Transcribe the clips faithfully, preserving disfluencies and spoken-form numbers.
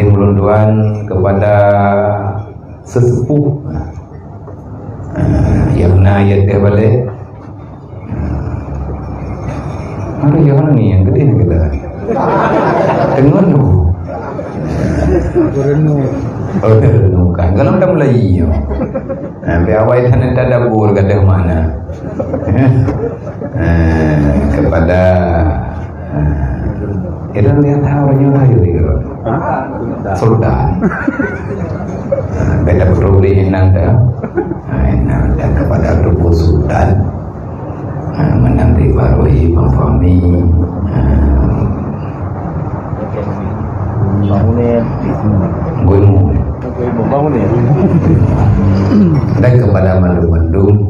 Ulôn tuan kepada sesepuh, ah, nyang na yah teuh balek. Aduh, nyang mana ni nyang gede ni kita? Teungoh nu. Renung. Oh, renung kan. Kalau dah mulai nyo. Nah, biar awai tanda-tanda bur gadah mana. Ah, kepada, ah, itu lihat tahu nyo ayo gitu. Sultan. Ah, beda berulih nang dah. Ah, nang dah kepada tubuh sultan. Ah, menang di Barui, Bang Fahmi. Ah. Bangunin. Gunung. Bangunin. Dan kepada mandum-mandum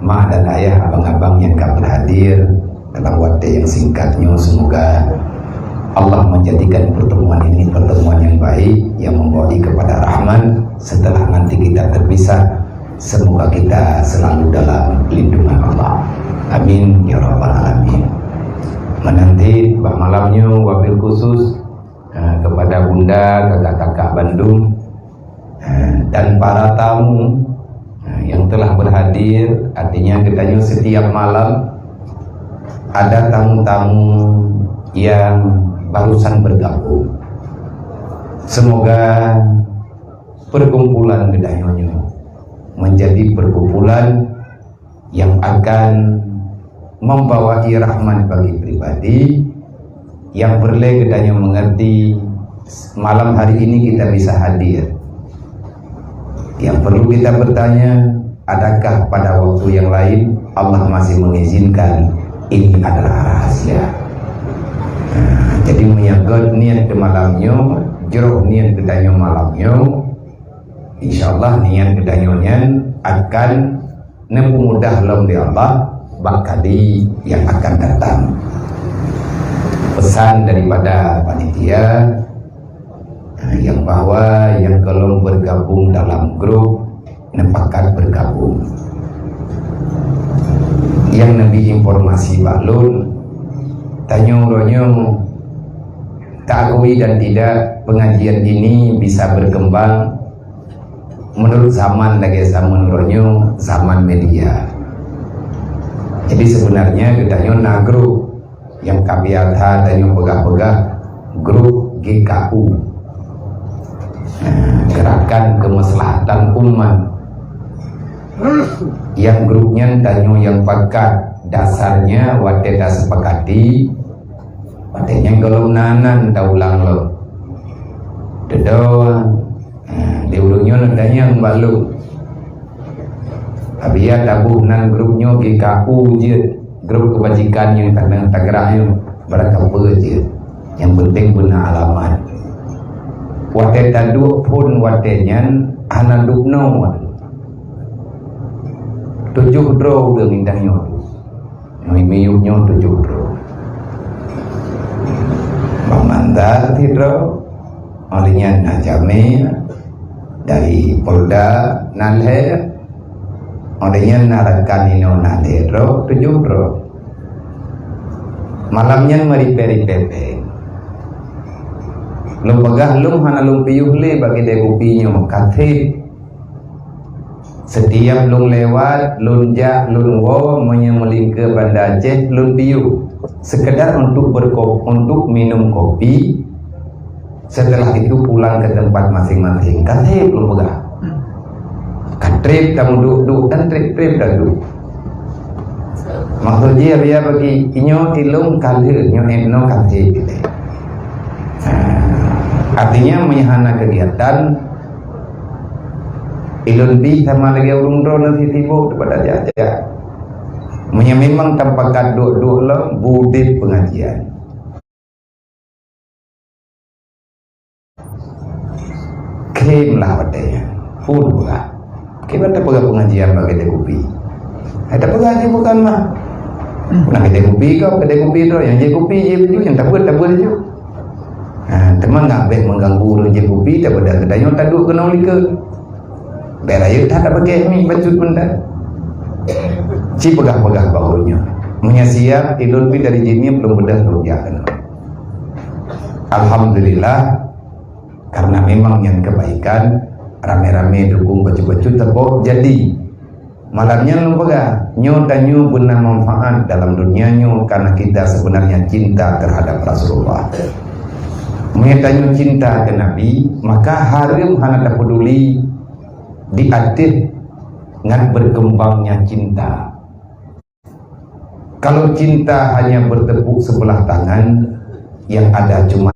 mak dan ayah, abang-abang nyang ka berhadir dalam watèe nyang singkat nyoe, semoga Allah menjadikan pertemuan ini pertemuan yang baik, yang membawa kepada rahmat. Setelah nanti kita terpisah, semoga kita selalu dalam lindungan Allah. Amin ya rabbal alamin. Menanti bak malam nyoe wabil khusus, eh, kepada bunda, kakak-kakak bandum, eh, dan para tamu, eh, yang telah berhadir. Artinya, geutanyoe setiap malam ada tamu-tamu yang barusan bergabung. Semoga perkumpulan geutanyoe nyoe menjadi perkumpulan yang akan membawa rahmat bagi pribadi. Yang perlu geutanyoe mengerti, malam hari ini kita bisa hadir. Yang perlu kita bertanya, adakah pada waktu yang lain Allah masih mengizinkan? Ini adalah rahasia. Nah, jadi meunyoe gèt niat keu malam nyoe, jroh niat geutanyoe malam nyoe, insya Allah niat geutanyoe nyan akan neupeumudah lom lé Allah bak kali nyang akan datang. Pesan daripada panitia, eh, nyang bahwa nyang golom bergabung dalam grup, neupakat bergabung. Nyang neubi informasi bak lôn, tanyoe uroe nyoe, taakui dan tidak, pengajian ini bisa berkembang menurut zaman, lagèe zaman uroe nyoe, zaman media. Jadi, sebenarnya geutanyoe na grup nyang ka biasa tanyoe peugah-peugah, grup G K U. Nah, Gerakan Kemaslahatan Umat. Nyang grup nyan tanyoe nyang pakat, dasarnya watèe tasepakati, watèe nyan golom na nan taulang lom. Dudoe, ha, di ureueng nyoe neutanyong bak lôn. Abiya taboh nan grup nyoe G K U jeuet, grup kebajikan nyang tanang tagerak nyoe, barangkapeue jeuet. Nyang penting beuna alamat. Watèe taduek phôn watèe nyan hana dubnoe. Tujoh droe ureueng indang nyoe. Nyang miyueb nyoe tujoh droe. Bang Mandar sidroe, óh lheueh nyan na Jamil dari Polda na lhèe, óh lheueh nyan na rakan inoe na lhèe droe, tujoh droe. Malam nyan meuripèe-ripèe péng. Lôn peugah lôn hana lôn piôh lé bak keude kupi nyoe, ka sép. Setiap lôn lewat, lôn jak, lôn woe, meunyoe meulingkeue Banda Aceh, lôn piôh. Sekedar untuk berko-, untuk minum kopi, setelah itu pulang ke tempat masing-masing. Ka sép lôn peugah. Ka trép tameuduek-duek, kan trép-trép taduek. Maksud jih, biar bagi inyoe ilôn ka lheueh, nyoe inoe ka sép. Artinya, meunyoe hana kegiatan, ilôn pih sama lagèe ureueng droeneuh sibok daripada jak-jak. Meunyoe memang tapakat duek-duek lom, budeb pengajian. Khem lah watèe nyan. Phôn peugah. Kiban tapeugah pengajian bak keude kupi. Hai tapeugah jih bukan mah. Nah, keude kupi kau, keude kupi tu, nyang jép kupi jép laju, nyang tabeuet tabeuet laju. Ha, teuma nggak bèk mengganggu ureueng jép kupi, daripada geutanyoe taduek keunoe likot. Bèk rayeuk that tapakék mi bacut mantong. Ci peugah-peugah bak ureueng nyoe. Meunyoe siap, ilôn pih dari jih nyoe lôn beudôh lôn jak keunoe. Alhamdulillah, Karena memang nyan kebaikan, ramé-ramé dukung bacut-bacut teupok jadi. Malam nyan lôn peugah, nyoe tanyoe beuna manfaat dalam dunia nyoe karena kita sebenarnya cinta terhadap Rasulullah. Meunyoe tanyoe cinta ke Nabi, maka hareuem hana tapeduli di ateueh ngat berkembangnya cinta. Kalau cinta hanya bertepuk sebelah tangan, yang ada cuma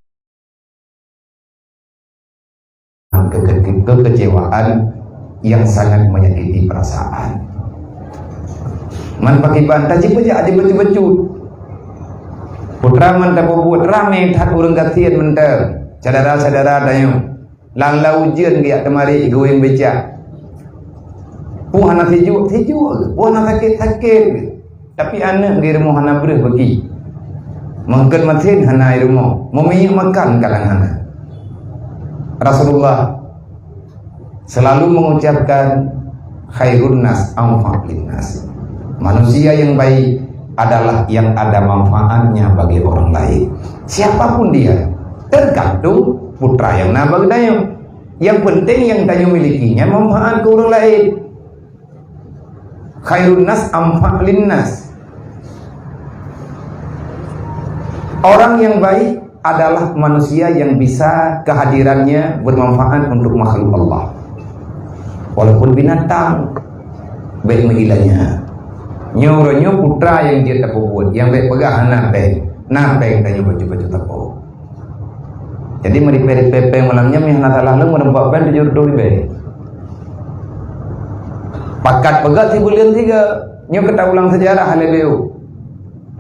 ke-, ke-, kekecewaan yang sangat menyakiti perasaan. Man pakriban, taji peujak aja bacut-bacut. Putra man tapeubuet ramé that ureuëng gasien mantong. Syedara-syedara tanyoe. Lam-lam ujeuen geujak teumari geuwéng becak. Peue hana sijuek, sijuek. Peue hana sakét, sakét. Tapi aneuëk di rumoh hana breueh bagi. Meungkot masin hana di rumoh. Meuminyeuk makan kadang hana. Rasulullah selalu mengucapkan, "Khairun nas anfa' linnas." Manusia yang baik adalah yang ada manfaatnya bagi orang lain. Siapapun dia, tergantung putra yang na bak geutanyoe. Yang penting yang tanyoe miliki nyan manfaat keu ureuëng lain. Khairun nas anfa' linnas. Orang yang baik adalah manusia yang bisa kehadirannya bermanfaat untuk makhluk Allah. Walaupun binatang, baik meuilanya. Nyoe uroe nyoe putra yang jeuet tapeubuet, yang baik peugah hana péng, na péng tanyoe bacut-bacut tapeubuet. Jadi meuripée-ripée péng malam nyan meuhana salah lom meureumpok péng tujoh reutôh ribée. Pakat peugah sibuleuen sigoe, nyoe keu taulang sejarah lé B U.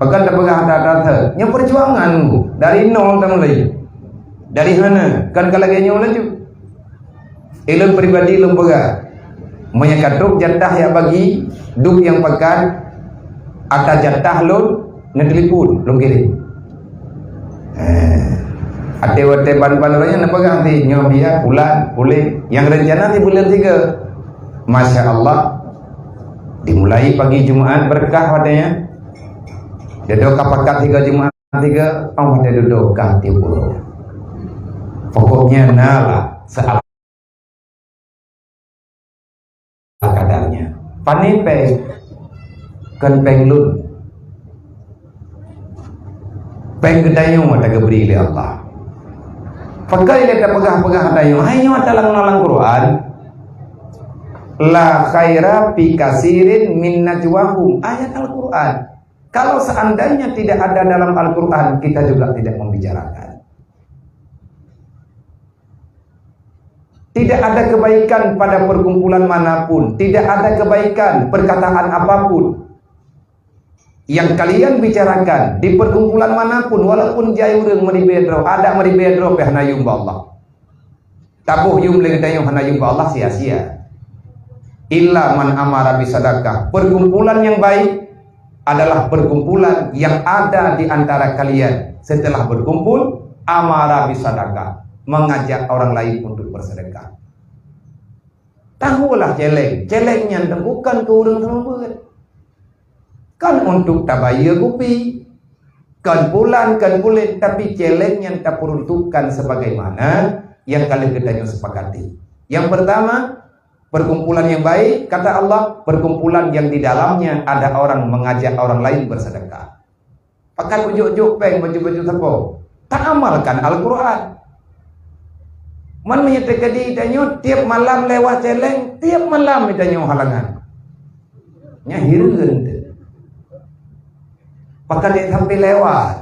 Pakat tapeugah that-that nyoe perjuangan dari nol tamulai. Dari hana, kan ka lagée nyoe laju. Ilôn pribadi lôn peugah, meunyoe ka trok jatah jak bagi, duek nyang pakat, ata jatah lôn, neutelepon, lôn kirém. Eh, até watée ban-ban ureuëng nyan neupeugah ti, nyoe biya, pulan, puléh, nyang reuncana sibuleuen sigoe. Masya Allah, dimulai pagi Jumaat berkah watée nyan. Dudoe ka pakat sigoe Jumaat sigoe, oh watée dudoe ka tiep uroe. Pokoknya na lah seala kadarnya. Pane péng, kon péng lôn. Péng geutanyoe mata geubri lé Allah. Pakai lé tapeugah-peugah tanyoe, hai nyoe ata lam, lam Quran. La khaira fi kasirin min najwahum. Ayat Al-Quran. Kalau seandainya tidak ada dalam Al-Quran, kita juga tidak membicarakan. Tidak ada kebaikan pada perkumpulan manapun, tidak ada kebaikan perkataan apapun yang kalian bicarakan di perkumpulan manapun, walaupun jai ureuëng meuribée droe, adak meuribée droe pih hana yum bak Allah. Taboh yum lé geutanyoe hana yum bak Allah sia-sia. Illa man amara bisadaqah. Perkumpulan yang baik adalah perkumpulan yang ada di antara kalian setelah berkumpul, amara bisadaqah, mengajak orang lain untuk bersedekah. Tahulah celeng, celeng nyan bukan keu ureuëng seumeubeuet. Kan untuk tabayeue kupi, kan pulan, kan pulen, tapi celeng nyan taperuntukkan sebagaimana yang ka lheueh geutanyoe sepakati. Yang pertama, perkumpulan yang baik, kata Allah, perkumpulan yang di dalamnya ada orang mengajak orang lain bersedekah. Pakat ujuk-ujuk péng bacut-bacut sapo. Taamalkan Al-Quran. Man meunyoe teukeudi tanyoe tiep malam lewat celeng, tiep malam tanyoe halangan. Nyan hireuen teuh. Pakat dek sampai lewat.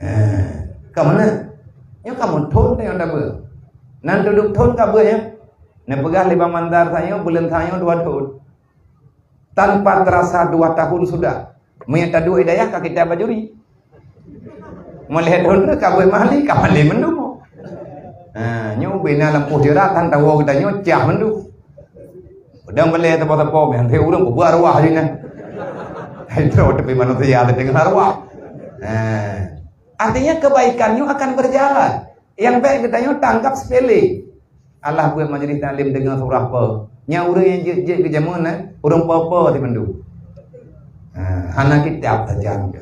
Eh, ka mana? Nyoe ka meuthon tanyoe tabeuet. Nan tuduk thon ka beuet nyoe. Neupeugah lé Bang Mandar tanyoe buleuen tanyoe dua thon. Tanpa terasa dua tahun sudah. Meunyoe taduek di dayah ka kita bajuri. Mulai thon ka beuet mahli ka malée mandum. Ha, nyoe ubena lam poh jeurat tan tawoe geutanyoe cah mandum. Udang balée teupeu-teupeu meuhan ureuëng peubuet arwah jih nyan. Hai droe tapi manusia teudeungoe arwah. Ha. Artinya kebaikan nyoe akan berjalan. Yang baik geutanyoe tanggap sepele. Allah buet majlis taklim deungoe surah peue. Nyan ureuëng nyang jeuet-jeuet keu jameun, eh, ureuëng peue-peue di mandum. Ha, hana kitab sajan ke.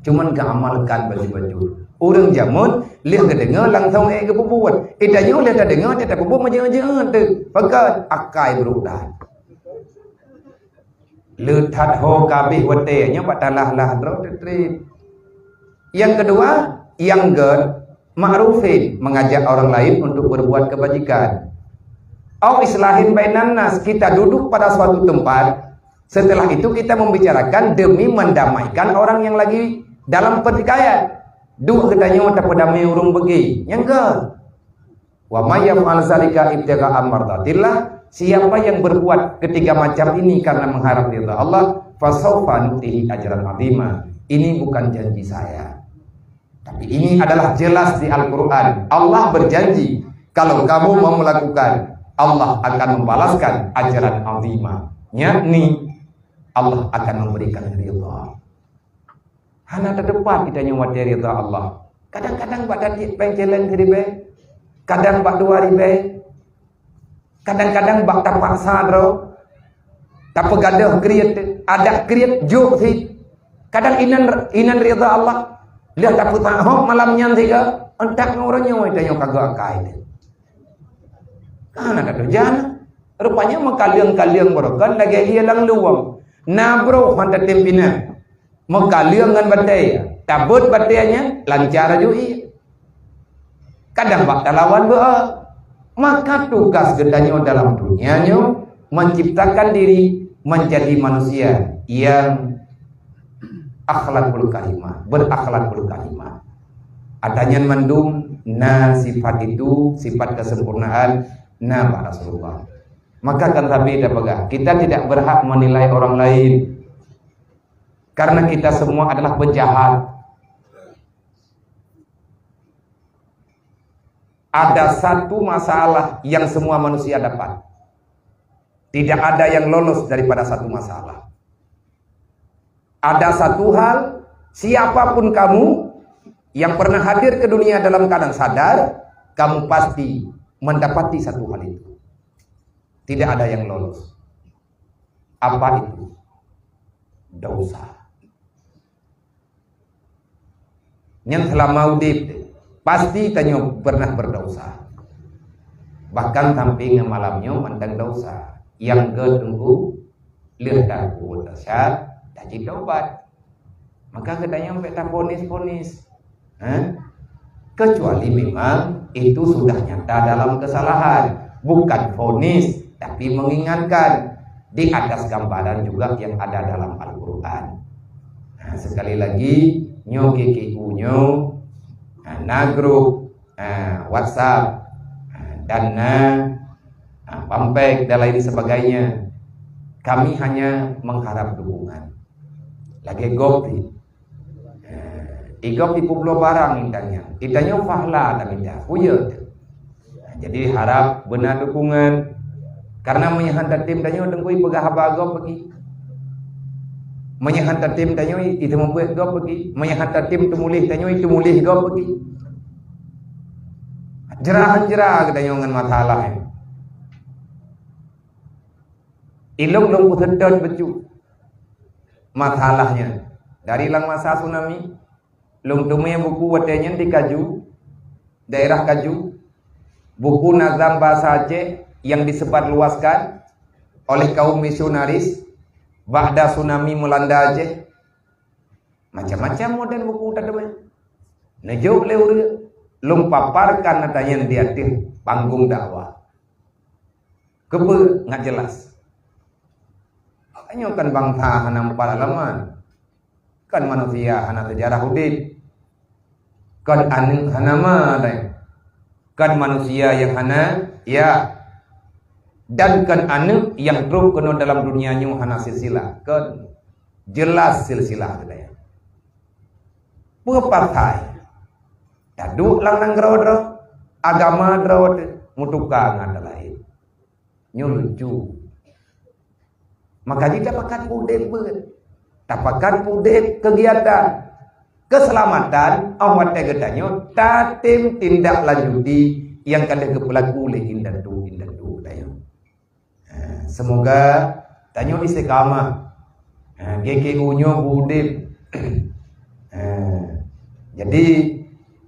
Cuman geuamalkan bacut-bacut. Ureuëng jameun lheueh geudeungoe langsong ék geupeubuet. Eh, tanyoe lheueh tadeungoe, teuh tapeubuet meujeuet-jeuet teuh. Pakon? Akai brôk that. Le that ho ka abéh watée, nyoe bak talah-lah droe teutreb. Yang kedua, nyang gét, ma'rufin, mengajak orang lain untuk berbuat kebajikan. Au islahin bainan nas, kita duduk pada suatu tempat, setelah itu kita membicarakan demi mendamaikan orang yang lagi dalam pertikaian. Duek geutanyoe tapeudamé ureuëng beugé, nyang gét. Wa may yaf'al zalika ibtigha'a mardatillah, siapa yang berbuat ketiga macam ini karena mengharap ridha Allah, fasaufa nu'tihi ajran azima. Ini bukan janji saya. Tapi ini adalah jelas di Al-Quran. Allah berjanji, kalau kamu mau melakukan, Allah akan membalaskan ajran azima. Yakni, Allah akan memberikan ridha. Hana teutepat geutanyoe watée ridha Allah. Kadang-kadang bak tatiek péng céléng siribée, kadang bak dua ribée, kadang-kadang bak tapaksa droe, tapeugadôh kriet, adak kriet jok sit. Kadang inan, inan ridha Allah, lheueh tapeusahob malam nyan siga, entak ngon uroe nyoe tanyoe ka geuakai teuh. Ka hana tatujan. Rupanya meukaleueng-kaleueng baroe kan lagée ié lam luwang. Na broh han tatem pinan. Meukaleueng ngon batée, tabeuet batée nyan lancar laju ié. Kadang bak talawan beu. Maka tugas geutanyoe dalam dunia nyoe menciptakan diri menjadi manusia yang akhlakul karimah, berakhlakul karimah. Atanyan mandum na sifat itu, sifat kesempurnaan na bak Rasulullah. Maka kan Nabi dah peugah, kita tidak berhak menilai orang lain. Karena kita semua adalah penjahat. Ada satu masalah yang semua manusia dapat. Tidak ada yang lolos daripada satu masalah. Ada satu hal, siapapun kamu yang pernah hadir ke dunia dalam keadaan sadar, kamu pasti mendapati satu hal itu. Tidak ada yang lolos. Apa itu? Dosa. Nyan seulama udeb, pasti tanyoe pernah berdosa. Bahkan sampai ngon malam nyoe mantong dosa. Nyang gét teungku, lheueh taku dosa, tajitobat. Maka geutanyoe bék taponis-ponis. Eh? Kecuali memang itu sudah nyata dalam kesalahan, bukan vonis, tapi mengingatkan di atas gambaran juga yang ada dalam Al-Quran. Nah, sekali lagi, nyoe G K U nyoe, nah, na grup, nah, WhatsApp, nah, dan na, nah, pampek dan lain sebagainya. Kami hanya mengharap dukungan. Lagée gob pih. Eh, i gob ipeubloe barang indang nyan. Geutanyoe pahala tamita. Kuyue teuh. Jadi harap beuna dukungan. Karena meunyoe han tatem tanyoe teungku ipeugah haba gob bagi. Meunyoe han tatem tanyoe iteumubuet gob bagi. Meunyoe han tatem teumuléh tanyoe iteumuléh gob bagi. Jra han jra geutanyoe ngon masalah nyan. Ilong lôn peuseudot bacut masalah nyan. Dari lam masa tsunami, lôn teumé buku watée nyan di Kaju, daerah Kaju, buku nazam bahasa Aceh yang disebarluaskan oleh kaum misionaris ba'da tsunami melanda Aceh. Macam-macam model buku tateumé. Neujok lé ureuëng, lôn paparkan ata nyan di ateueh panggong dakwah. Keupeue ngat jelas? Awaknyoe kan bansa hana meupeuralaman. Kan manusia hana seujarah udeb. Kan aneuëk hana ma, kan manusia nyang hana, ya. Dan kan aneuëk nyang trok keunoe dalam dunia nyoe hana silsilah. Kan jelas silsilah geutanyoe. Peue pasai? Taduek lam nanggroe droe, agama droe teuh meutuka ngon ata laén. Nyoe lucu. Maka jih tapakat udeb beuet. Tapakat udeb kegiatan. Keuseulamatan óh watée geutanyoe tatem tindak lanjuti nyang ka lheueh geupeulaku lé indatu-indatu geutanyoe. Ha, semoga tanyoe istiqamah. Ha, G K U nyoe beudeb. Ha, jadi,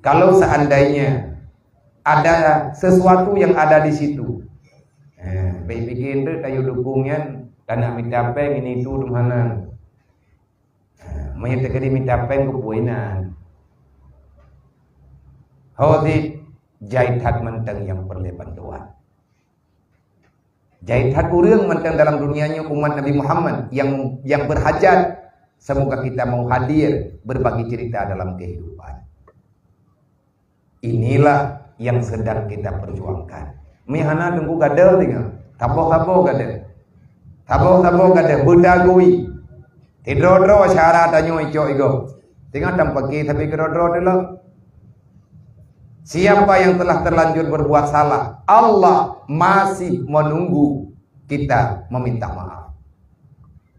Kalau seandainya ada sesuatu yang ada di situ, eh, bèk pikir tu tayue dukung nyan, tanak mita péng ini itu tu meunan. Eh, meunyo teukeudi mita péng keu peue inan. Ho cit jai that mantong nyang peureulèe bantuan. Jai that ureueng mantong dalam dunia nyoe umat Nabi Muhammad yang, yang berhajat. Semoga kita mau hadir berbagi cerita dalam kehidupan. Inilah yang sedang kita perjuangkan. Meuhana teungku gadoh tinggai. Saboh-saboh gadoh. Saboh-saboh gadoh beudagui. Sidroe-droe syara tanyoe icok igoe. Teungoh tampaki sabe keudroe-droe teulok. Siapa yang telah terlanjur berbuat salah, Allah masih menunggu kita meminta maaf.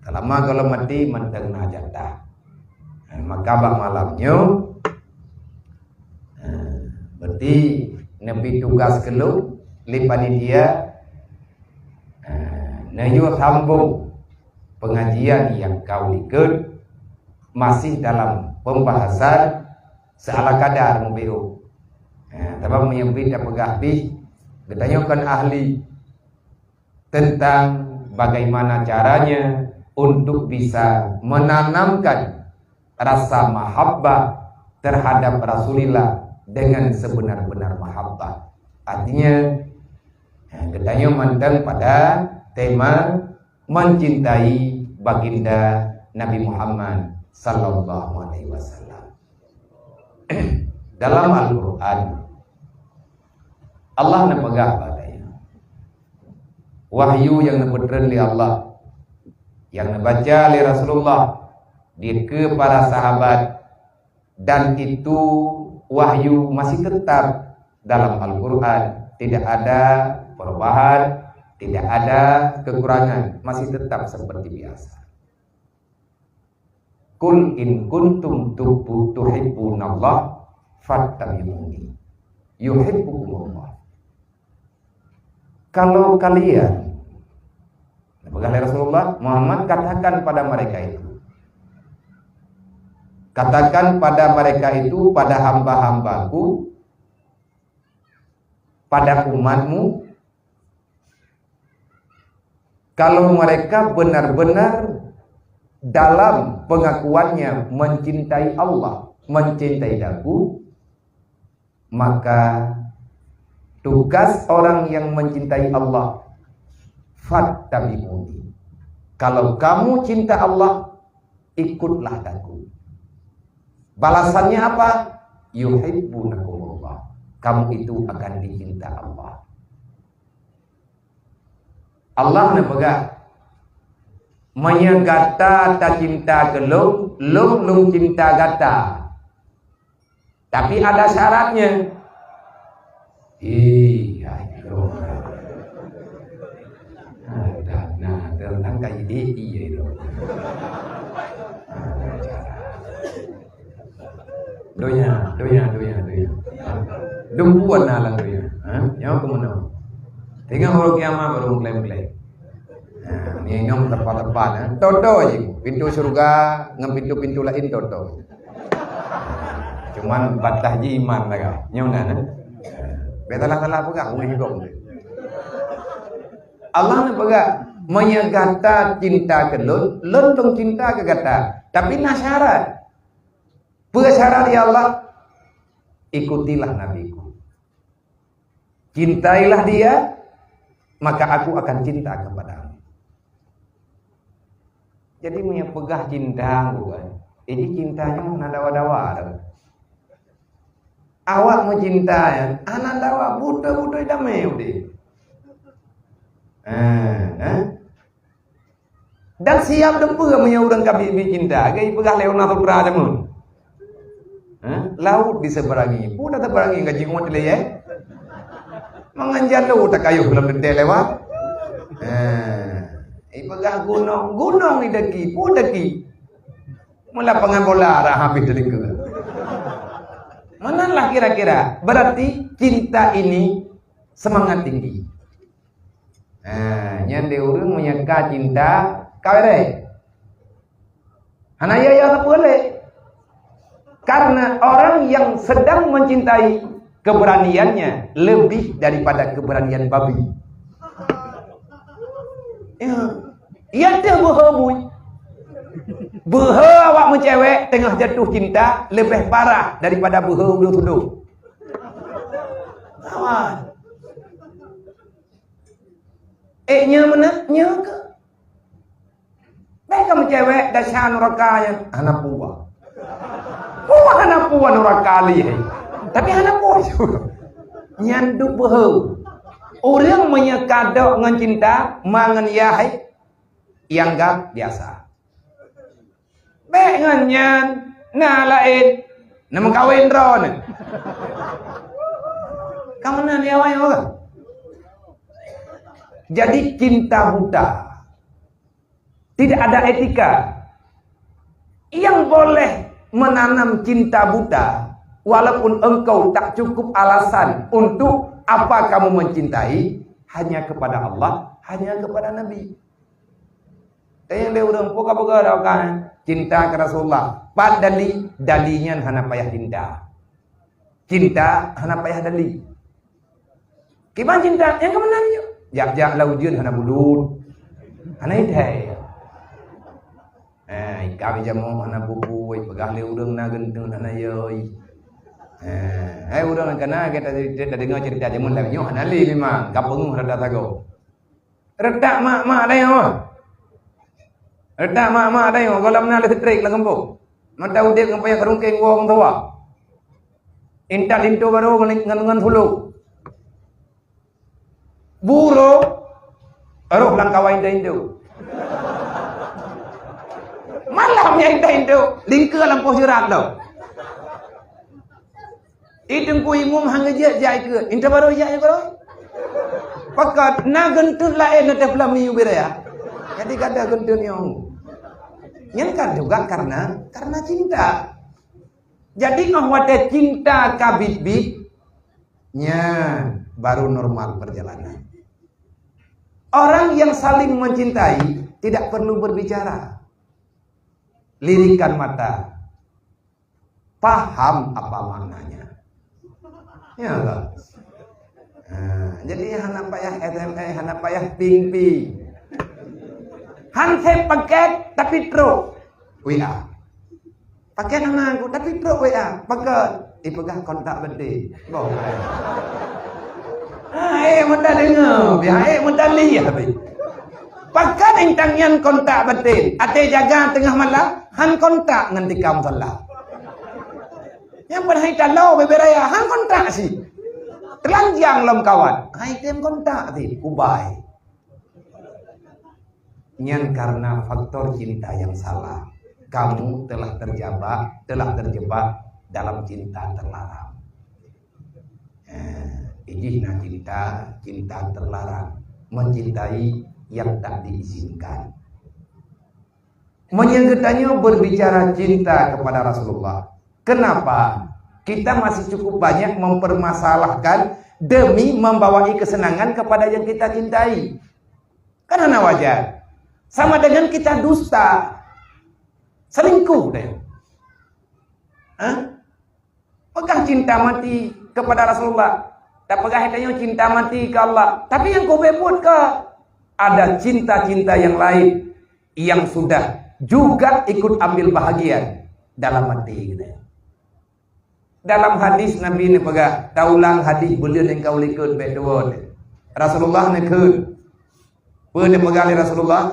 Selama gohlom maté mantong na jatah. Maka bak malam nyoe, berarti neubi tugas keu lôn lé panitia, neuyue sambong pengajian nyang ka likot masih dalam pembahasan seala kadar mubiu. Sabab meunyoe bit tapeugah pih, geutanyoe kon ahli tentang bagaimana caranya untuk bisa menanamkan rasa mahabbah terhadap Rasulullah dengan sebenar-benar mahabbah. Artinya, geutanyoe mantong pada tema mencintai baginda Nabi Muhammad sallallahu alaihi wasallam. Dalam Al-Quran, Allah neupeugah bak geutanyoe, wahyu nyang neupeutreun lé Allah, nyang neubaca lé Rasulullah dikeue para sahabat, dan itu wahyu masih tetap dalam Al-Quran, tidak ada perubahan, tidak ada kekurangan, masih tetap seperti biasa. "Qul in kuntum tuhibbunallaha fattabi'uni yuhibbukumullah." Kalau kalian, peugah lé Rasulullah, Muhammad, katakan pada mereka itu, katakan pada mereka itu, pada hamba-hambaku, pada umatmu, kalau mereka benar-benar dalam pengakuannya mencintai Allah, mencintai Aku, maka tugas orang yang mencintai Allah, fattabi'uni. Kalau kamu cinta Allah, ikutlah Aku. Balasannya apa? Yuhibbunakumullah. Kamu itu akan dicinta Allah. Allah neupeugah, "Meunyoe gata tacinta keu Lôn, Lôn, Lôn cinta gata. Tapi ada syaratnya." Ih, ya, ya. Ada, nah, tentang kayak D I ya itu. Donya, donya, donya, donya. Dumpuan na lam donya. Ha? Nyoe keumeunang. Tinggai uroe kiamat baru meuklai-meuklai. Ha, ni nyoe tepat-tepat, ha. Toto je. Pintu syurga ngon pintu-pintu lain toto. Cuman batah ji iman lagak. Nyoe na, ha. Beta lah salah peugah, ulih gom. Allah neupeugah, "Meunyoe gata cinta keu Lôn, Lôn dong cinta keu gata. Tapi na syarat." Peue syarat, ya Allah? "Ikutilah Nabi-Ku. Cintailah dia, maka Aku akan cinta kepadamu." Jadi, meunyoe peugah cinta, bukan? Jadi, cinta nyoe hana dawa-dawa dah. Awak meucinta, ya, hana dawa, beutôi-beutôi damé udeb. Eh, eh? Dan siap dumpeue meunyoe ureuëng ka bi-, bi cinta, geupeugah lé Leonardo Putra jameun. Ha? Laut diseberangi, peue taseberangi ka jingôt lé, eh? Mangan jalo takayôh lam teuntée lewat. Ha. Ipeugah gunong, gunong idaki, peue daki? Meulapangan bola dah habéh teulingkeue. Meunan lah kira-kira. Berarti cinta ini semangat tinggi. Ha, nyan di ureuëng meunyoe ka cinta, ka beureh. Hana ya-ya sapeue lé. Karena orang yang sedang mencintai, keberaniannya lebih daripada keberanian babi. Ya. Iya teuh beuhe bui. Beuhe awak meucewek teungoh jatuh cinta lebih parah daripada beuhe ulôn tudoh. Kawan. Eh, nyoe meunan, nyoe keuh. Bèk kamoe cewek desya nuraka nyan hana puwa. Puwa hana puwa nuraka lé hai. Tapi hana puwa juga. Nyan duek beuhe. Ureueng meunyoe kadok ngon cinta, ma ngon yah hai, nyang gam biasa. Bèk ngon nyan, na laén, na meukawen droeneuh. Ka meunan ya, wahai orang. Jadi cinta buta. Tidak ada etika. Yang boleh menanam cinta buta, walaupun engkau tak cukup alasan untuk apa kamu mencintai, hanya kepada Allah, hanya kepada Nabi. Tanyong lé ureueng, "Peue ka peugah dak kan cinta keu Rasulullah?" Pat dali, dali nyan hana payah cinta. Cinta hana payah dali. Kiban cinta nyang keumeunang nyoe. Jak-jak lam ujeuen hana bulut. Hana idai. Eh, ikam jamoe hana bubu, peugah lé ureueng na geunteun hana yoi. Eh, hai ureueng kana kita, kita deungo cerita jameun lagèe nyoe hana lé memang, ka peungeuh rada sagoe. Reutak mak-mak dayah. Reutak mak-mak dayah, gohlom na listrik lam gampông. Mata udép ngon payah karungkeng woe ngon sawa. Intat linto barô ngon, ngon, ngon sulok. Buro, roh lam kawan intat linto. Malam nyan intat linto, lingka lam poh seurat tu. Di teungku imum hana jeuet jak ikot. Intat barô jak ikot. Pakat na geunteut laén na teupeulami ubé raya. Jadi kada geunteut nyoe. Nyan kan juga karena, karena cinta. Jadi ngon watèe cinta ka biet-biet, nyan baru normal perjalanan. Orang yang saling mencintai tidak perlu berbicara. Lirikan mata. Paham apa maknanya. Ya kan? Nah, jadi hana payah S M S, hana payah ping-ping. Han sép paket tapi trok W A. Paket hana aku tapi trok W A. Paket ipeugah kontak beutôi. Boh. Ah, eh, meuta deungoe, biar eh, meuta liah tapi. Pakat intang nyan kontak batin. Até jaga teungoh malam, han kontak ngon tikam salah. Nyang padahai talo bebe raya, han kontak sih. Telanjang lom kawan. Hai tem kontak sih, kubai. Nyan karena faktor cinta yang salah. Kamu telah terjebak, telah terjebak dalam cinta terlarang. Eh, ijih na cinta, cinta terlarang, mencintai yang tak diizinkan. Meunyoe geutanyoe berbicara cinta kepada Rasulullah, kenapa kita masih cukup banyak mempermasalahkan demi membawai kesenangan kepada yang kita cintai? Kan hana wajar. Sama dengan kita dusta. Selingkuh deh. Hah? Peugah cinta mati kepada Rasulullah. Tapeugah tanyoe cinta mati ke Allah. Tapi nyang keubeue buet ka ada cinta-cinta yang lain yang sudah juga ikut ambil bahagian dalam mati kita. Dalam hadis Nabi neupeugah, taulang hadis buleuen nyang ka u likot bèk tuwoe. Rasulullah neukheun. Peue neupeugah lé Rasulullah?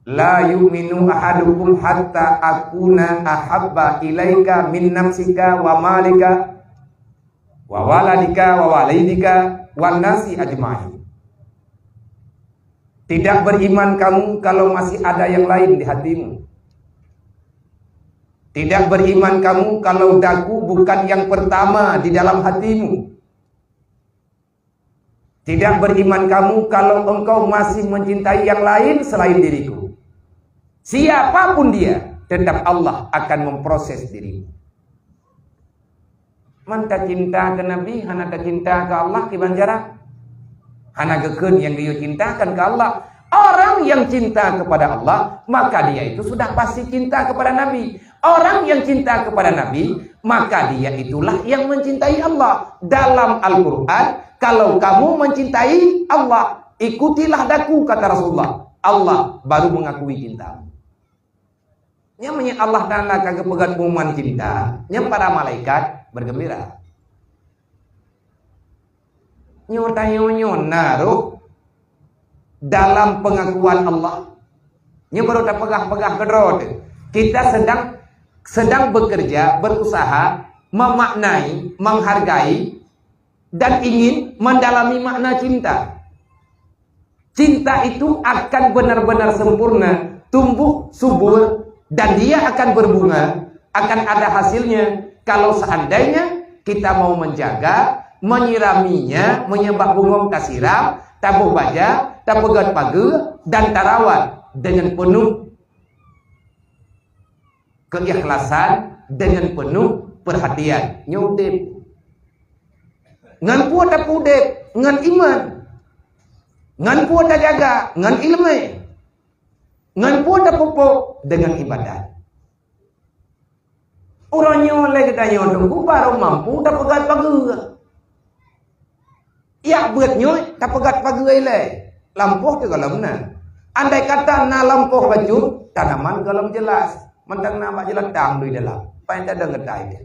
"La yu'minu ahadukum hatta akuna ahabba ilaika min nafsika wa malika wa waladika wa walidika wan nasi ajma'in." Tidak beriman kamu kalau masih ada yang lain di hatimu. Tidak beriman kamu kalau daku bukan yang pertama di dalam hatimu. Tidak beriman kamu kalau engkau masih mencintai yang lain selain diriku. Siapapun dia, tetap Allah akan memproses dirimu. Man tacinta keu Nabi, hana tacinta keu Allah, kiban cara? Hana geukheun nyang geuyue cintakan keu Allah. Orang yang cinta kepada Allah, maka dia itu sudah pasti cinta kepada Nabi. Orang yang cinta kepada Nabi, maka dia itulah yang mencintai Allah. Dalam Al-Quran, "Kalau kamu mencintai Allah, ikutilah daku," kata Rasulullah. Allah baru mengakui cintamu. Nyan meunyoe Allah Taala ka geupeugah pengumuman cinta, nyan para malaikat bergembira. Nyoe tanyoe nyoe na roh dalam pengakuan Allah. Nyoe baru tapeugah-peugah keudroe teuh. Kita sedang, sedang bekerja, berusaha memaknai, menghargai, dan ingin mendalami makna cinta. Cinta itu akan benar-benar sempurna, tumbuh subur, dan dia akan berbunga, akan ada hasilnya kalau seandainya kita mau menjaga, menyiraminya, meunyoe bak bungöng tasiram, taboh baja, tapeugöt pageue, dan tarawat dengan penuh keikhlasan, dengan penuh perhatian. Nyoe udép. Ngon peue tapeudép? Ngon iman. Ngon peue tajaga? Ngon ileumèe. Ngon peue tapupuk? Dengan ibadat. Uroe nyoe lé geutanyoe Teungku barô mampu tapeugöt pageue. Jak beuet nyoe tapeugöt pageue ilèe, lampôh teuh gohlom na. Andai kata na lampôh bacut, tanaman gohlom jeulaih. Mantong na bak jeulatang dui dalam. Paih tadong geutai deh.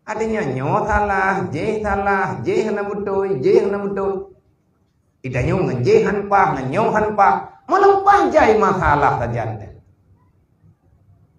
Artinya nyoe salah, jéh salah, jéh hana beutôi, jéh hana beutôi. Geutanyoe ngon jéh han paih, ngon nyoe han paih. Meuleupah jai masalah sajan.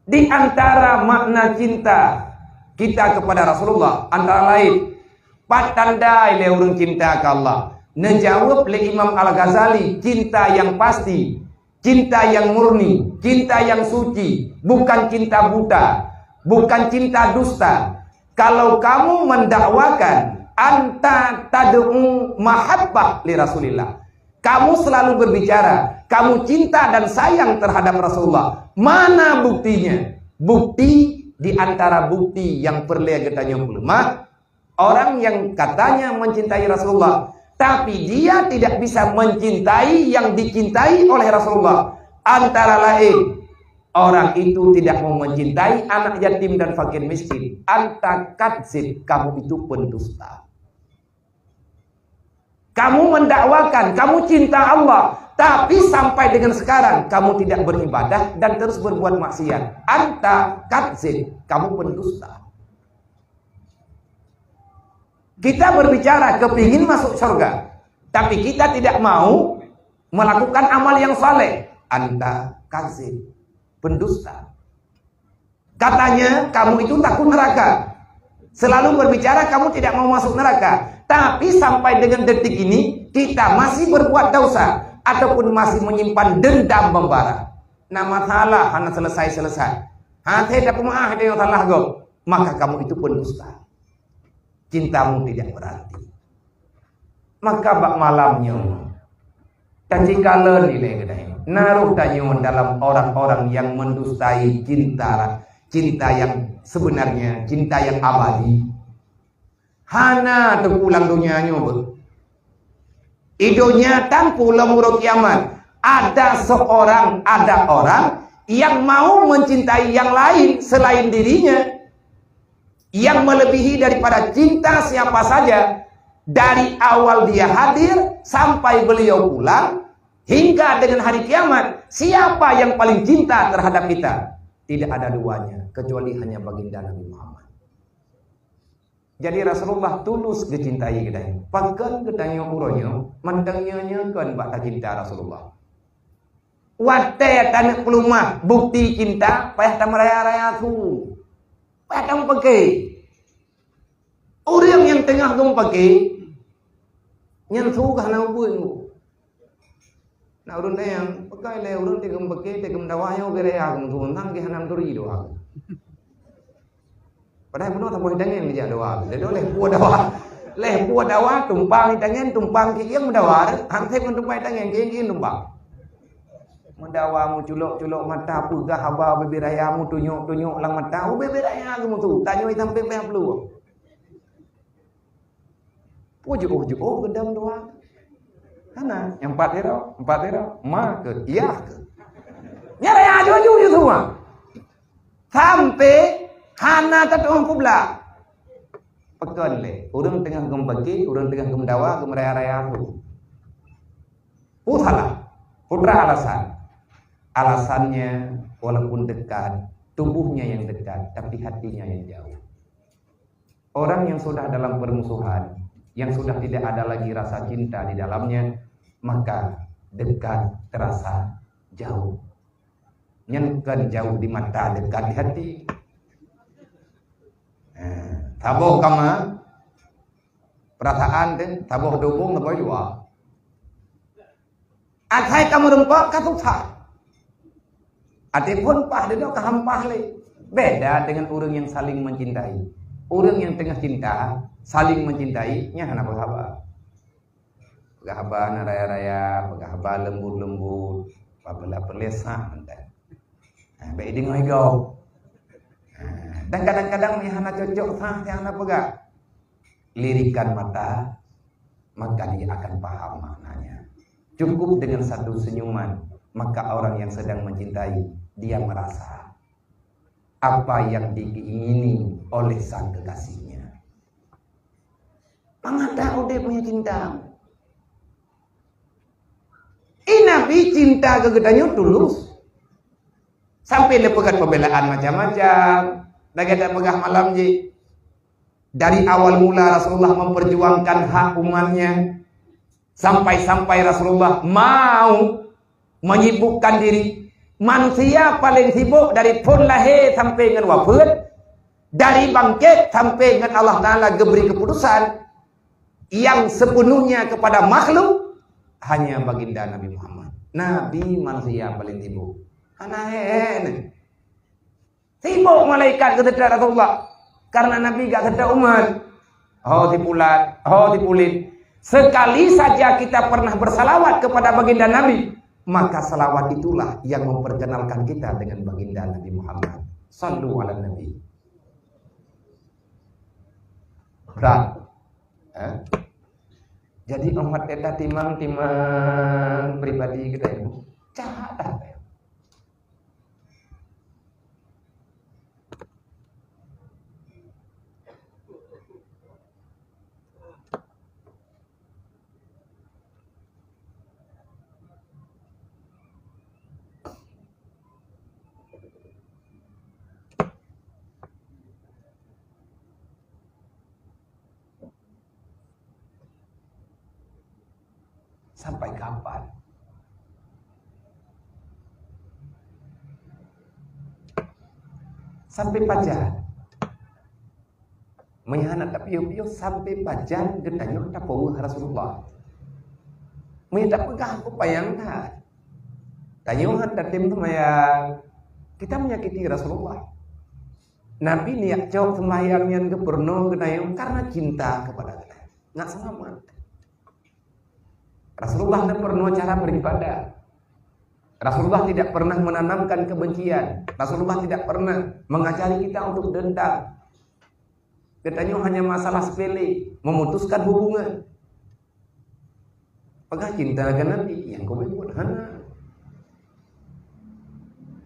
Di antara makna cinta kita kepada Rasulullah, antara lain, pat tanda ilèe ureueng cinta keu Allah? Neujaweueb lé Imam Al-Ghazali, cinta yang pasti, cinta yang murni, cinta yang suci, bukan cinta buta, bukan cinta dusta. Kalau kamu mendakwakan anta tad'u mahabbah li Rasulillah, kamu selalu berbicara, kamu cinta dan sayang terhadap Rasulullah. Mana buktinya? Bukti di antara bukti nyang peureulèe geutanyoe peuleumah, orang yang katanya mencintai Rasulullah, tapi dia tidak bisa mencintai yang dicintai oleh Rasulullah. Antara lain, orang itu tidak mau mencintai anak yatim dan fakir miskin. Anta kadzib, kamu itu pendusta. Kamu mendakwakan, kamu cinta Allah, tapi sampai dengan sekarang kamu tidak beribadah dan terus berbuat maksiat. Anta kadzib, kamu pendusta. Kita berbicara kepingin masuk surga, tapi kita tidak mau melakukan amal yang saleh. Anta kadzib, pendusta. Katanya kamu itu takut neraka. Selalu berbicara kamu tidak mau masuk neraka. Tapi sampai dengan detik ini, kita masih berbuat dosa ataupun masih menyimpan dendam membara. Na masalah hana selesai-selesai. Hana tapeumaáh nyang salah gob, maka kamu itu pendusta. Cintamu tidak berarti. Maka bak malam nyoe, tacit kalon ilèe geutanyoe. Na roh tanyoe dalam orang-orang yang mendustai cinta, cinta yang sebenarnya, cinta yang abadi. Hana teupulang donya nyoe beuh. Di donya tan pulang uroe kiamat. Ada seorang, ada orang yang mau mencintai yang lain selain dirinya, yang melebihi daripada cinta siapa saja, dari awal dia hadir sampai beliau pulang, hingga dengan hari kiamat, siapa yang paling cinta terhadap kita? Tidak ada duanya, kecuali hanya baginda Nabi Muhammad. Jadi Rasulullah tulus geucintai geutanyoe. Pakon geutanyoe uroe nyoe mantong nyoe-nyoe kon bak tacinta Rasulullah. Watèe taneuk peuleumah bukti cinta, payah tameuraya-raya su. Payah tameupeuke. Ureueng nyang teungoh geumeupeuke, nyan su ka hana ubeueng. Na ureueng tanyong, pakon lé ureueng teuh geumeupeuke, teuh geumeudawa nyoe ubé raya geumeusu, nang geuh hana meuturi doa. Padahai bunoe saboh itangen geujak doa. Lé doh lhèe pue dawa. Lhèe pue dawa, tumpang itangen, tumpang keuieng meudawa. Han sép ngon tumpang itangen, keuieng-keuieng tumpang. Meudawa meuculok-culok mata, peugah haba ubé-bé raya, meutunyok-tunyok lam mata, ubé-bé raya geumeusu. Tanyoe sampéng payah peuleueh. Pue jiôh-jiôh geudong doa. Hana, nyang pat sidroe, empat sidroe, ma keuh, yah keuh. Nyan raya aju-aju ju semua. Sampai hana tatu'oh kiblat. Pakon lé, ureuëng teungoh geumeubaké, ureuëng teungoh geumeudawa, geumeuraya-raya tu. Peue salah? Peue alasan? Alasannya, walaupun dekat, tubuhnya yang dekat, tapi hatinya yang jauh. Orang yang sudah dalam permusuhan, yang sudah tidak ada lagi rasa cinta di dalamnya, maka dekat terasa jauh. Nyan kan jauh di mata, dekat di hati. Eh, saboh kama, perasaan tu, saboh dubong, saboh jua. Asai ka meureumpok ka susah. Até phon paih dudoe ka hampah lé. Beda dengan ureuëng yang saling mencintai. Ureuëng yang teungoh cinta, saling mencintai, nyan hana peugah haba. Peugah haba na raya-raya, peugah haba lembut-lembut, apabila perlesah mantap. Ha, baik deungoe gob. Ha, dan kadang-kadang yang hana cocok sah, yang hana peugah. Lirikan mata, maka dia akan paham maknanya. Cukup dengan satu senyuman, maka orang yang sedang mencintai, dia merasa apa yang diingini oleh sang kekasihnya. Mangat udeb punya cinta. Ih, Nabi cinta keu geutanyoe tulus. Sampai neupeugah pembelaan macam-macam. Lagée tapeugah malam jih. Dari awal mula Rasulullah memperjuangkan hak umatnya, sampai-sampai Rasulullah mau menyibukkan diri. Manusia paling sibuk dari phon lahé sampai ngon wafeuet, dari bangkét sampai ngon Allah Taala geubri keputusan yang sepenuhnya kepada makhluk hanya baginda Nabi Muhammad. Nabi manusia paling sibuk. Hana hé-hé nyan. Sibuk malaikat geuseutôt Rasulullah, karena Nabi gak seutôt umat. Ho si pulan, ho si pulin. Sekali saja kita pernah bersalawat kepada baginda Nabi, maka salawat itulah yang memperkenalkan kita dengan baginda Nabi Muhammad. Sallu ala Nabi. Brat. Eh? Jadi umat kita timang-timang pribadi kita ini. Jahat dah. Sampai kapan? Sampai pajan? Meunyoe hana tapiôh-piôh, sampai pajan geutanyoe tapeuweueh Rasulullah? Meunyoe tapeugah, peupayang that. Tanyoe hana tatem seumayang, kita menyakiti Rasulullah. Nabi neujak cok seumayang nyan geupeurunoe geutanyoe karena cinta kepada geutanyoe. Ngat seulamat. Rasulullah neupeurunoe cara beribadah. Rasulullah tidak pernah menanamkan kebencian. Rasulullah tidak pernah mengajari kita untuk dendam. Geutanyoe hanya masalah sepele, memutuskan hubungan. Peugah cinta keu Nabi, nyang keubiet buet hana.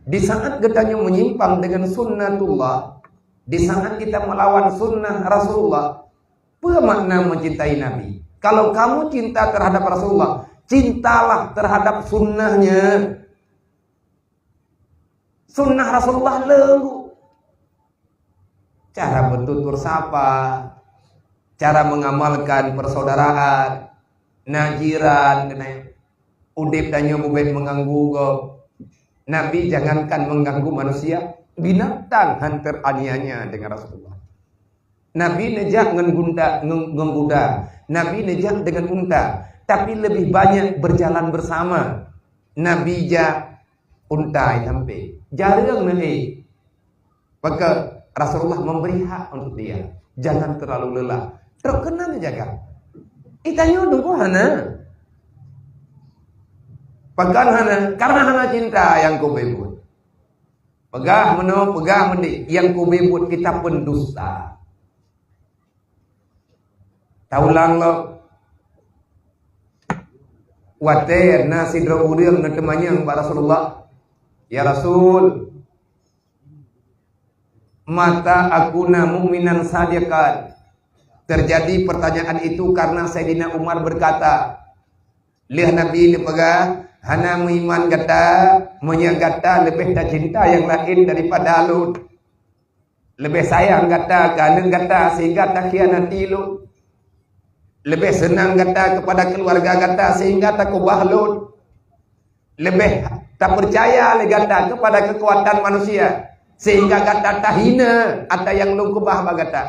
Di saat geutanyoe menyimpang dengan sunnatullah, di saat kita melawan sunnah Rasulullah, peue makna mencintai Nabi? Kalau kamu cinta terhadap Rasulullah, cintalah terhadap sunnahnya. Sunnah Rasulullah leunggu. Cara bertutur sapa, cara mengamalkan persaudaraan, na jiran, keunan udeb tanyoe bubet mengganggu gob. Nabi jangankan mengganggu manusia, binatang han teraniaya dengan Rasulullah. Nabi neujak ngon gunta, ngon, ngon kuda. Nabi neujak dengan unta, tapi lebih banyak berjalan bersama. Nabi jak unta sampai. Jareueng neuék. Maka Rasulullah memberi hak untuk dia. Jangan terlalu lelah. Trok keunan jaga. Itanyoe dungku hana. Pakon hana, karena hana cinta nyang keubiet buet. Peugah meunoe, peugah meundi, nyang keubiet buet kita pendusta. Taulang lom. Watée na sidroe ureuëng neuteumanyong bak Rasulullah, "Ya Rasul, "Mata akuna mu'minan sadiqan?" Terjadi pertanyaan itu karena Saidina Umar berkata, lheueh Nabi neupeugah, "Hana meuiman gata, meunyoe gata leubeh tacinta nyang laén daripada lôn. Leubeh sayang gata keu aneuk gata sehingga takhianati lôn. Leubeh seunang gata keupada keuluwarga gata sehingga takeubah lôn. Leubeh tapeucaya lé gata keupada keukuatan manusia sehingga gata tahina ata nyang lôn keubah bak gata.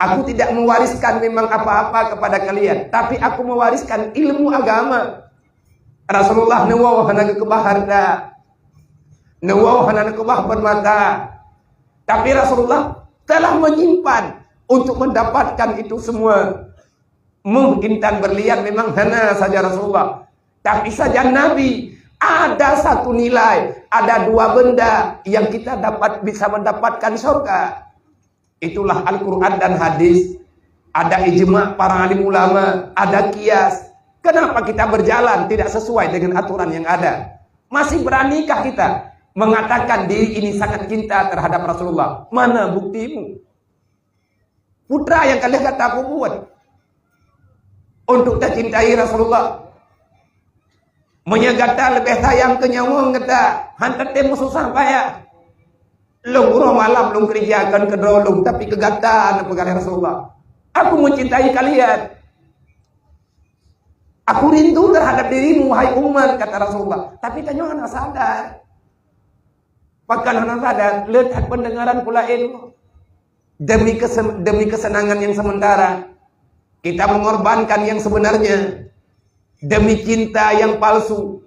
Aku tidak mewariskan memang apa-apa kepada kalian, tapi aku mewariskan ilmu agama." Rasulullah neuwoe hana geukeubah hareuta, neuwoe hana neukeubah peurmata, tapi Rasulullah telah menyimpan untuk mendapatkan itu semua. Méuh intan berlian memang hana sajan Rasulullah, tapi sajan Nabi ada satu nilai, ada dua benda yang kita dapat, bisa mendapatkan surga. Itulah Al-Quran dan hadis. Ada ijma para alim ulama, ada kias. Kenapa kita berjalan tidak sesuai dengan aturan yang ada? Masih beranikah kita mengatakan diri ini sangat cinta terhadap Rasulullah? Mana buktimu? Putra nyang ka lheueh gata peubuet untuk tacintai Rasulullah. Meunyoe gata leubeh sayang keu nyawöng gata, han tatem meususah payah. Lôn uroe malam lôn keureuja kon keu droe lôn, tapi keu gata neupeugah lé Rasulullah, "Aku mencintai kalian. Aku rindu terhadap dirimu, hai umat," kata Rasulullah. Tapi tanyoe hana sadar. Pakon hana sadar, le that pendengaran pula ilmu. Demi kesem-, demi kesenangan yang sementara, kita mengorbankan yang sebenarnya. Demi cinta yang palsu,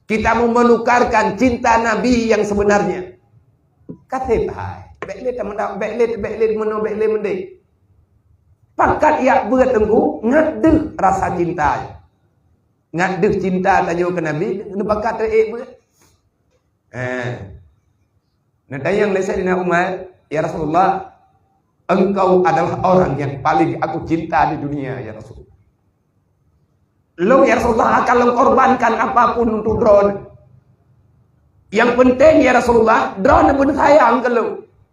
kita menukarkan cinta Nabi yang sebenarnya. Ka sép hai. Bék lé tameuda-, bék lé, bék lé meunoe, bék lé meudéh. Pakat jak beuet teungku, ngat deuh rasa cinta. Ngat deuh cinta tanyoe keu Nabi, neupakat trép ék beuet. Eh. Neutanyong lé Saidina Umar, "Ya Rasulullah, engkau adalah orang yang paling aku cinta di dunia, ya Rasul. Lôn, ya Rasulullah, akan lôn korbankan apapun untuk droeneuh. Yang penting, ya Rasulullah, droeneuh beusayang keu lôn.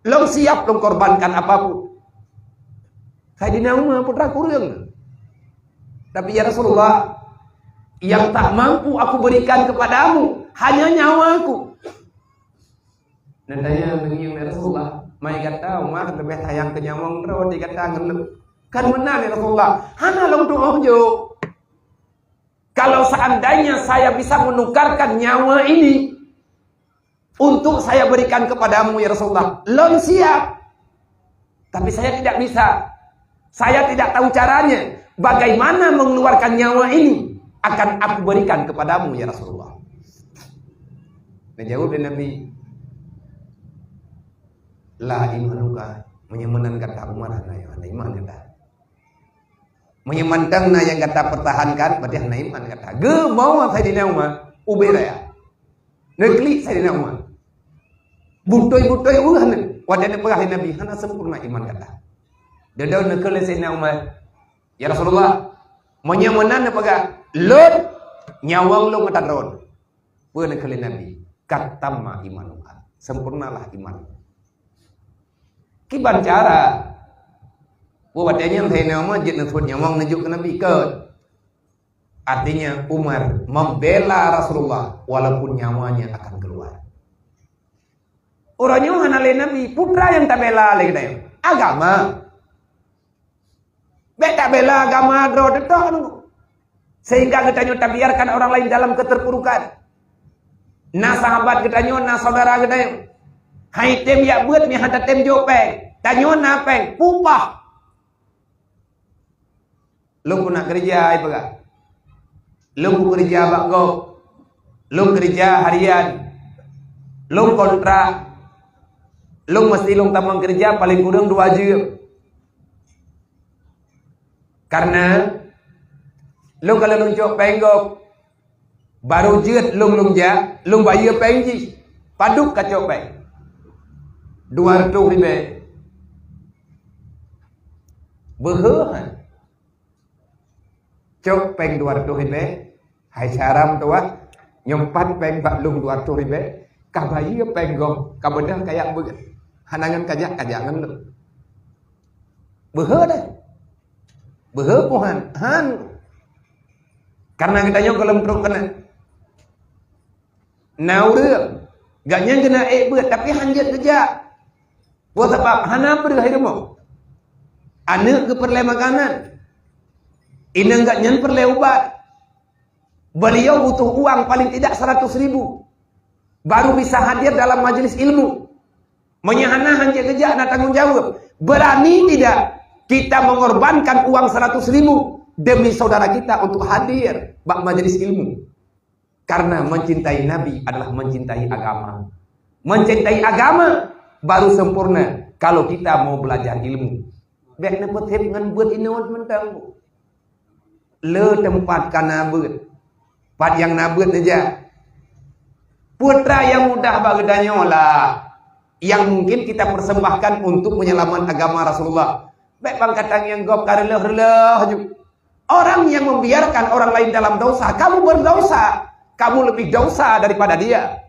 Lôn siap lôn korbankan apapun." Saidina Umar putra kureueng. Tapi, "Ya Rasulullah, yang tak mampu aku berikan kepadamu hanya nyawaku." Neutanyong lé Rasulullah, "Mai gata Umar leubeh sayang keu nyawöng droe di gata ngon lôn?" "Kan meunan, ya Rasulullah, hana lôn tu'oh jok. Kalau seandainya saya bisa menukarkan nyawa ini untuk saya berikan kepadamu, ya Rasulullah, lôn siap. Tapi saya tidak bisa. Saya tidak tahu caranya. Bagaimana mengeluarkan nyawa ini akan aku berikan kepadamu, ya Rasulullah." Neujaweueb lé Nabi, "La imanuka, meunyoe meunan gata Umar hana, hana iman gata. Meunyoe mantong na nyang gata pertahankan, berarti hana iman gata." Geumoe Saidina Umar ubé raya. Neuklik Saidina Umar. Butôi-butôi weueh nyan. Watée neupeugah lé Nabi, "Hana sempurna iman gata." Deudong neukheun lé Saidina Umar, "Ya Rasulullah, meunyoe meunan neupeugah, lôn nyawöng lôn meuta droe." Peue neukheun lé Nabi? "Qad tamma imanuka." Sempurnalah iman. Kiban cara? Peue watée nyan Saidina Umar jeuet neuseuôt nyawöng neujok keu Nabi, "Kon." Artinya Umar membela Rasulullah walaupun nyawanya akan keluar. Uroe nyoe hana lé Nabi, putra nyang tabela lé geutanyoe. Agama. Bék tabela agama droe teutok nunggu. Sehingga geutanyoe tabiarkan orang lain dalam keterpurukan. Na sahabat geutanyoe, na saudara geutanyoe. Hai tem jak beuet meuhan tatem jok péng. Tanyoe na péng, pupah. Lôn keuneuk keureuja, ai peugah. Lôn keuneuk keureuja bak gob. Lôn keureuja harian. Lôn kontrak. Lôn meusti lôn tamong keureuja paleng kureueng dua jeuem. Karena lôn ka lôn cok péng gob. Barô jeuet lôn lôn jak, lôn bayeue péng jih. Padub kacok péng? Dua reutôh ribée. Beuhe han. Cok péng dua reutôh ribée, hai syaram tuah, nyoe pat péng bak lôn dua reutôh ribée, ka bayeue péng gob, ka beudôh kajak beuet. Hana ngon kajak, kajak ngon lôn. Beuhe deh. Beuhe pohan. Han. Karena geutanyoe gohlom trok keunan. Na ureuëng, gobnyan keuneuk ék beuet, tapi han jeuet geujak. Peue sabab? Hana breueh i rumoh. Aneuëk geupeureulee makanan. Inong gobnyan peureulée ubat. Beliau butuh uang paling tidak seratus ribu. Baru bisa hadir dalam majelis ilmu. Meunyoe hana, han jeuet geujak, na tanggong jaweueb. Berani tidak kita mengorbankan uang seratus ribu demi saudara kita untuk hadir bak majelis ilmu? Karena mencintai Nabi adalah mencintai agama. Mencintai agama baru sempurna kalau kita mau belajar ilmu. Bék neupeutheb ngon buet inong mantong. Le teumpat ka na beuet. Pat nyang na beuet neujak. Putra nyang mudah bak geutanyoe lah, yang mungkin kita persembahkan untuk menyelamat agama Rasulullah. Bék bang katang nyang gob ka reuloh-reuloh ju. Orang yang membiarkan orang lain dalam dosa, kamu berdosa. Kamu lebih dosa daripada dia.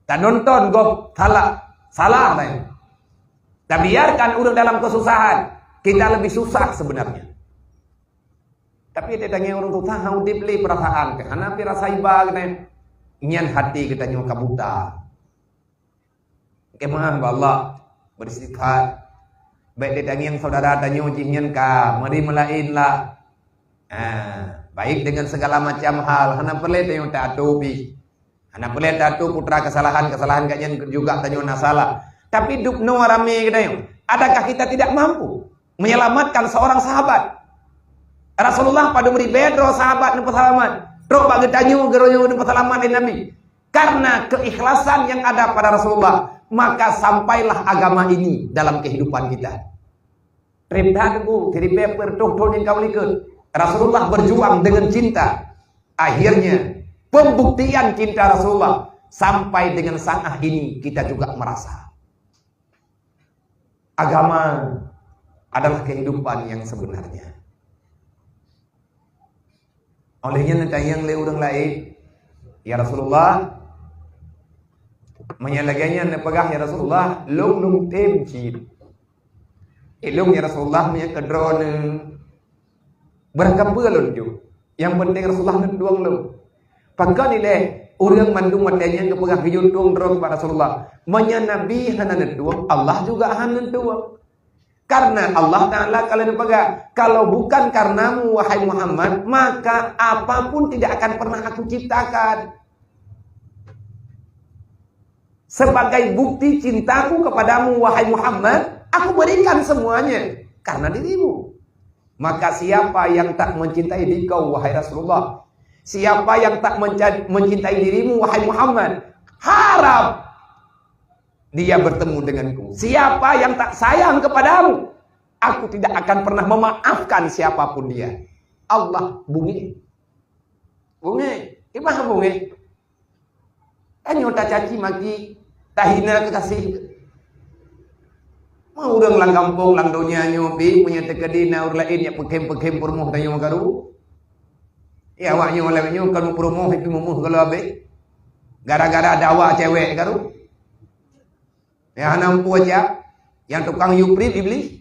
Tanonton gob salah, salah laén. Tabiarkan ureuëng dalam kesusahan, kita lebih susah sebenarnya. Tapi tatanyong ureuëng susah, han udeb lé perasaan, hana pi rasa iba geutanyoe. Nyan hati geutanyoe ka buta. Keumaha bak Allah, beristighfar. Bék tatanyong saudara tanyoe jih nyan ka, mari meulaén lah. Ah, baik dengan segala macam hal, hana peureulée tanyoe taatô pih. Hana peureulée taatô putra kesalahan, kesalahan gobnyan juga tanyoe na salah. Tapi dubnoe ramé geutanyoe, adakah kita tidak mampu menyelamatkan seorang sahabat? Rasulullah padum ribée droe sahabat neupeuseulamat. Trok bak geutanyoe, geutanyoe neupeuseulamat lé Nabi. Karena keikhlasan yang ada pada Rasulullah, maka sampailah agama ini dalam kehidupan kita. Treb that Teungku, siribée peuet reutôh thon nyang ka u likot. Rasulullah berjuang dengan cinta. Akhirnya, pembuktian cinta Rasulullah sampai dengan saat ini kita juga merasa. Agama adalah kehidupan yang sebenarnya. Óh lheueh nyan neutanyong lé ureuëng laén, "Ya Rasulullah, meunyoe lagée nyan neupeugah, ya Rasulullah, lôn lôn tem cit. Eh, lôn, ya Rasulullah, meunyoe keudroe neu, beurangkapeue lôn jok? Nyang penting Rasulullah neutueng lôn." Pakon ilée ureuëng mandum watée nyan geupeugah geuyue tueng droe bak Rasulullah? Meunyoe Nabi hana neutueng, Allah juga hana neutueng. Karena Allah Ta'ala kalau neupeugah, "Kalau bukan karenamu, wahai Muhammad, maka apapun tidak akan pernah Aku ciptakan. Sebagai bukti cintaku kepadamu, wahai Muhammad, Aku berikan semuanya karena dirimu. Maka siapa yang tak mencintai dikau, wahai Rasulullah? Siapa yang tak menca-, mencintai dirimu, wahai Muhammad? Harap dia bertemu denganku. Siapa yang tak sayang kepadamu, Aku tidak akan pernah memaafkan siapapun dia." Allah bungéh. Bungéh. Iban bungéh. Tanyoe tacaci maki, tahina kekasih. Meu ureuëng lam gampông, lam donya nyoe pih, meunyoe teukeudi na ureuëng laén nyang peukhém-peukhém peurumoh tanyoe karu. Ya, awak nyoe lawét nyoe kan peurumoh, itu meumoh galo abéh. Gara-gara dawa cewek karu. Ya, hana mampu aja. Yang tukang yuprip iblis.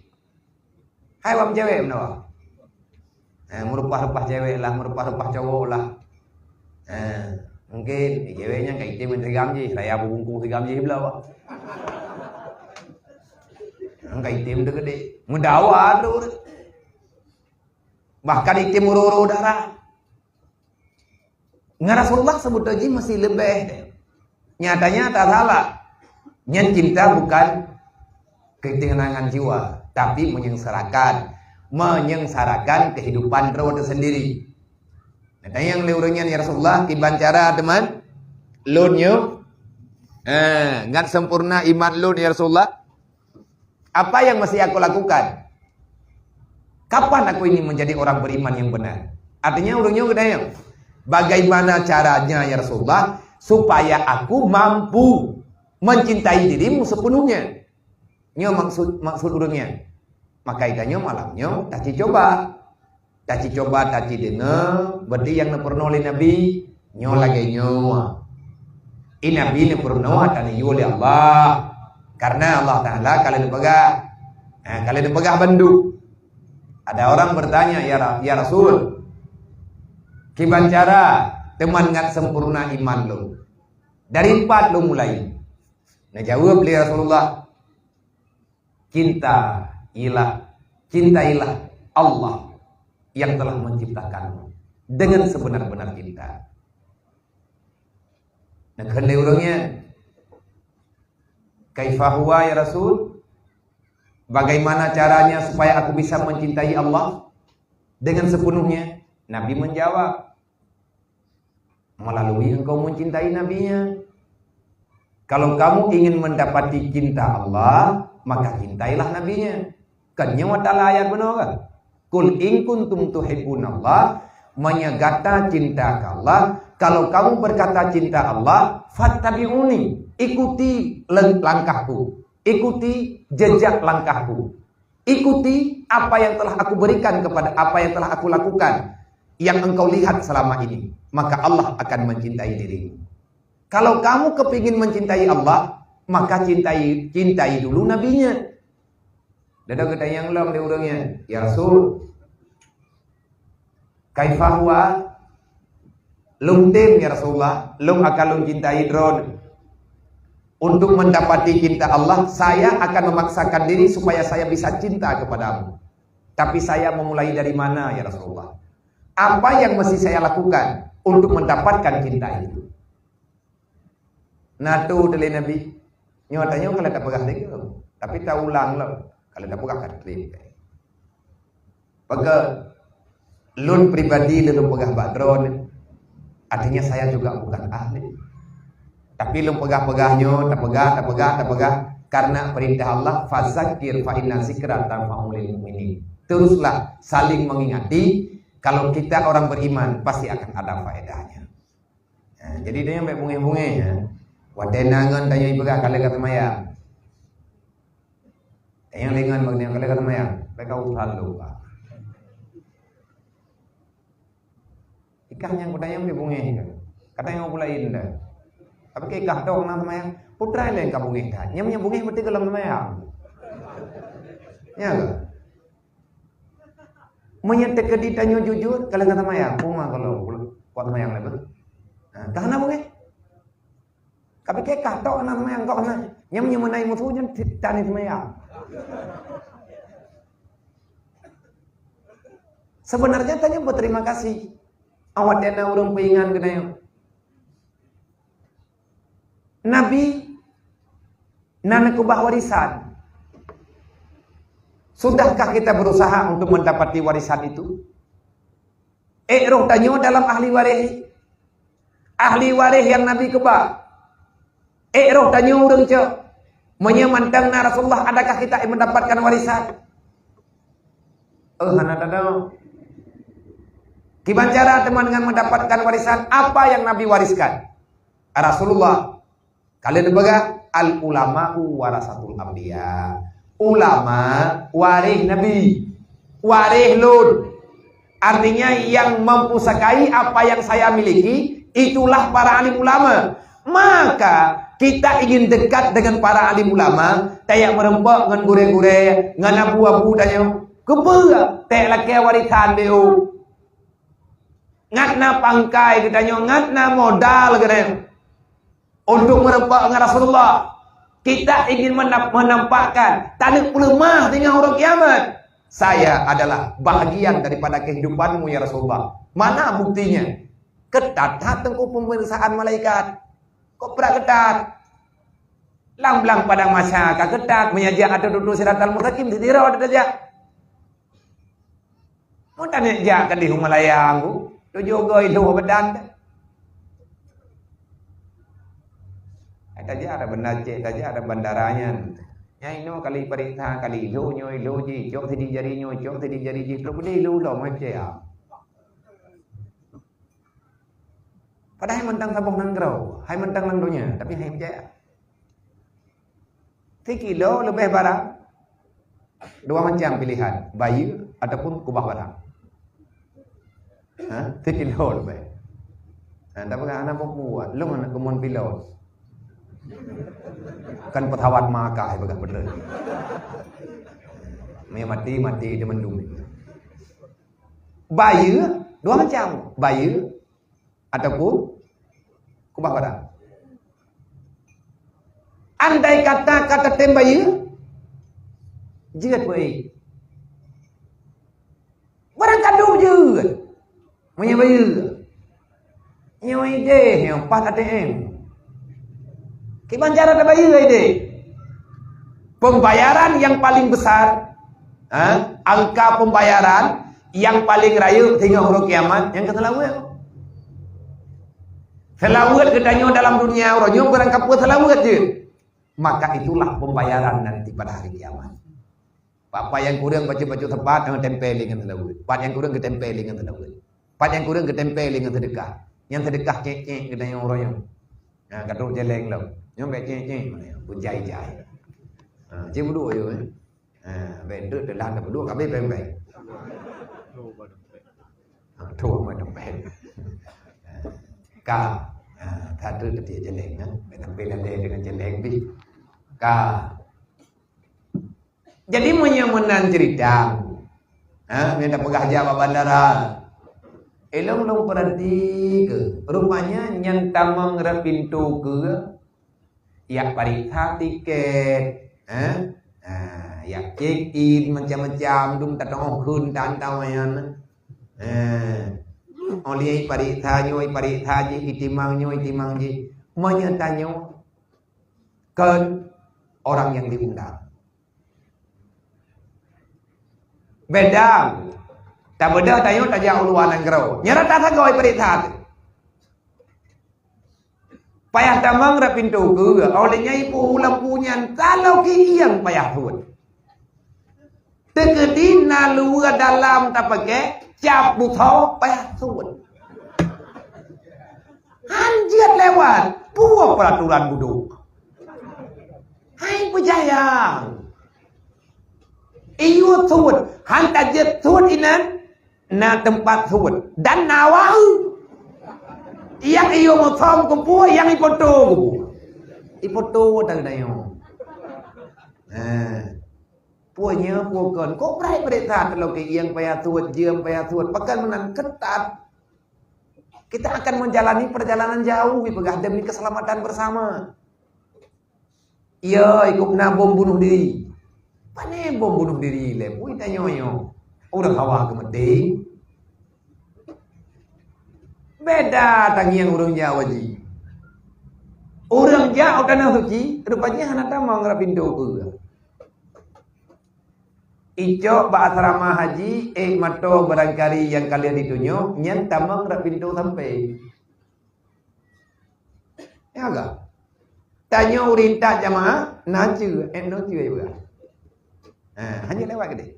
Hai, wam cewek meunawa. Eh, meurupah-rupah cewek lah, meurupah-rupah cowok lah. Eh, mungkin, eh, cewek nyan ka item ngon sigam jih, raya beubungkung sigam jih blah, wah. Nyan ka item teukeudi. Meudawa tu. Bahkan item uro-uro darah. Ngon Rasulullah seubeutoe jih masih leubeh. Nyatanya tak salah. Nyan cinta bukan ketenangan jiwa, tapi menyengsarakan, menyengsarakan kehidupan droe teusendiri. Nyatanya lé ureuëng nyan, "Ya Rasulullah, kiban cara teuma lôn nyoe, eh, ngat sempurna iman lôn, ya Rasulullah?" Apa yang masih aku lakukan? Kapan aku ini menjadi orang beriman yang benar? Artinya, ureuëng nyoe geutanyong, "Bagaimana caranya, ya Rasulullah, supaya aku mampu mencintai dirimu sepenuhnya?" Nyoe maksud, maksud ureuëng nyan. Maka geutanyoe malam nyoe tacicoba. Tacicoba, tacideungoe, berarti nyang neupeurunoe lé Nabi, nyoe lagée nyoe. I Nabi neupeurunoe ata neuyue lé Allah. Karena Allah Taala ka lheueh peugah, eh, ka lheueh peugah bandum. Ada orang bertanya, "Ya Ra-, ya Rasul, kiban cara teuma ngat sempurna iman lôn? Dari pat lôn mulai?" Neujaweueb lé Rasulullah, "Cinta ialah, cintailah Allah yang telah menciptakanmu dengan sebenar-benar cinta." Neukheun lé ureuëng nyan, "Kaifa huwa ya Rasul? Bagaimana caranya supaya aku bisa mencintai Allah dengan sepenuhnya?" Nabi menjawab, "Melalui engkau mencintai Nabi-Nya. Kalau kamu ingin mendapati cinta Allah, maka cintailah Nabi-Nya." Kan nyoe watala ayat bunoe kan? "Qul in kuntum tuhibbunallah," meunyoe gata cinta ka Allah, kalau kamu berkata cinta Allah, "fattabi'uni," ikuti le-, langkahku, ikuti jejak langkahku, ikuti apa yang telah aku berikan kepada, apa yang telah aku lakukan, yang engkau lihat selama ini, maka Allah akan mencintai dirimu. Kalau kamu kepingin mencintai Allah, maka cintai, cintai dulu Nabi-Nya. Lé geutanyong lom lé ureuëng nyan, "Ya Rasul, kaifa huwa? Lôn tem, ya Rasulullah, lôn akan lôn cintai droe. Untuk mendapati cinta Allah, saya akan memaksakan diri supaya saya bisa cinta kepadamu. Tapi saya memulai dari mana, ya Rasulullah? Apa yang mesti saya lakukan untuk mendapatkan cinta itu?" Na tu teuh lé Nabi. Nyoe tanyoe ka lheueh tapeugah lé gob, tapi taulang lom. Ka lheueh tapeugah ka treb. Maka lôn pribadi lôn peugah bak droe, artinya saya juga bukan ahli. Tapi lôn peugah-peugah nyoe, tapeugah, tapeugah, tapeugah, karena perintah Allah, "Fazakir fa inna zikra tanfa'ul mu'minin." Teruslah saling mengingati, kalau kita orang beriman pasti akan ada faedahnya. Ha, jadi tanyoe bék bungéh-bungéh, ya. Watée na ngon tanyoe ipeugah ka lheueh ka seumayang. Tanyoe lé ngon bak nyoe ka lheueh ka seumayang. Bék ka urusan lupa. Ikah nyang kutanyoe bék bungéh. Ka tanyoe pula indah. Tapi keu ikah tok na seumayang. Putra lé ka bungéh that. Nyam nyam bungéh beutôi golom seumayang. Ya ke? Meunyoe teukeudi tanyoe jujur, ka lheueh ka seumayang, peue ma gohlom kuat seumayang lé beuh. Ha, ka hana beungéh. Ka pike kah tok hana seumayang, kok hana. Nyang meunyoe meunan musoh nyan tan seumayang. Sebenarnya tanyoe beuterima kasih. Awak na ureuëng peuingat keu tanyoe. Nabi na neukeubah warisan. Sudahkah kita berusaha untuk mendapati warisan itu? Ék roh tanyoe dalam ahli waréh. Ahli waréh nyang Nabi keubah. Ék roh tanyoe ureuëng cok. Meunyoe mantong na Rasulullah, adakah kita mendapatkan warisan? Eh, hana tadong. Kiban cara teuma dengan mendapatkan warisan apa yang Nabi wariskan? Rasulullah, ka lheueh neupeugah, "Al ulama'u warasatul anbiya." Ulama waréh nabi, waréh lôn. Artinya, yang mempusakai apa yang saya miliki, itulah para alim ulama. Maka, kita ingin dekat dengan para alim ulama, tajak meureumpok ngon gurée-gurée, ngon abu-abu tanyoe. Keupeue? Tajak lakée warisan beu. Ngat na pangkai geutanyoe, ngat na modal geutanyoe. Untuk meureumpok ngon Rasulullah, kita ingin mena-, menampakkan taneuk peuleumah teungoh uroe kiamat. Saya adalah bahagian daripada kehidupanmu, ya Rasulullah. Mana buktinya? Keutat that teungku pemeriksaan malaikat. Kok brat keutat? Lam blang padang mahsyar ka keutat, meunyo jak ateueh dudoe siratal mustaqim, sidroe tajak. Mun tanyoe jak keudeh u Malaya, tujoh goe lhok beudan. Tajak ada banda cek, tajak ada bandara nyan. Nyang inoe kali peuriksa, kali lhok nyoe, lhok jih, cok sideh jari nyoe, cok sideh jari jih, trok keudeh lhok lom, macam. Padahai mantong saboh nanggroe, hai mantong lam donya, tapi hai peucaya. Sikilo leubeh barang. Dua macam pilihan, bayeue ataupun keubah barang. Ha? Sikilo leubeh. Ha, tapi hana buet, lôn hana keumuen pilot. Kan pesawat Makkah peugah beutôi. Meunyo maté, maté di mandum. Bayeue dua macam. Bayeue ataupun keubah barang. Andai kata ka tatem bayeue, jeuet beu. Barang kadu jeuet. Meunyoe bayeue, nyoe ideh nyoe pat A T M. Kiban cara tabayeue ideh? Pembayaran yang paling besar, ha? Angka pembayaran yang paling rayeuk singoh uroe kiamat nyang keu seulaweuet. Seulaweuet geutanyoe dalam dunia uroe nyoe barang kapeue seulaweuet jeuet. Maka itulah pembayaran nanti pada hari kiamat. Pat-pat nyang kureueng bacut-bacut seupat, eh, tempel lé ngon seulaweuet. Pat nyang kureueng geutempel lé ngon seulaweuet. Pat nyang kureueng geutempel lé ngon seudeukah. Nyang seudeukah cék-cék geutanyoe uroe nyoe. Nah, ka trok jeleng lom. Nyoe bèk cék-cék, bujai-jai. Ha, cit peuduek yo, eh. Ha, bèk deuek teulah na peuduek, ka abéh beng-beng. Ha, tu mah dompet. Ka. Ha, ka tu teubiet jeleng, kan. Bèk sampai lalè dengan jeleng pih. Ka. Jadi, meunyoe meunan ceurita, ha, nyang tapeugah jak bak bandara, ilôn lôn peurati keu, rupanya nyang tamong rot pintoe keu, jak pareksa tiket, ha, ha, jak check in, macam-macam, dum tateu'oh kheun tan-tan nyan. Ha, oh lheueh pareksa nyoe, pareksa jih, itimang nyoe, itimang jih. Meunyoe tanyoe kon orang nyang diundang. Beda. Tabeudôh tanyoe tajak u luwa nanggroe. Nyan rata sagoe pareksa teuh. Payah tamong rot pintoe keu, oh lheueh nyan ipeuhu lampu nyan, taloe keu ieng payah suet. Teukeudi na luweue dalam tapakék, cap beusoe payah suet. Han jeuet lewat, peue peuraturan budok. Hai peujayang. Iyue suet, han tajeuet suet inan, na teumpat suet dan na waeu. Nyang iyue musom keupeue, nyang ipoto keupeue. Ipoto teuh tanyoe. Nah. Peue nyoe, peue kon. Kok brat-brat that lôn keu ieng payah suet, jeuem payah suet. Pakon meunan keutat. Kita akan menjalani perjalanan jauh, ipeugah, demi keselamatan bersama. Ya, ikut na bom bunuh diri. Pane bom bunuh diri lé, pui tanyoe nyoe. Ureueng hawa keu meuté. Beda tangieng ureueng jak haji. Ureueng jak u tanah suci, rupanya hana tamong rot pintoe keu. Icok bak asrama haji, ék mantong barangkali nyang ka lheueh jitunyok, nyan tamong rot pintoe sampai. Ya ga? Tanyoe ureueng intat jamaah, na ceue, eh, na ceue, ya ga? Ha, hanya lewat keudeh.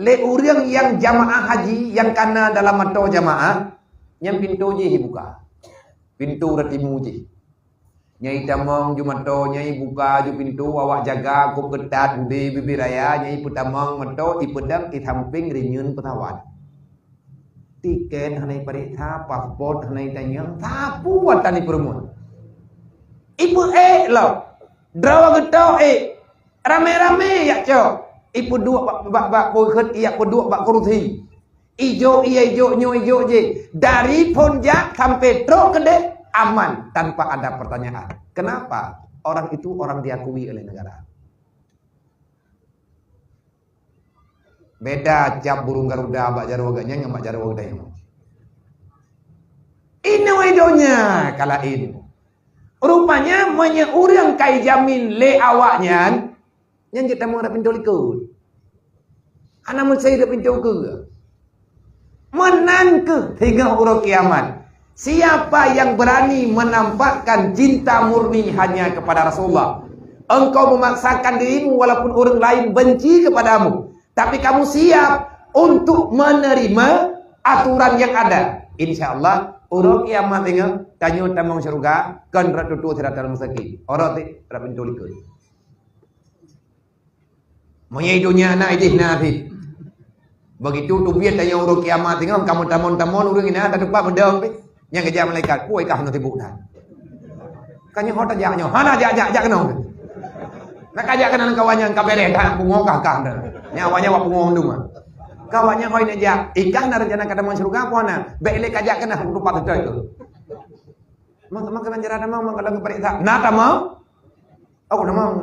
Lé ureueng nyang jamaah haji nyang ka na dalam mantong jamaah, nyan pintoe jih ibuka. Pintoe rot timu jih. Nyang itamong ju mantong, nyang ibuka ju pintoe, awak jaga kok keutat, udeb bibit raya, nyang ipeutamong mantong, ipeudong di sampéng rinyeun peusawat. Tiket hana ipareksa, paspot hana itanyong, sapeue atan ipeureumeun. Ipeuék lom. Droe geutok ék. Ramé-ramé jak cok. Ipeuduek bak, bak, bak peukheuet, ijak peuduek bak kurusi. Ijok, iya ijok, nyoe ijok jih. Dari phon jak sampai trok keudeh aman tanpa ada pertanyaan. Kenapa? Orang itu orang diakui oleh negara. Beda cap burung garuda bak jaroe geuh nyan ngon bak jaroe geuh nyoe. Inoe donya ka laén. Rupanya meunyoe ureueng ka ijamin lé awaknyan, nyan jeuet tamong rot pintoe likot. Hana meusti rot pintoe keue. Meunan keuh singoh uroe kiamat. Siapa yang berani menampakkan cinta murni hanya kepada Rasulullah? Engkau memaksakan dirimu walaupun orang lain benci kepadamu, tapi kamu siap untuk menerima aturan yang ada. Insya Allah, uroe kiamat singoh, tanyoe tamong syeuruga, kon rot tutoe siratal mustaqim. Uroe teuh rot pintoe likot. Meunyoe donya na ideh na sit. Begitu teubiet tanyoe uroe kiamat singoh, kamoe tamong-tamong ureueng inan tateupat meudong pih. Nyang geujak malaikat, "Peue kah hana sibuk that?" Tanyoe ho tajak nyoe. Hana jak, jak, jak keunoe. Nak kajak keunan kawan nyang ka bereh, ka pungo kah, kah dah. Nyawa, nyawa pungo mandum ah. Kawan nyang hoi neujak, ikah na rencana ka tamong syeuruga apa na? Bèk lé kajak keunan, aku tupat beutôi tu. Maka, maka banjara tamong, maka lagi paréksa. Na tamong? Aku tamong.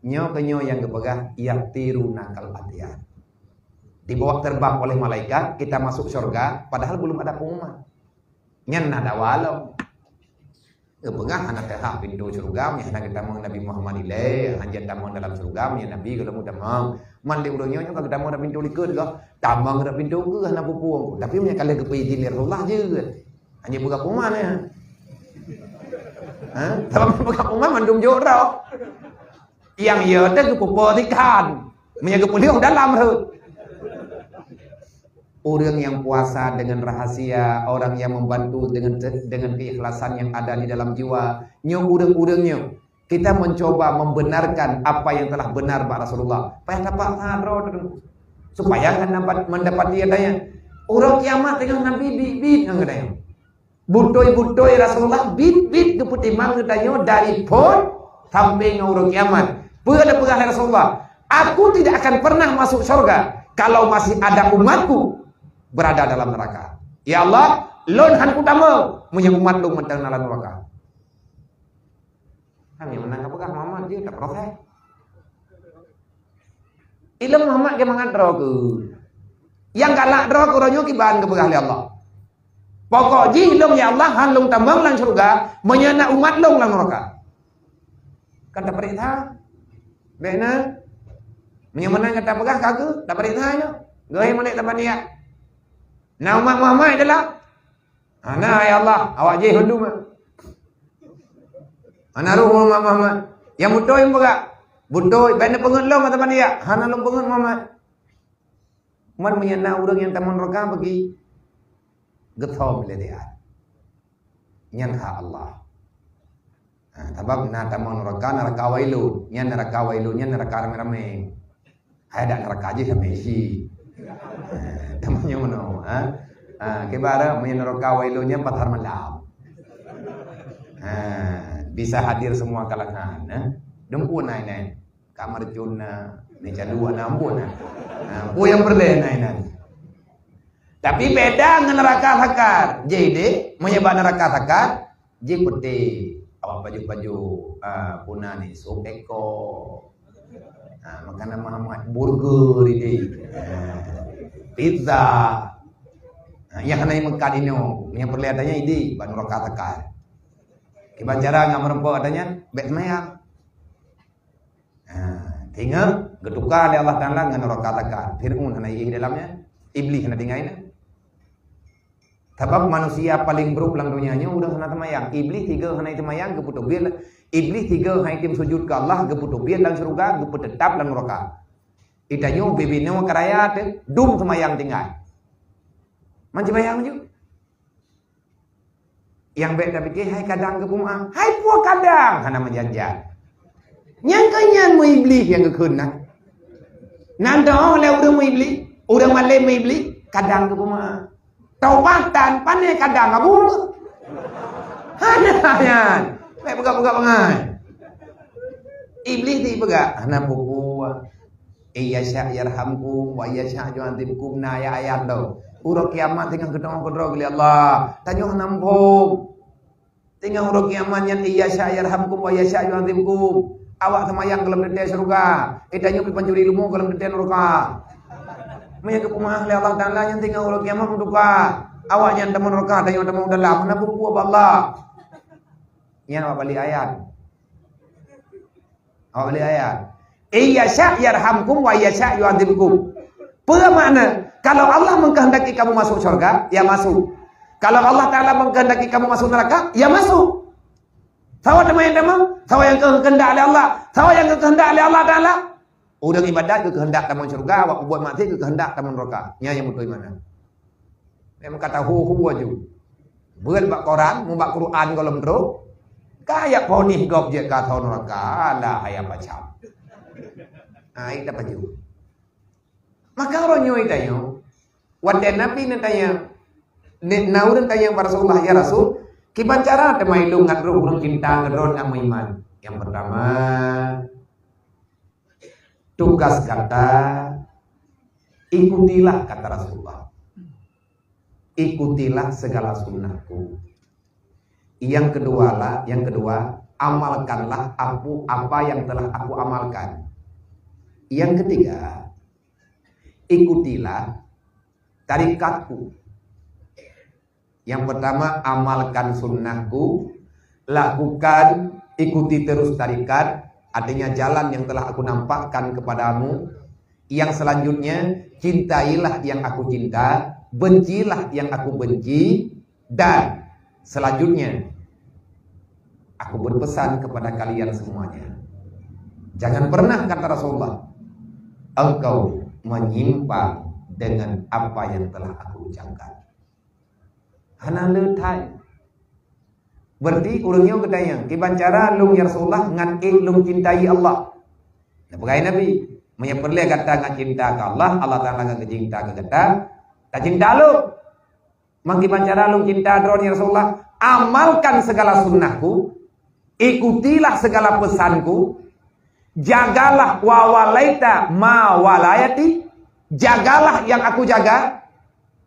Nyoe keuh nyoe nyang geupeugah, "Yatiruna kal atiyar." Dibawa terbang oleh malaikat, kita masuk syurga, padahal belum ada pengumuman. Nyan na dawa lom. Geupeugah hana teuhah pintoe syeuruga, meunyo hana geutamong Nabi Muhammad ilèe, hana tamong dalam syeuruga, meunyo Nabi gohlom geutamong. Man lé ureueng nyoe, nyoe ka geutamong lam pintoe likot goh, tamong lam pintoe keuh hana peue-peue. Tapi meunyo ka lheueh geupeuidhin lé Rasulullah jeuet. Hana peugah peue man nyan. Ha? Sabab peugah peue man mandum jok droe. Nyang yo teuh geupeupo ikan. Meunyo geupeuleueng dalam rhot. Orang yang puasa dengan rahasia, orang yang membantu dengan dengan keikhlasan yang ada di dalam jiwa. Nyoe ureueng-ureueng nyoe. Kita mencoba membenarkan apa yang telah benar bak Rasulullah. Payah tapak sa droe tu. Supaya kan dapat mendapati adanya. Orang kiamat dengan Nabi bit-bit ngon geutanyoe. Beutôi-beutôi Rasulullah bit-bit geupeutimang geutanyoe dari phon sampai ngon uroe kiamat. Peue lé peugah lé Rasulullah, "Aku tidak akan pernah masuk syurga kalau masih ada umatku berada dalam neraka." Ya Allah, lôn han kutamong meunyoe umat lôn mantong na lam neraka. Kami meunan ka peugah Muhammad jeuet taproses. Ilôn Muhammad geumangat droe keuh. Nyang galak droe keuh uroe nyoe kiban geupeugah lé Allah. Pokok jih lôn, ya Allah, han lôn tamong lam syeuruga, meunyoe na umat lôn lam neuraka. Kan taparéksa. Bèk na. Meunyoe meunan gata peugah ka keuh, taparéksa nyoe. Geuhôi molek taban diak. Na umat Muhammad dalam? Hana, ya Allah, awak jih hondum. Hana roh umat Muhammad. Nyang beutôi peugah. Beutôi, bèk na peungeut lôn taban diak. Hana lôn peungeut Muhammad. Man meunyoe na ureueng nyang tamong neuraka bagi geuthom lé dia. Nyan hak Allah. Ha, sabab na tamong neuraka, neuraka Wailun. Nyan neuraka Wailun, nyan neuraka ramé-ramé. Hai dak neuraka jih ramé isi. Ha, tamong nyoe meunoe, ha. Ha, kiban meunyoe neuraka Wailun nyan pasar malam. Ha, bisa hadir semua kalangan, ha. Dumpeue nai-nai. Ka meureucon na, meucalu na, amphon na. Ha, peue nyang peureulèe na inan. Tapi beda ngon neuraka sakar. Jadi, meunyoe bak neuraka sakar, jih peuté. Awak pajoh-pajoh, ha, peue nan nyan, sop eko. Ha, makanan mahal-mahal, burger idéh. Ha, pizza. Ha, nyang hana meukat inoe, nyang peureulèe tanyoe idéh, bak neuraka sakar. Kiban cara ngon meureumpok tanyoe, bèk seumayang. Ha, ingat, geutuka lé Allah Taala ngon neuraka sakar. Fir'aun hana iéh dalam nyan, Iblih hana tinggai na. Sabab manusia paling buruk lam donya nyoe ureueng hana seumayang. Iblih tiga hana seumayang, geupeuteubiet. Iblih tiga hana item sujud keu Allah, geupeuteubiet lam syeuruga, geupeuteutap lam neuraka. Itanyoe bibinoe ka raya teuh, dum seumayang tinggai. Man seumayang ju. Nyang bèk tapike, hai kadang geupeumaáh. Hai peue kadang? Hana meujan-jan. Nyang keu nyan meu-Iblih nyang geukheun na. Nan teuh lé ureueng meu-Iblih, ureueng malém meu-Iblih, kadang geupeumaáh. Taubatan, pané kadang abu. Hana nyan. Bèk peugah-peugah bangai. Iblih ti peugah, hana peue-peue. "Iya sya yarhamkum wa iya sya yu'adzibkum," na ayat-ayat tu. Uroe kiamat teungoh geutanyoe keudroe lé Allah. Tanyoe hana muphom. Teungoh uroe kiamat nyan, "Iya sya yarhamkum wa iya sya yu'adzibkum." Awak seumayang gohlom teuntèe syeuruga. Eh, tanyoe pih pancuri leumo gohlom teuntèe neuraka. Meunyoe geupeumaáh lé Allah Taala nyan teungoh uroe kiamat meutuka. Awak nyan tamong neuraka, tanyoe tamong dalam. Hana peue-peue bak Allah. Nyan awak balik ayat. Awak balik ayat. "Iya sya yarhamkum wa iya sya yu'adzibkum." Peue makna? Kalau Allah mengkehendaki kamu masuk syurga, ya masuk. Kalau Allah Taala mengkehendaki kamu masuk neraka, ya masuk. Sawa teuma nyang tamong, sawa nyang keuheundak lé Allah, sawa nyang keuheundak lé Allah Taala. Ureueng ibadat geukeuheundak tamong syeuruga, awak peubuet maksiat geukeuheundak tamong neuraka. Nyan nyang beutôi makna. Memang kata hu-hu aju. Beuet bak koran, mubak Quran gohlom trok. Ka ayat ponih gob jeuet ka thon neuraka, alah ayat macam. Ai dah paju. Maka uroe nyoe tanyoe, watèe Nabi neutanyong, ne-, na ureueng tanyong bak Rasulullah, "Ya Rasul, Kiban cara teuma ilôn ngon droe ureuëng cinta ngon droe nyang meuiman? Nyang peurtama, tugas gata, ikutilah kata Rasulullah. Ikutilah segala sunnahku. Yang kedua lah, yang kedua, amalkanlah apa, apa yang telah aku amalkan. Yang ketiga, ikutilah tarikatku. Yang pertama, amalkan sunnahku, lakukan, ikuti terus tarikat, artinya jalan yang telah aku nampakkan kepadamu. Yang selanjutnya, cintailah yang aku cinta, bencilah yang aku benci, dan selanjutnya, aku berpesan kepada kalian semuanya. Jangan pernah, kata Rasulullah, engkau menyimpang dengan apa yang telah aku ucapkan. Hana le that. Berarti ureuëng nyoe geutanyong, "Kiban cara lôn, ya Rasulullah, ngat ék lôn cintai Allah?" Nah, peugah Nabi, "Meunyoe peureulée gata ngat cinta keu Allah, Allah Taala akan geucinta keu gata, tacinta lôn." "Meukiban cara lôn cinta droe, ya Rasulullah?" "Amalkan segala sunnahku, ikutilah segala pesanku, jagalah wa walaita ma walayati, jagalah yang aku jaga,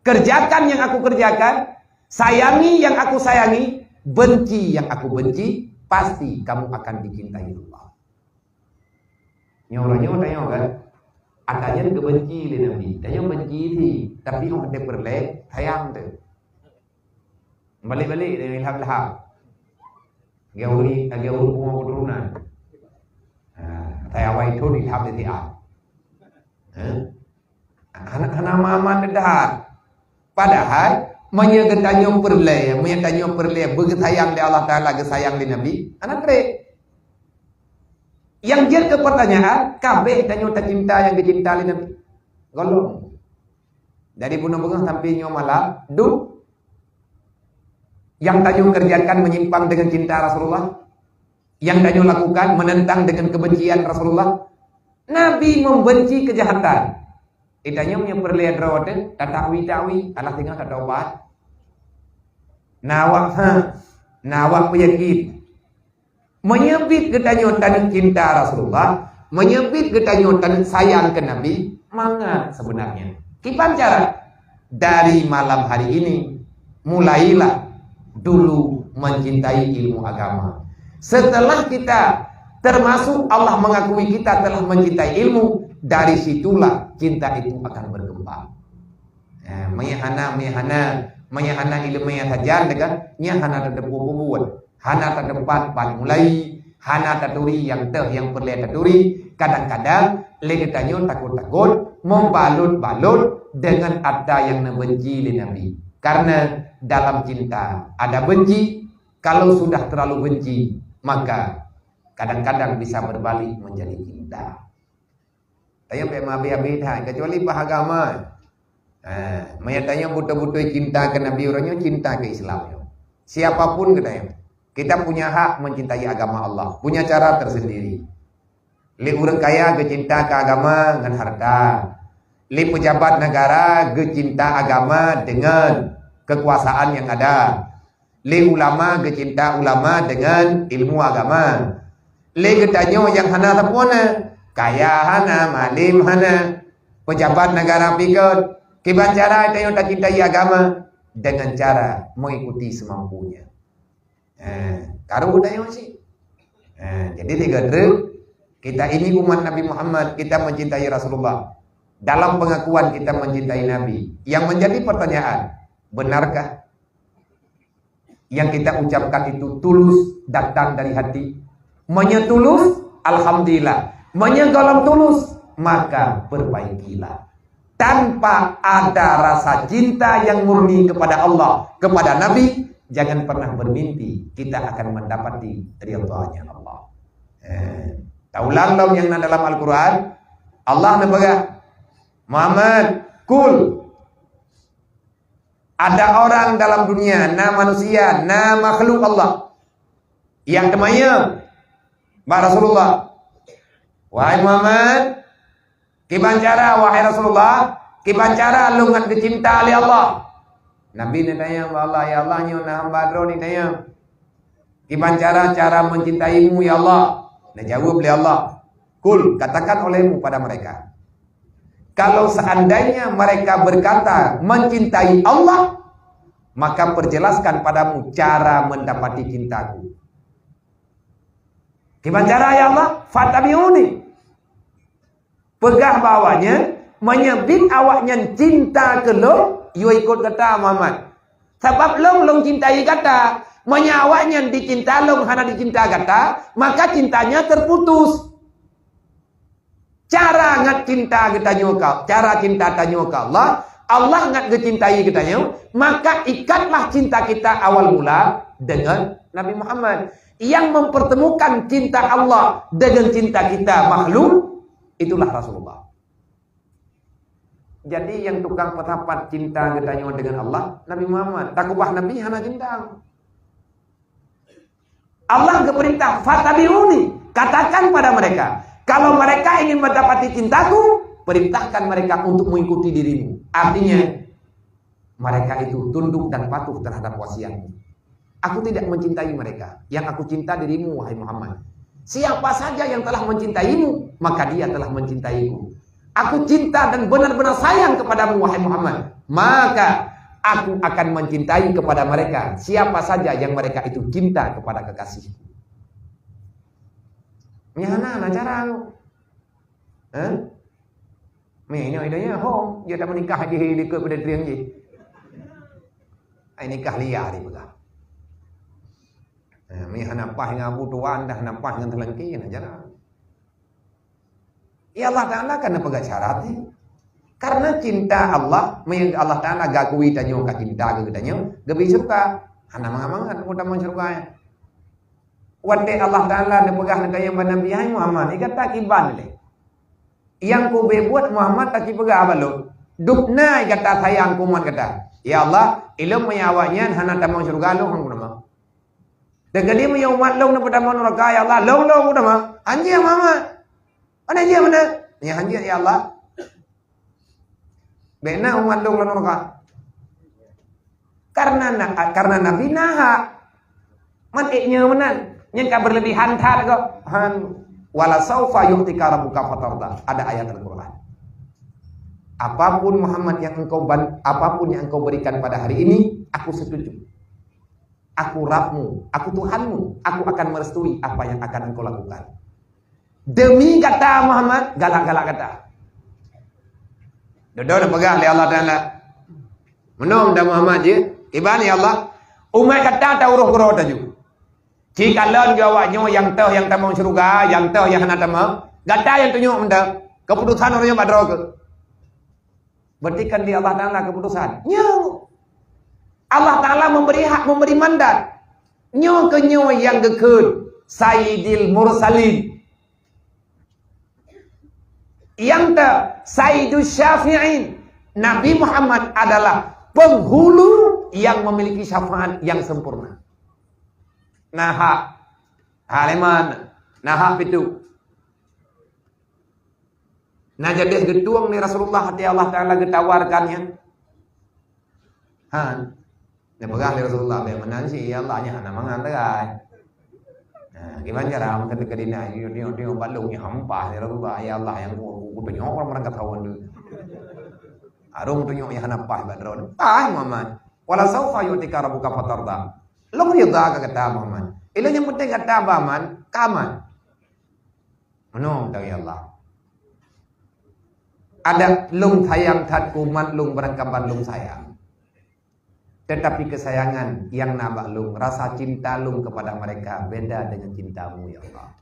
kerjakan yang aku kerjakan, sayangi yang aku sayangi, benci yang aku benci, pasti kamu akan dicintai Allah." Nyoe uroe nyoe tanyoe kan, ata nyan geubenci lé Nabi. Tanyoe benci sih, tapi óh watée peureulée sayang teuh. Balik-balik dari ilham-ilham. Lagée ureuëng, lagée ureuëng pungo keuturonan. Ha, saya awai thon ilham dari A. Ha? Hana, hana aman-aman that. Padahai, meunyoe geutanyoe peureulée, meunyoe tanyoe peureulée, beugeusayang lé Allah Taala, geusayang lé Nabi, hana treb. Nyang jeuet keu peurtanyaan, kabeh tanyoe tacinta nyang geucinta lé Nabi? Gohlom. Dari bunoe beungoh sampai nyoe malam, duek. Nyang tanyoe kerjakan menyimpang dengan cinta Rasulullah. Nyang tanyoe lakukan menentang dengan kebencian Rasulullah. Nabi membenci kejahatan. Di tanyoe meunyoe peureulée droe teuh, tatakwi-takwi, alah singoh tatobat. Na awak ha, na awak peuyakét. Meunyoe biet geutanyoe taneuk cinta Rasulullah, meunyoe biet geutanyoe taneuk sayang keu Nabi, mangat sebenarnya. Kiban cara? Dari malam hari ini, mulailah dulu mencintai ilmu agama. Setelah kita termasuk Allah mengakui kita telah mencintai ilmu, dari situlah cinta itu akan berkembang. Eh, meunyoe hana, meunyoe hana, meunyoe hana ileumèe sajan teuka, nyan hana tateupeue peubuet, hana tateumpat ban mulai, hana taturi nyang teuh nyang peureulèe taturi. Kadang-kadang lé geutanyoe takot-takot membalut-balut deungon atra nyang neubenci lé Nabi. Karena dalam cinta ada benci, kalau sudah terlalu benci, maka kadang-kadang bisa berbalik menjadi cinta. Tanyoe bèk meuhabéh-habéh that, kecuali bak agama. Ha, meunyoe tanyoe beutôi-beutôi cinta keu Nabi, uroe nyoe cinta keu Islam nyoe. Siapapun geutanyoe, kita punya hak mencintai agama Allah, punya cara tersendiri. Lé ureueng kaya geucinta keu agama ngon harta. Lé pejabat negara geucinta agama dengan kekuasaan yang ada. Lé ulama geucinta ulama deungon ilmu agama. Lé geutanyoe nyang hana sapeue na, kaya hana, malem hana, pejabat negara pih kon, kiban cara tanyoe tacintai agama? Dengan cara mengikuti semampunya. Eh, karu tanyoe cit. Eh, jadi tiga truk, kita ini umat Nabi Muhammad, kita mencintai Rasulullah. Dalam pengakuan kita mencintai Nabi, yang menjadi pertanyaan, benarkah yang kita ucapkan itu tulus datang dari hati? Meunyoe tulus, alhamdulillah. Meunyoe gohlom tulus, maka perbaikilah. Tanpa ada rasa cinta yang murni kepada Allah, kepada Nabi, jangan pernah bermimpi kita akan mendapati ridhanya Allah. Eh, taulang lom nyang na dalam Al-Quran, Allah neupeugah, Muhammad, kul, ada orang dalam dunia, na manusia, na makhluk Allah, nyang teumanyong bak Rasulullah, "Wahai Muhammad, kiban cara, wahai Rasulullah, kiban cara lôn ngat geucinta lé Allah?" Nabi neutanyong bak Allah, "Ya Allah, nyoe na hamba Droe neutanyong, kiban cara, cara mencintaimu, ya Allah?" Neujaweueb lé Allah, "Qul, katakan olehmu pada mereka, kalau seandainya mereka berkata mencintai Allah, maka perjelaskan padamu cara mendapati cintaku." "Kiban cara, ya Allah?" "Fattabi'uni." Peugah bak awaknyan, meunyoe biet awaknyan cinta keu lôn, yue ikot gata, Muhammad. Sabab lôn, lôn cintai gata. Meunyoe awaknyan dicinta lôn hana dicinta gata, maka cintanya terputus. Cara ngat cinta geutanyoe ka, cara cinta tanyoe ka Allah, Allah ngat geucintai geutanyoe, maka ikatlah cinta kita awal mula dengan Nabi Muhammad. Yang mempertemukan cinta Allah dengan cinta kita makhluk, itulah Rasulullah. Jadi, nyang tukang peusapat cinta geutanyoe dengan Allah, Nabi Muhammad. Takubah Nabi hana cinta. Allah geupeurintah, "Fattabi'uni." Katakan pada mereka, "Kalau mereka ingin mendapati cintaku, perintahkan mereka untuk mengikuti dirimu." Artinya, mereka itu tunduk dan patuh terhadap wasiatmu. Aku tidak mencintai mereka. Yang aku cinta dirimu, wahai Muhammad. Siapa saja yang telah mencintaimu, maka dia telah mencintaiku. Aku cinta dan benar-benar sayang kepadamu, wahai Muhammad. Maka aku akan mencintai kepada mereka siapa saja yang mereka itu cinta kepada kekasihku. Nyan hana cara. Hah? Meh, nyoe idanya hom, dia tak menikah di, di ke pedestrian je. Ai nikah lia dipeugah. Ha, meh hana paih ngon Abu Tuan dah, hana paih ngon Teulangki, hana jalan. Ya Allah Ta'ala kan peugah syarat ni. Karena cinta Allah, meh Allah Ta'ala gakui tanyoe ka cinta keu tanyoe, geubri syurga. Hana mangat-mangat tamong syurga ya. Watèe Allah Ta'ala neupeugah neutanyong bak Nabi, "Hai Muhammad, i gata kiban lé? Nyang kubri buet Muhammad ka kipeugah bak lôn. Dubna i gata sayang keu umat gata." "Ya Allah, ilôn meunyoe awaknyan hana tamong syeuruga lôn han kutamong. Teukeudi meunyoe umat lôn neupeutamong nuraka, ya Allah, lôn lôn kutamong." "Han jeuet Muhammad." "Hana jeuet meunan?" "Ya han jeuet ya Allah." "Bèk na umat lôn lam nuraka." Karena na, karena Nabi na hak. Man ék nyoe meunan. Nyan ka berlebihan that kok. Han, "Wala saufa yu'tika rabbuka fatarda." Ada ayat Al-Quran. "Apapun Muhammad yang engkau ban-, apapun yang engkau berikan pada hari ini, aku setuju. Aku Rabbmu, aku Tuhanmu, aku akan merestui apa yang akan engkau lakukan." Demi gata Muhammad, galak-galak gata. Dudoe neupeugah lé Allah Ta'ala. Meunoe dan Muhammad jih, "Kiban ya Allah, umat gata ta uroh keudroe taju. Ci kalon geuh awak nyoe nyang toh nyang tamong syeuruga, nyang toh nyang hana tamong. Gata nyang tunyok meunan. Keuputosan uroe nyoe bak droe keuh." Berarti kan di Allah Ta'ala keuputosan. Nyoe. Allah Ta'ala memberi hak, memberi mandat. Nyoe keuh nyoe nyang geukheun Sayyidil Mursalin. Nyang ta Sayyidus Syafi'in. Nabi Muhammad adalah penghulu yang memiliki syafaat yang sempurna. Na hak, hak lima, na hak pitu. Na jadeh geutueng lé Rasulullah, até Allah Ta'ala geutawarkan nyan. Ha. Neupeugah lé Rasulullah, "Bèk meunan cit, ya Allah, nyan hana mangat lagèe." Ha, kiban cara meukeudeh keudina, tiok-tiok bak lôn nyan hampah lé Rasulullah, "Ya Allah, nyang ku, ku, kutunyok ureueng barangkatawan tu. Arung tunyok nyang hana paih bak droeneuh." "Paih Muhammad. Wala saufa yu'tika rabbuka fatarda." Lôn ridha keu gata Muhammad. Ilôn nyang penting gata beuaman, ka aman. Meunoe dari Allah. Ada lôn sayang that keu umat lôn barangkaban lôn sayang. Tetapi kesayangan nyang na bak lôn, rasa cinta lôn kepada mereka beda dengan cintamu, ya Allah.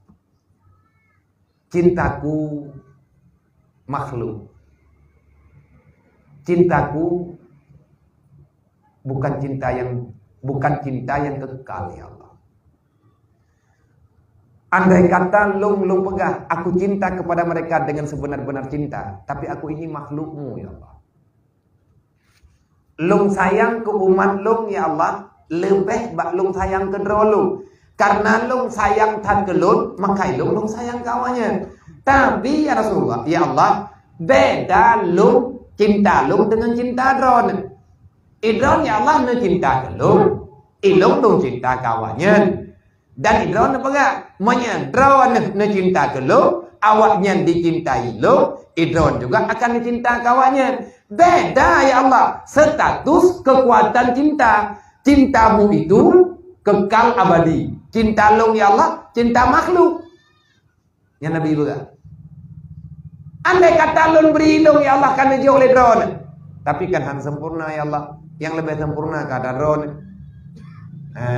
Cintaku makhluk. Cintaku bukan cinta yang, bukan cinta yang kekal, ya Allah. Andai kata lôn, lôn peugah, aku cinta kepada mereka dengan sebenar-benar cinta, tapi aku ini makhlukmu, ya Allah. Lôn sayang keu umat lôn, ya Allah, leubeh bak lôn sayang keu droe lôn. Karena lôn sayang that keu lôn, maka lôn, lôn sayang keu awaknyan. Tapi, ya Rasulullah, ya Allah, beda lôn, cinta lôn dengan cinta droeneuh. Idroeneuh ya Allah neucinta keu lôn, ilôn lôn cinta keu awaknyan. Dan idroeneuh neupeugah, meunyoe droeneuh neucinta keu lôn, awaknyan dicintai lôn, idroeneuh juga akan neucinta keu awaknyan. Beda ya Allah, status kekuatan cinta. Cintamu itu kekal abadi. Cinta lôn ya Allah, cinta makhluk. Nyan Nabi peugah. Andai kata lôn bri lôn, ya Allah, ka neujok lé droeneuh. Tapi kan han sempurna, ya Allah. Nyang leubeh sempurna ka atra droeneuh. Ha.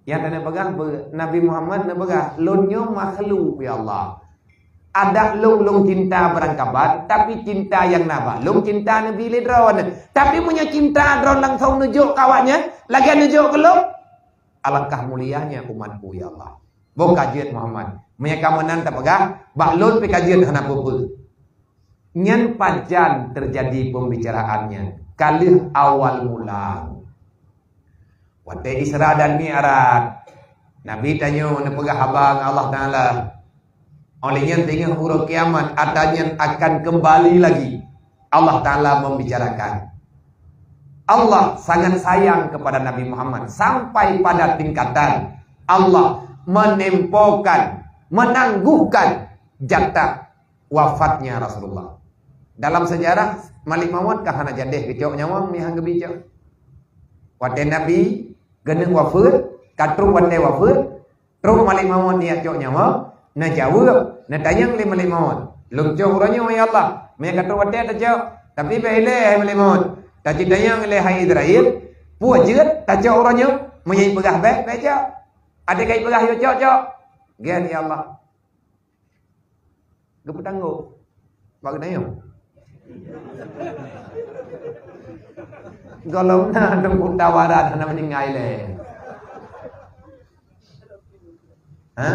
Nyang ka neupeugah, Nabi Muhammad neupeugah, lôn nyoe makhluk, ya Allah. Adak lôn, lôn cinta beurangkabat, tapi cinta nyang na bak lôn cinta Nabi lé droeneuh. Tapi meunyoe cinta droeneuh langsong neujok keu awaknyan, lagèe neujok keu lôn, alangkah mulianya umatku, ya Allah. Boh ka jeuet Muhammad. Meunyoe ka meunan tapeugah, bak lôn pih ka jeuet hana peue-peue. Nyan pajan teujadi peubicaraan nyan. Ka lheueh awal mula. Watèe Isra dan Mi'raj, Nabi tanyoe neupeugah haba ngon Allah Taala. Oleh nyan teungoh uroe kiamat, atra nyan akan kembali lagi. Allah Taala membicarakan. Allah sangat sayang kepada Nabi Muhammad sampai pada tingkatan Allah menempokan, menangguhkan jatah wafatnya Rasulullah. Dalam sejarah, Malik Mawat ka hana jadeh geucok nyawa, meuhan geubi cok. Watèe Nabi geuneuk wafeuet, ka trok watèe wafeuet, trok Malik Mawat neujak cok nyawa, neujaweueb, neutanyong lé Malik Mawat, "Lôn cok uroe nyoe, ya Allah, meunyoe ka trok watèe tacok, tapi bèk ilèe, hai Malik Mawat, tacok tanyong ilèe, hai Izrail, peue jeuet tacok uroe nyoe, meunyoe ipeugah bèk, bèk cok. Adak ka ipeugah yo cok, cok." Gèt, ya Allah. Geupeutanggong. Bak geutanyoe. Gohlom na teungku tawaran hana meuninggai lé. Ha?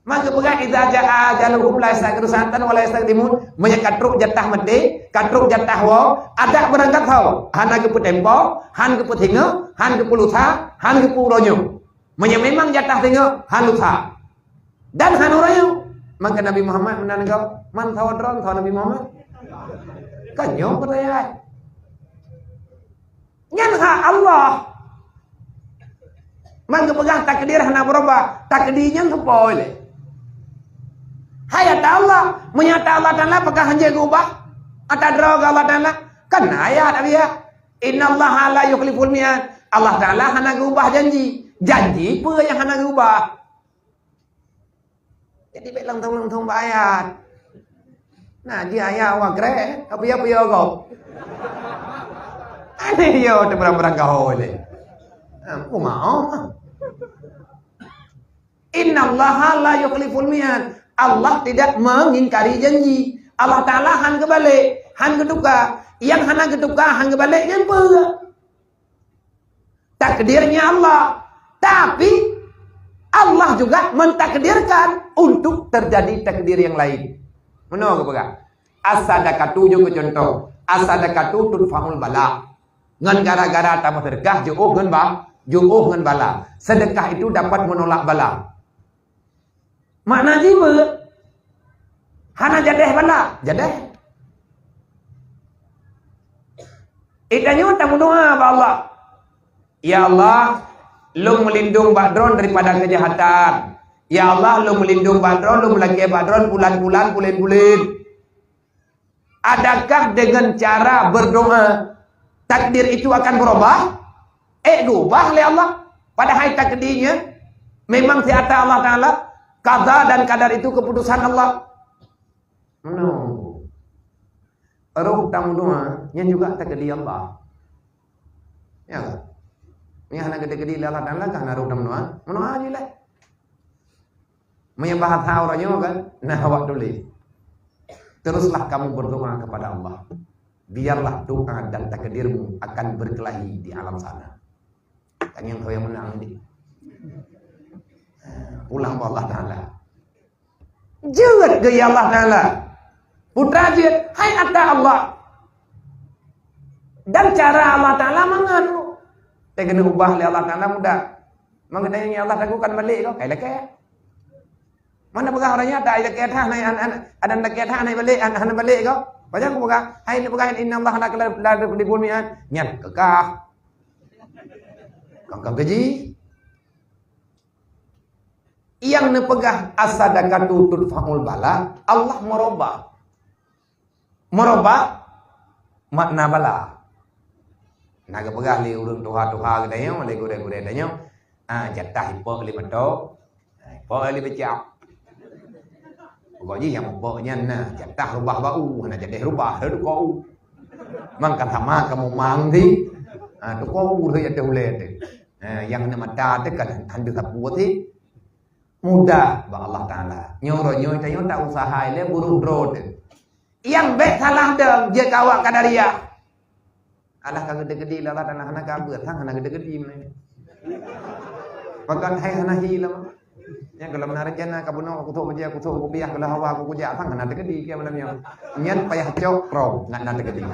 Maka peugah, "Idza jaa ajaluhum la yasta'khiruna sa'atan wa la yastaqdimun." Meunyoe ka trok jatah maté, ka trok jatah woe, adak beurangkat ho. Hana geupeutempo, han geupeusingoh, han geupulusa, han geupeuuroe nyoe. Meunyoe memang jatah singoh, han lusa. Dan han uroe nyoe. Maka Nabi Muhammad meunan gob, man sawa droe, sawa Nabi Muhammad. Kan nyoe peutanyaan. Nyan hak Allah. Man geupeugah takdir hana beurubah, takdir nyan seupôt lé. Hai ata Allah, meunyoe ata Allah Taala peugah hanjeuet geuubah, ata droe geuh Allah Taala, kan ayat Nabi ya. "Innallaha la yukhliful mi'ad." Allah Taala hana geuubah janji. Janji peue nyang hana geuubah? Jadi bèk langsung-langsung bak ayat. Nah, di ayat awak krek, apa ya, apa ya kau? Aneh ya, ada barang-barang kau ni. Aku mau. "Innallaha la yukhliful mi'ad." Allah tidak mengingkari janji. Allah Taala han geubalek, han geutuka. Nyang hana geutuka, han geubalek nyan peue? Takdirnya Allah. Tapi Allah juga mentakdirkan untuk terjadi takdir yang lain. Meunoe geupeugah. As-sadaqatu, jeuet keu contoh. As-sadaqatu tudfa'ul bala. Ngon gara-gara tameuseudeukah jiôh ngon ba-, jiôh ngon bala. Seudeukah itu dapat menolak bala. Makna jih beuet. Hana jadeh bala, jadeh. Geutanyoe tameudoa bak Allah. "Ya Allah, lôn meulindong bak droe daripada keujahatan. Ya Allah, lôn meulindong bak droe, lôn meulakèe bak droe pulan-pulan, pulen-pulen." Adakah dengan cara berdoa takdir itu akan berubah? Eh, diubah lé Allah. Padahai takdirnya memang di atas Allah Taala. Qada dan qadar itu keputusan Allah. Meunoe. Roh tameudoa, nyan juga takdir Allah. Ya kan? Nyan hana geutakdir lé Allah Taala, kan roh tameudoa. Meunoe aja lah. Meunyoe bahasa uroe nyoe kan, nah, awak tuléh, "Teruslah kamu berdoa kepada Allah. Biarlah doa dan takdirmu akan berkelahi di alam sana." Kan nyang keu nyang meunang ni. Pulang bak Allah Taala. Jeuet keu ya Allah Taala. Putra jeuet, hai ata Allah. Dan cara Allah Taala mangat. Teuh keuneuk ubah lé Allah Taala mudah. Maka tanya ya Allah, taku kan balik kau, kai lakèe. Mana peugah ureueng nyan, "Ada lakèe that, hana, hana, hana lakèe that, hana balik, hana, hana balik kau." Pajan kupeugah, hai neupeugah, "Innallaha la, la, la yukhliful mi'ad." Nyan keukah. Kang-kang keji. Nyang neupeugah as-sadaqatu tudfa'ul bala, Allah meurubah. Meurubah makna bala. Na geupeugah lé ureuëng tuha-tuha geutanyoe, lé gurée-gurée tanyoe, ah, jatah ipok lé meuto, ah, ipok lé becak. Pokok jih nyang ipok nyan na, jatah rubah bau, hana jadeh rubah, lé tuko u. Mang ka sama kamoe mang di, ah, tuko u lé jatah ulée teuh. Ah, nyang na mata teuh kan hana sapeue sih. Mudah bak Allah Taala. Nyoe uroe nyoe tanyoe ta usaha ilée burung droe teuh. Nyang bék salah dong jeuet keu awak Qadariyah. Alah ka geudeuk-geudeuk lé Allah Taala hana ka beuet, sang hana geudeuk-geudeuk mulai. Pakat hai hana hi lama. Nyang kalau meunan rencana ka bunoe kusok bajée, kusok kupiah, kalau hawa ku kujak, sang hana deuk-geudeuk kia malam nyoe. Nyan payah cok trom ngat na deuk-geudeuk.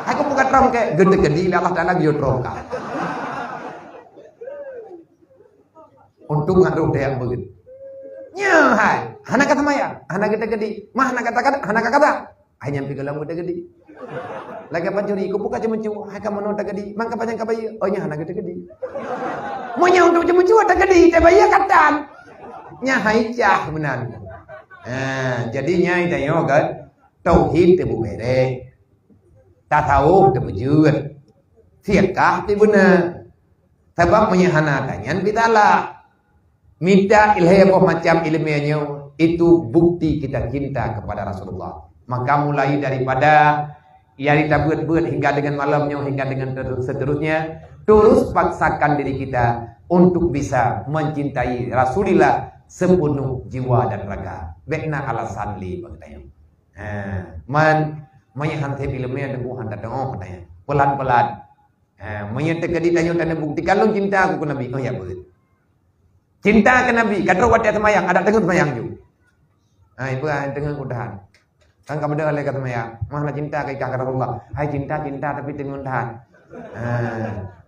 Hai ku buka trom ke geudeuk-geudeuk lé Allah Taala geuyue trom ka. Untung ngat roh dayang beuet. Nya hai, hana ka seumayang, hana geuta gedi, mah hana ka takat, hana ka kata. Hai nyang pi golom geuta gedi. Lagée pancuri, ku buka ceumeucue, hai ka meunoe ta gedi, mangka panyang ka bayeue, oh nya hana geuta gedi. Meunyoe untuk ceumeucue ta gedi, ta bayeue katan. Nya hai cah meunan. Ha, jadi nyai tanyoe kan, tauhid teubeubéréh. Tasawuf teubeujeuet. Fiqah teubeuna. Sabab meunyoe hana tanyan bidalah. Minta ilham boh macam ileumé nyoe, itu bukti kita cinta kepada Rasulullah. Maka mulai daripada nyang tabeuet-beuet hingga dengan malam nyoe, hingga dengan ter-, seterusnya, terus paksakan diri kita untuk bisa mencintai Rasulullah sepenuh jiwa dan raga. Bék na alasan lé bak geutanyoe. Ha, man, meunyoe han sép ileumé teungku han tateu'oh katanya. Pelan-pelan. Ha, meunyoe teukeudi tanyoe taneubuktikan lôn cinta ku keu Nabi. Oh ya, beutôi. Cinta keu Nabi, ka trok watée seumayang, adak teungeut seumayang ju. Ha, ipeue teungeut ku tahan. Kan ka beudôh lé ka seumayang, mah na cinta keu ikah keu Rasulullah. Hai cinta, cinta tapi teungeut tahan. Ha,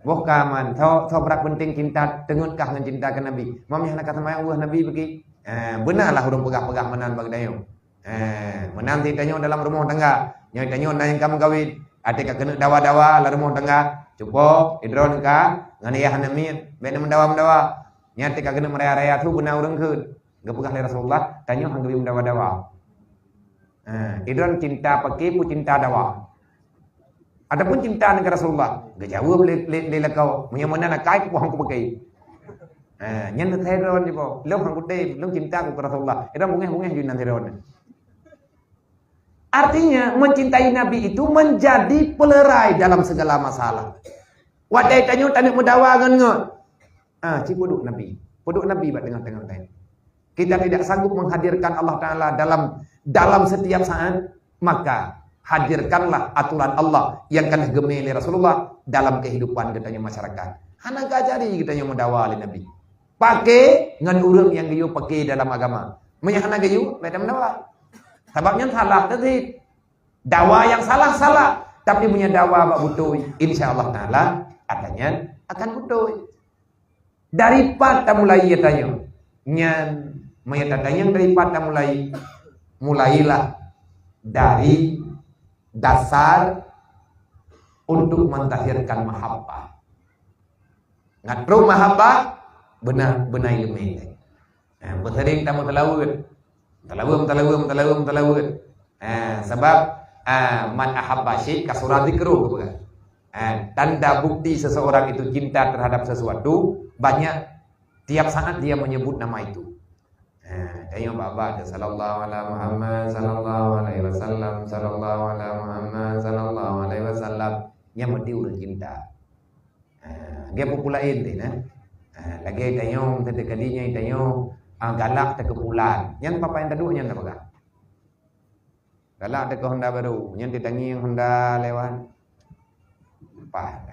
boh ka man, soe, soe brat penting cinta teungeut kah ngon cinta keu Nabi. Mam nyang hana ka seumayang weueh Nabi beuki. Ha, beuna lah ureuëng peugah-peugah meunan bak geutanyoe. Eh, meunan cit tanyoe dalam rumoh tangga. Nyoe tanyoe na nyang ka meukawen. Até ka keuneuk dawa-dawa lam rumoh tangga. Cupo, idroen ka, ngon ayah aneuk miet. Bék na meudawa-meudawa. Nyan até ka keuneuk meuraya-raya su beuna ureuëng kheun. Geupeugah lé Rasulullah, tanyoe han geubri meudawa-dawa. Eh, idroen cinta paké pu cinta dawa. Ataupun cinta ngon Rasulullah. Geujaweueb lé, lé, lé lakoe. Meunyoe meunan akai, kupoh han kupakai. Ha, nyan na sidroe jiboh. Lôn han kutem, lôn cinta ku keu Rasulullah. Idroen bungéh-bungéh ju nan sidroe. Artinya, mencintai Nabi itu menjadi pelerai dalam segala masalah. Watée tanyoe taneuk meudawa ngon ngon. Ah, ci peuduek Nabi. Peuduek Nabi bak teungoh-teungoh tanyoe. Kita tidak sanggup menghadirkan Allah Taala dalam, dalam setiap saat, maka hadirkanlah aturan Allah yang ka lheueh geumé lé Rasulullah dalam kehidupan geutanyoe masyarakat. Hana ka jadi geutanyoe meudawa lé Nabi. Paké ngon ureuëng nyang geuyue paké dalam agama. Meunyoe hana geuyue, bék tameudawa. Sabab nyan salah teuh cit. Dawa nyang salah, salah. Tapi meunyoe dawa bak beutôi, insya Allah Taala, ata nyan akan beutôi. Dari pat tamulai tanyoe? Nyan, meunyoe tatanyong dari pat tamulai, mulailah dari dasar untuk mentahirkan mahabbah. Ngat trok mahabbah, beuna, beuna ileumé. Eh, beuseuring tameuteulaweuet. Teulaweuet, teulaweuet, teulaweuet, teulaweuet. Eh, sabab, ah, man ahabba syai' kasura dzikruh, gitu kan. Eh, tanda bukti seseorang itu cinta terhadap sesuatu, banyak tiap saat dia menyebut nama itu. Eh, tanyoe bak-bak tu, "Sallallahu ala Muhammad, sallallahu alaihi wasallam, sallallahu ala Muhammad, sallallahu alaihi wasallam." Nyan meuti ureuëng cinta. Ah, lagée peue laén teuh, nah. Ah, lagée tanyoe, teuka di nyan tanyoe, ah, galak teuka pulan. Nyan papa nyang taduek nyan tapeugah. Galak teuka Honda baru, nyan teutangieng Honda lewat. Pah.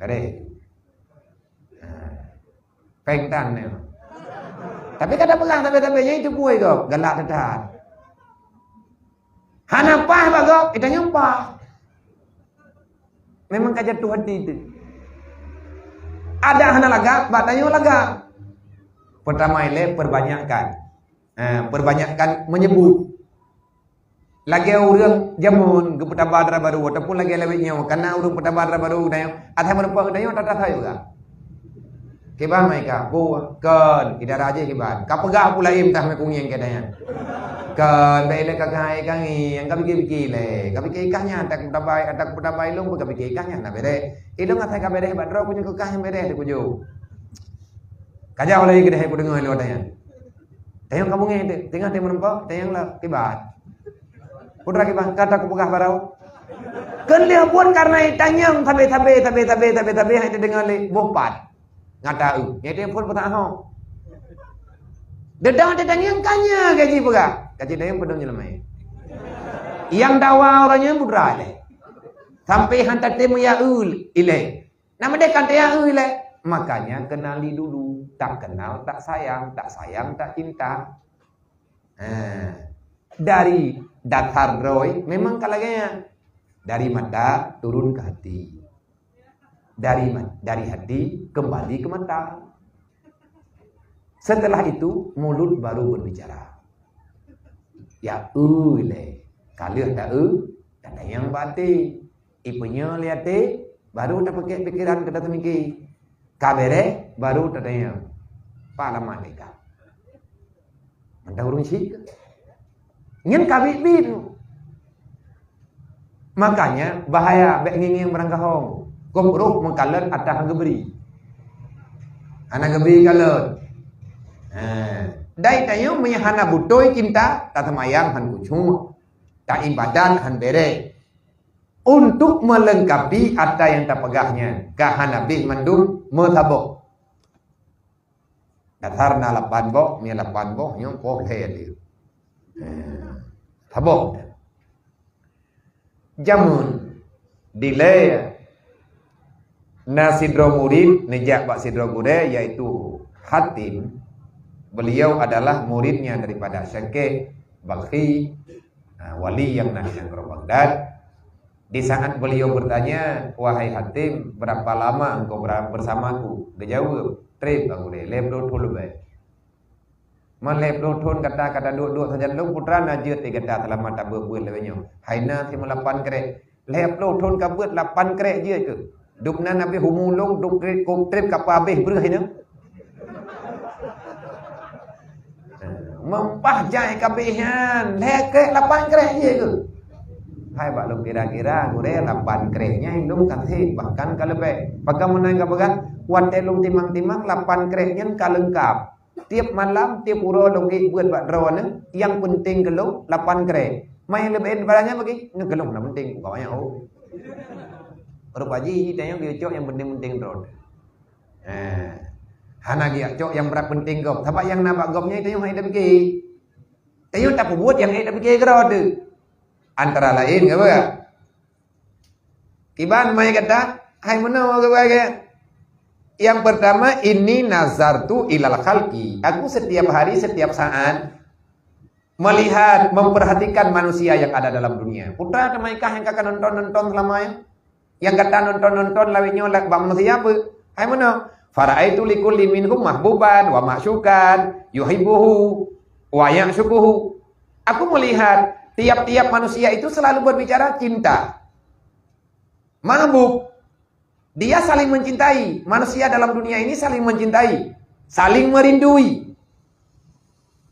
Garéh. Ah. Péng tan nyoe. Tapi kada peugah sabe-sabe nyan itu bui gob, galak teutat. Hana pah bak gob, itanyoe pah. Memang ka jatuh hati tu. Ada hana lagak, bak tanyoe lagak. Pertama ilée perbanyakkan. Eh, perbanyakkan menyebut. Lagèe ureueng jameun geupeutaba dara barô ataupun lagèe lawét nyoe, kana ureueng peutaba dara barô geutanyoe, asai meurumpok geutanyoe, tata sayu ka. Kiban mai ka, bu, kon, idara jih kiban. Ka peugah pula im tah meukunyeng keu tanyoe. Kon, bèk ilèe ka keuhai ka ngieng, ka pike-pike lé. Ka pike ikah nyan, tak peutaba, tak peutaba ilong pun ka pike ikah nyan, na bèrèh. Ilong asai ka bèrèh bak droe, kunyueng keu kah nyang bèrèh dikujoe. Ka jauh lagi keudeh kudeungoe lé watèe nyan. Tanyong ka beungèh teuh, teungoh teuh meurumpok, tanyong lah kiban. Putra kiban, ka takupeugah barô. Keu lheueh buet kareuna itanyong sabe-sabe, sabe-sabe, sabe-sabe, hai teudeungoe lé boh pat. Ngat ta eu, nyan teuh phôn peutah ho. Deudong teuh tanyong ka nyoe gaji peugah. Gaji tanyong peudong nyeuleume. Nyang dawa uroe nyoe putra lé. Sampai han tatem ya eu ilèe. Nama dia kan dia eu ilèe? Makanya kenali dulu. Tak kenal tak sayang, tak sayang tak cinta. Ha. Dari dasar droe memang ka lagèe nyan. Dari mata turun ke hati. Dari ma-, dari hati kembali ke mata. Setelah itu mulut baru berbicara. Ya eu ilèe. Ka lheueh ta eu, tatanyong bak até. Ipeunyoe lé até, baru tapeuké pikeran keu tateumiki. Ka bèrèh, baru tatanyong, "Pat alamat lé kah?" Mantong ureueng syiek. Nyan ka biet-biet. Makanya bahaya bèk ngieng-ngieng barangkahong. Gob roh meukalon ata han geubri. Hana geubri kalon. Ha. Dai tanyoe meunyo hana beutôi cinta, taseumayang han khusyuk, taibadat han bèrèh. Untuk melengkapi ata nyang tapeugah nyan, ka hana bèh mandum meusaboh. Dasar na lapan boh, mi lapan boh, nyoe poh lhèe lé. Eh, saboh. Jameun dilèe na sidroe murit neujak bak sidroe gurèe, yaitu Hatim. Beliau adalah muridnya daripada Syakik Balkhi, ha, wali yang na di nanggroe Baghdad. Di saat beliau bertanya, "Wahai Hatim, berapa lama engkau ber-, bersamaku?" Geujaweueb, "Trép, Gurèe, lhèe ploh thôn leubeh." "Man lhèe ploh thôn gata ka taduek-duek sajan lôn, peue teuma na jeuet lé gata seulamat tabeuet-beuet lagèe nyoe?" "Hai na, simeulapan krek." "Lhèe ploh thôn ka beuet lapan krek jeuet keuh?" "Dum nan habéh umu lôn, dum trép, kôb trép ka peuhabéh breuh nyoe." Meumpah jai ka abéh nyan, lhèe krek, lapan krek jeuet keuh? Hai bak lôn kira-kira, Gurèe, lapan krek nyan lôn ka sép, bahkan ka leubeh. Pakon meunan ka peugah, watèe lôn timang-timang, lapan krek nyan ka leungkap. Tiep malam, tiep uroe lôn ék beuet bak droeneuh, nyang peunteng keu lôn lapan krek. Ma nyang leubeh daripada nyan bagi, nyan keu lôn hana peunteng, bukan banyak oh. Rupa jih tanyoe geucok nyang peunteng-peunteng droeneuh. Eh, hana geucok nyang brat peunteng gob. Sabab nyang na bak gob nyan tanyoe han ék tapike. Tanyoe tapeubuet nyang ék tapike keudroe teuh. Antara laén, ka peugah? Kiban mai gata, hai meunoe geubai gaya. Yang pertama, "Inni nazartu ilal khalqi." Aku setiap hari, setiap saat melihat, memperhatikan manusia yang ada dalam dunia. Peue teuma kah nyang ka nonton-nonton selama nyoe? Nyang gata nonton-nonton lawét nyoe bak manusia peue? Hai meunoe, "Fara'aitu likulli minhum mahbuban wa ma'syukan, yuhibbuhu wa ya'syukuhu." Aku melihat tiap-tiap manusia itu selalu berbicara cinta. Mahbub. Dia saling mencintai. Manusia dalam dunia ini saling mencintai, saling merindui.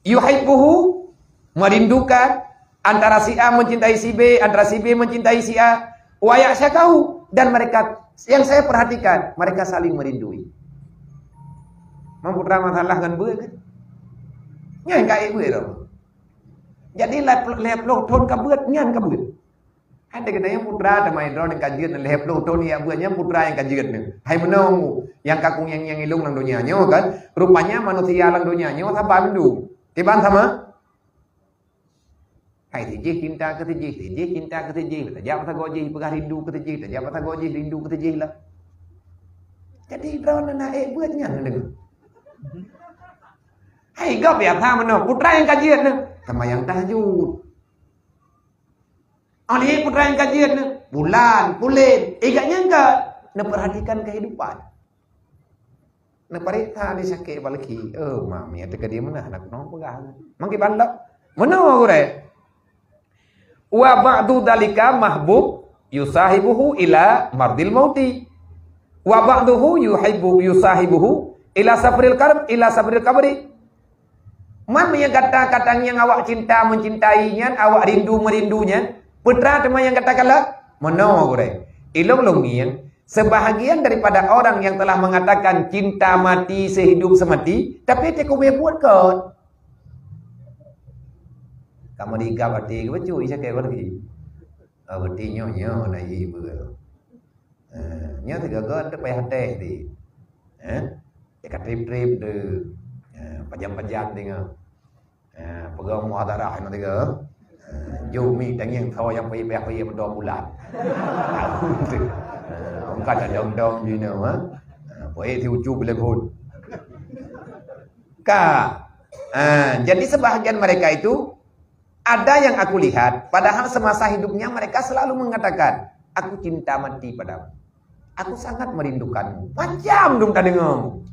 Yuhibbuhu, merindukan, antara si A mencintai si B, antara si B mencintai si A. Wa ya'syakahu, dan mereka, yang saya perhatikan, mereka saling merindui. Memang putra masalah ngon beuet kan? Nyan ka ék beuet tau. Jadi lhèe ploh thôn ka beuet, nyan ka beuet. Ada kata nyang putra teuma droe nyang ka jeuet, lhèe ploh thôn nyang beuet nyan putra nyang ka jeuet nyoe. Hai meunoe, nyang ka kunyeng-nyeng ilong lam donya nyoe kan. Rupanya manusia lam donya nyoe saban tu. Kiban sama? Hai sijih cinta keu sijih, sijih cinta keu sijih. Tajak masa gojih peugah rindu keu sijih, tajak masa gojih rindu keu sijih lah. Jadi droe na ék beuet nyan deungoe. Hai gob ya tha meunoe, putra nyang ka jeuet nyoe. Sama nyang tahajud. Aneuk putra nyang ka jeuet nyoe, bulan, pulen, igat nyang ka neupeurhatikan kehidupan. Neupareksa di sakét balki, "Oh, mami, ata ka di mana anak nong peugah?" Mangki bandok. Meunoe gurèe. Wa ba'du dzalika mahbub yusahibuhu ila mardil mauti. Wa ba'duhu yuhibbu yusahibuhu ila safaril karb, ila safaril kabri. Man meunyoe gata ka tangieng awak cinta mencintai nyan, awak rindu merindu nyan, peue teuma nyang gata kalon? Meunoe gurée. Ilong lôn ngieng, sebahagian daripada orang yang telah mengatakan cinta mati sehidup semati, tapi teuh kubeh buet kon. Kamoe digab até geubacut, sakét kon lagi. Ah, berarti nyoe, nyoe na ié beu. Eh, nyoe sigoe-goe teuh payah teh di. Eh? Teuka trip-trip di. Eh, pajam-pajam deungoe. Eh, peugah muhadharah nyoe tiga. Eh, jok mi tangieng sawa nyang payah-payah meudoa bulan. Eh, ungkat tak dong-dong di nyoe, ha? Eh, payah si ucu bilai phon. Ka. Eh, jadi sebahagian mereka itu ada yang aku lihat, padahal semasa hidupnya mereka selalu mengatakan, "Aku cinta mati padamu. Aku sangat merindukanmu." Macam dong tadeungoe.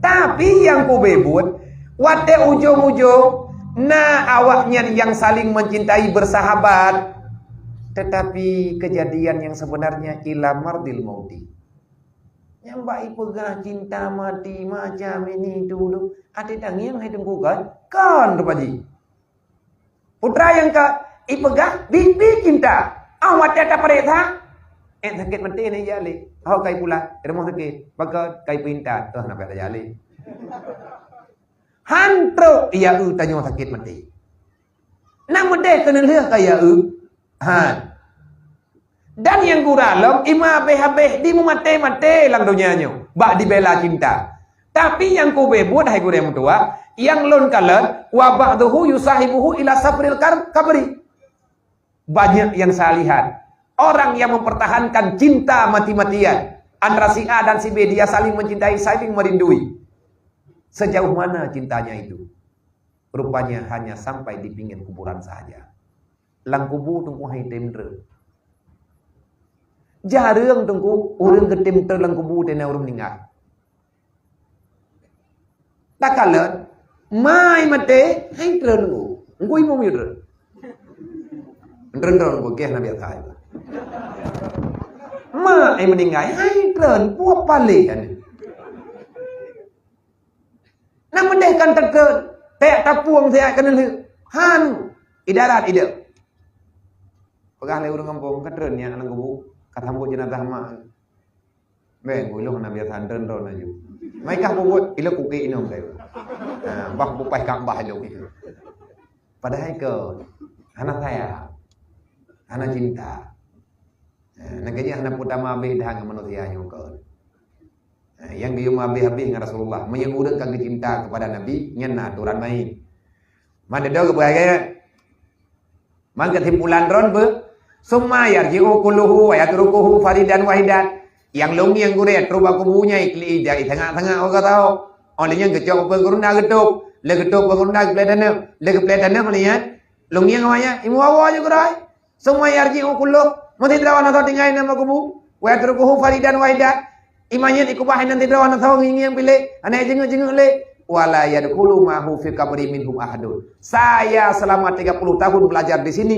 Tapi nyang kubeh buet, watée ujong-ujong, na awaknyan yang saling mencintai bersahabat. Tetapi kejadian yang sebenarnya ila mardil mauti. Nyang bak ipeugah cinta mati macam ini dulu, até tangieng hai teungku kan? Kan rupa jih. Putra nyang ka ipeugah bibi cinta. Ah, watée tapareksa, eh, sakét maté na jak lé. Ho kai pula, rumoh sakét, baka kai peuintat, toh na payah jak lé. Han trok ya eu tanyoe sakét maté. Na meudeh keuneulheueh ka ya eu. Han. Dan nyang gura lom, ima habéh-habéh di meumaté-maté lam donya nyoe, bak dibela cinta. Tapi nyang kubeh buet hai gurée meutuwah, nyang lôn kalon, wa ba'duhu yusahibuhu ila safaril kar-, kabri. Banyak yang saya lihat, orang yang mempertahankan cinta mati-matian. Antara si A dan si B, dia saling mencintai, saling merindui. Sejauh mana cintanya itu? Rupanya hanya sampai di pinggir kuburan sahaja. Lam kubu teungku hai tem treun. Jareueng teungku ureueng geutem treun lam kubu teungoh ureueng meuninggai. Takalon, ma maté, hai treun teungku. Teungku imum yue treun. Treun-treun teungku, keh na biasa. Ma meuninggai, hai treun, puap paléh. Na meudeh kan treun, teuka tapueng siat keuneulheueh. Han, idarat ideh. Peugah lé ureueng gampông, ka treun nyak lam kubu, ka sambot jeunazah mak. Bèk, ulôn hana biasa treun-treun laju. Mai kah bubuet, ilôn kukik inong kayu. Ha, bah bupaih Ka'bah ilôn. Padahai kon, hana sayang, hana cinta. Ha, nyang keu jih hana peutama abéh that ngon manusia nyoe kon. Ha, nyang geuyue meuabéh-abéh ngon Rasulullah. Meunyoe ureueng ka geucinta keupada Nabi, nyan na atoran main. Man deuh geupeugah lagèe nyan. Man keusimpulan droen beu, "Summa yarji'u kulluhu wa yatrukuhu faridan wahidan." Nyang lôn ngieng gurèe trok bak kubu nyan iklik ija isangak-sangak u gata. Óh lheueh nyan geucok peue keurunda geutôb, lheueh geutôb peue keurunda geuplè taneum, lheueh geuplè taneum óh lheueh nyan lôn ngieng awaknyan, imu awa ju gurèe. Summa yarji'u kullu, meusidroe na soe tinggai lam kubu, wa yatrukuhu faridan wahidan. Imanyet ikubah inan sidroe na soe ngieng-ngieng piléh, hana jeungeuek-jeungeuek lé. Wa la yadkhulu ma'ahu fi qabri minhum ahadun. Saya selama tiga puluh tahun belajar di sini,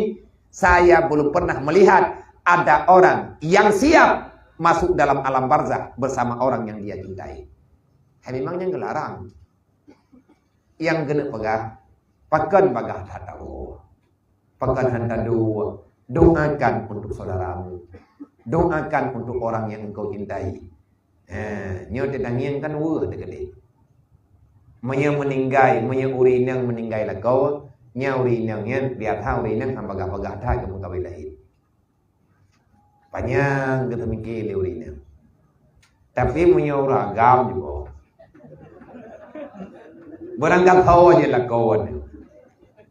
saya belum pernah melihat ada orang yang siap masuk dalam alam barzakh bersama orang yang dia cintai. Hai, memang nyang geularang. Nyang geuneuk peugah, pakon bagah that Allah. Pakon han tadoa, doakan untuk saudaramu. Doakan untuk orang yang engkau cintai. Ha, nyoe teutangieng kan weueh teukeudeh. Meunyoe meuninggai, meunyoe ureueng inong meuninggai lakoe, nyan ureueng inong nyan biasa ureueng inong han bagah-bagah that keu meukawen laén. Panyang geuteumiki lé ureueng inong. Tapi meunyoe ureueng agam jiboh. Beurangkat ho jih lakoe nyoe.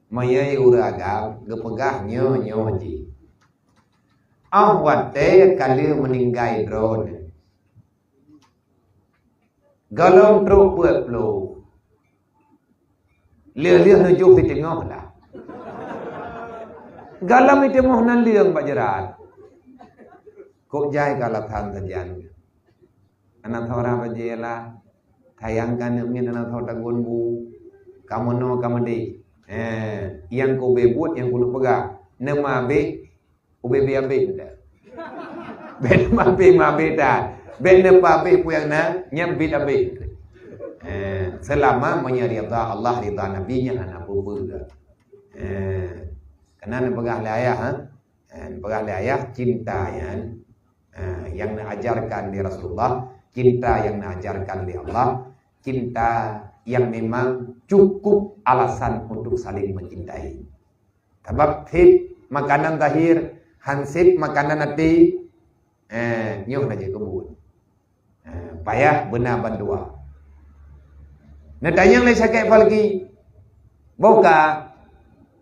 Meunyoe ureueng agam geupeugah nyoe-nyoe jih. Óh watèe ka lheueh meuninggai droeneuh. Gohlom trok peuet ploh. Lheueh-lheueh neujôh siteungoh lah. Gohlom siteungoh nan leueng bak jeurat. Kok jai keu alasan sajan. Aneuk saudara bajée lah. Sayang keu aneuk miet aneuk saudara tagun bu. Kamoe noe kamoe deh. Eh, nyang kubeh buet nyang keuneuk peugah. Neuma abéh, ubé-bé abéh dah. Bèk neuma abéh, ma abéh dah. Bèk neupeuabéh peue nyang na, nyan bit abéh. Eh, selama meunyoe ridha Allah, ridha Nabi, nyan hana peue-peue. Eh, kana neupeugah lé ayah, ha? Eh, neupeugah lé ayah, cinta nyan, eh, nyang neuajarkan lé Rasulullah, cinta nyang neuajarkan lé Allah, cinta yang memang cukup alasan untuk saling mencintai. Sabab sép makanan zahir, han sép makanan até, eh, nyoe na jeuet keu buet. Eh, payah beuna bandua. Neutanyong lé Syekh Falki, "Boh ka,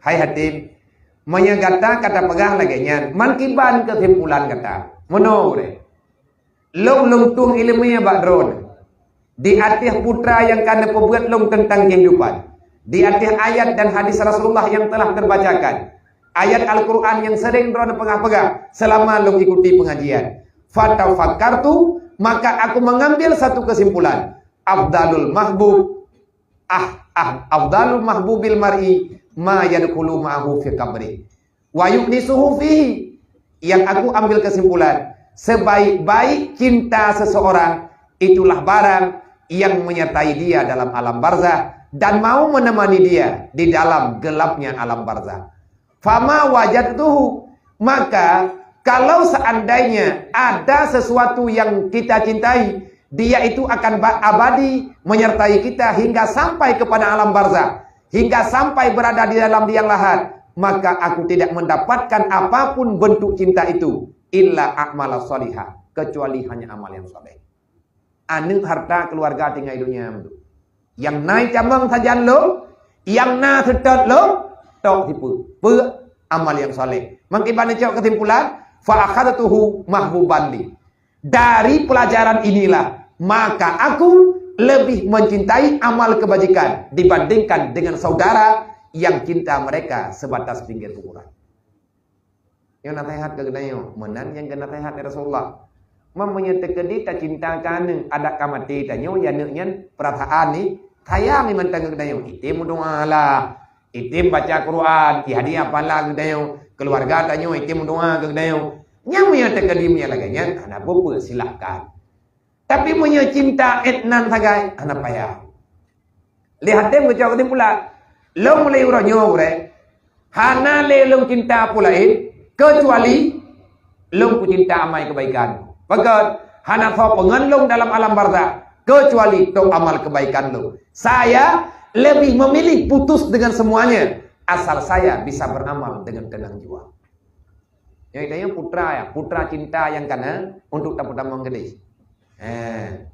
hai Hatim, meunyoe gata ka tapeugah lagèe nyan, man kiban keusimpulan gata?" Meunoe, lôn lôn tueng iéleumé bak droeneuh. Di ateueh putra nyang ka neupeubuet lôn teuntang keuhidupan, di ateueh ayat dan hadis Rasulullah nyang telah terbacakan, ayat Al-Quran nyang sering droeneuh peugah-peugah selama lôn ikuti pengajian. Fatafakkartu, maka aku mengambil satu kesimpulan. Afdalul mahbub, ah, ah, afdalul mahbubil mar'i ma yadkhulu ma'ahu fi qabrih wa yu'nisuhu fihi. Yang aku ambil kesimpulan, sebaik-baik cinta seseorang itulah barang yang menyertai dia dalam alam barzah dan mau menemani dia di dalam gelapnya alam barzah. Fama wajadtuhu, maka kalau seandainya ada sesuatu yang kita cintai, dia itu akan ba-, abadi menyertai kita hingga sampai kepada alam barzah, hingga sampai berada di dalam liang lahat, maka aku tidak mendapatkan apapun bentuk cinta itu, illa a'mala salihah, kecuali hanya amal yang saleh. Aneuk, harta, keluarga tinggai donya tu. Nyang na icamong sajan lôn, nyang na seutôt lôn, tok sipeue? Peue? Amal nyang saleh. Maka iban cok kesimpulan, fa akhadtuhu mahbuban li. Dari pelajaran inilah, maka aku lebih mencintai amal kebajikan dibandingkan dengan saudara yang cinta mereka sebatas pinggir kuburan. Nyoe naseuhat keu geutanyoe, meunan nyang geunaseuhat lé Rasulullah. Meunyoe teukeudi tacinta keu aneuk, adak ka maté tanyoe, ya aneuk nyan peurasaan ni sayang iman tanggong geutanyoe. Item meudoa lah, item baca Quran, ihadiah pahala geutanyoe, keuluwarga tanyoe item meudoa keu geutanyoe. Nyang meunyoe teukeudi meunyoe lagèe nyan, hana peue-peue, silahkan. Tapi meunyoe cinta ék nan sagai, hana payah. Lé Hatim geucok keusimpulan, lôn mulai uroe nyoe gurèe, hana lé lôn cinta peue laén keucuali lôn kucinta amai keubaikan. Pakon? Hana soe peungon lôn dalam alam barzakh keucuali tok amal keubaikan lôn. Saya lebih memilih putus dengan semuanya asal saya bisa beramal dengan tenang jiwa. Nyang tanyoe putra, ya, putra cinta nyang kana untuk tapeutamong gadis. Eh,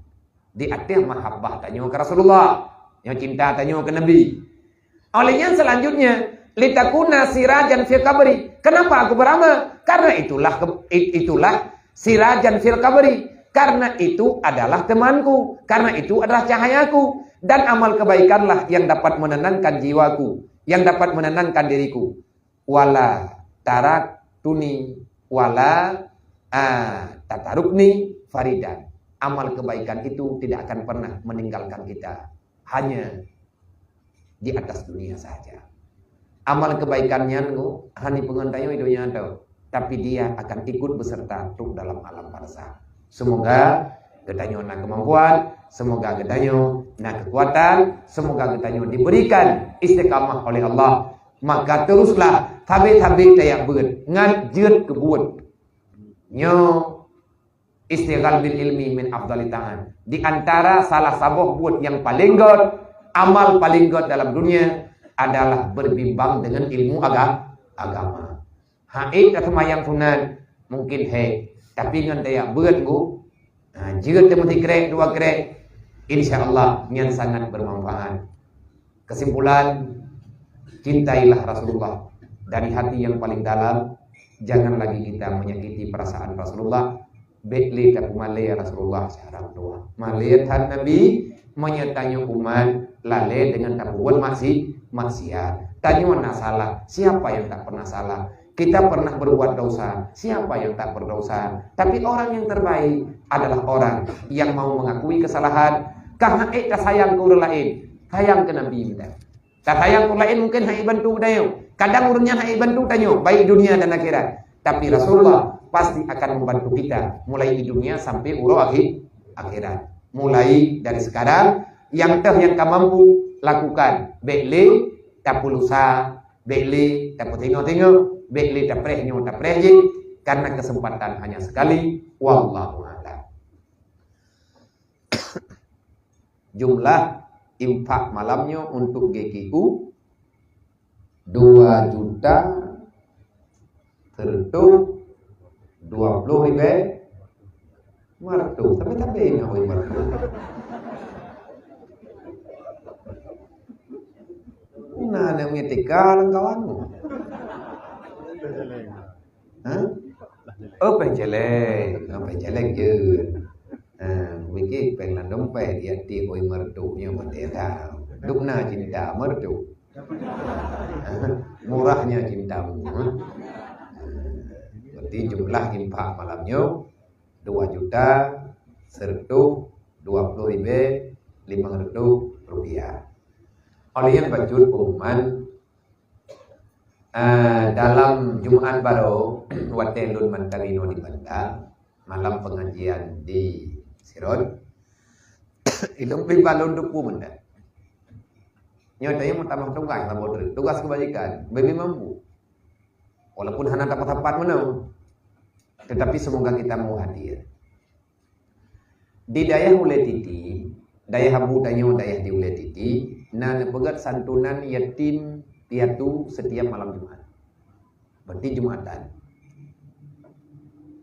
di ateueh mahabbah tanyoe keu Rasulullah, nyang cinta tanyoe keu Nabi. Oleh nyan selanjutnya, litakuna sirajan fil qabri. Kenapa aku beramal? Karena itulah ke-, it-, itulah sirajan fil qabri. Karena itu adalah temanku, karena itu adalah cahayaku, dan amal kebaikanlah yang dapat menenangkan jiwaku, yang dapat menenangkan diriku. Wala taraktuni wala, ah, tatarukni faridan. Amal kebaikan itu tidak akan pernah meninggalkan kita hanya di atas dunia saja. Amal kebaikan nyan nyoe hana peungon tanyoe di dunia tu, tapi dia akan ikut beserta trok dalam alam barzakh. Semoga geutanyoe na kemampuan, semoga geutanyoe na kekuatan, semoga geutanyoe diberikan istiqamah oleh Allah. Maka teruslah sabé-sabé tajak beuet ngon jeuet keu buet. Nyoe istighal bil ilmi min afdali ta'am. Di antara salah saboh buet nyang paleng göt, amal paleng göt dalam dunia adalah berbimbang dengan ilmu aga-, agama. Hana ék taseumayang sunat, mungkin hék, tapi ngon tajak beuet ngon, ha, jeuet teumeusikrek dua krek, insya Allah nyan sangat bermanfaat. Kesimpulan, cintailah Rasulullah dari hati yang paling dalam. Jangan lagi kita menyakiti perasaan Rasulullah. Bék lé tapeumalèe Rasulullah siharap dua. Malèe that Nabi, meunyoe tanyoe umat lalè deungon tapeubuet maksi-, maksiat. Tanyoe na salah, siapa yang tak pernah salah? Kita pernah berbuat dosa, siapa yang tak berdosa? Tapi orang yang terbaik adalah orang yang mau mengakui kesalahan. Ka hana ék tasayang keu ureueng laén, sayang keu Nabi mantong. Tasayang keu ureueng laén mungkin hana jibantu geutanyoe, Kadang ureuëng nyan hana bantu tanyoe, baik dunia dan akhirat. Tapi Rasulullah pasti akan membantu kita mulai di dunia sampai uroe akhir, akhirat. Mulai dari sekarang, nyang teuh nyang ka mampu, lakukan. Bék lé tapulusa, bék lé tapeutingoh-tingoh, bék lé tapreh nyoe tapreh jih, karena kesempatan hanya sekali. Wallahu a'lam. Jumlah infak malam nyoe untuk G K U dua juta seratus dua puluh ribèe lima ratus. Tapi-tapi nyoe lima ratus. Nah, nak mengetika lam kawan. Hah? Oh, péng céléng. Oh, péng céléng jeuet. Ha, pikir péng lam dompet, ya, ti oi merdu nyoe meuteura. Duk na cinta merdu. Murahnya cintamu, ha? Berarti jumlah infak malam nyoe dua juta seratus dua puluh ribèe lima ratus rupiah. Oleh nyan bacut pengumuman, Ah, dalam Jumat baroe, watèe lôn mantong inoe di Banda, malam pengajian di Sirot, ilôn pih ba lôn teupeu mantong. Nyoe tanyoe meutamah tugaih saboh treuk, tugaih kebajikan, beu mampu. Walaupun hana tapat-tapat meunoe, tetapi semoga kita mau hadir. Di dayah Ulèe Titi, dayah abu tanyoe dayah di Ulèe Titi, na neupeugèt santunan yatim piatu setiap malam Jumat. Berarti Jumatan.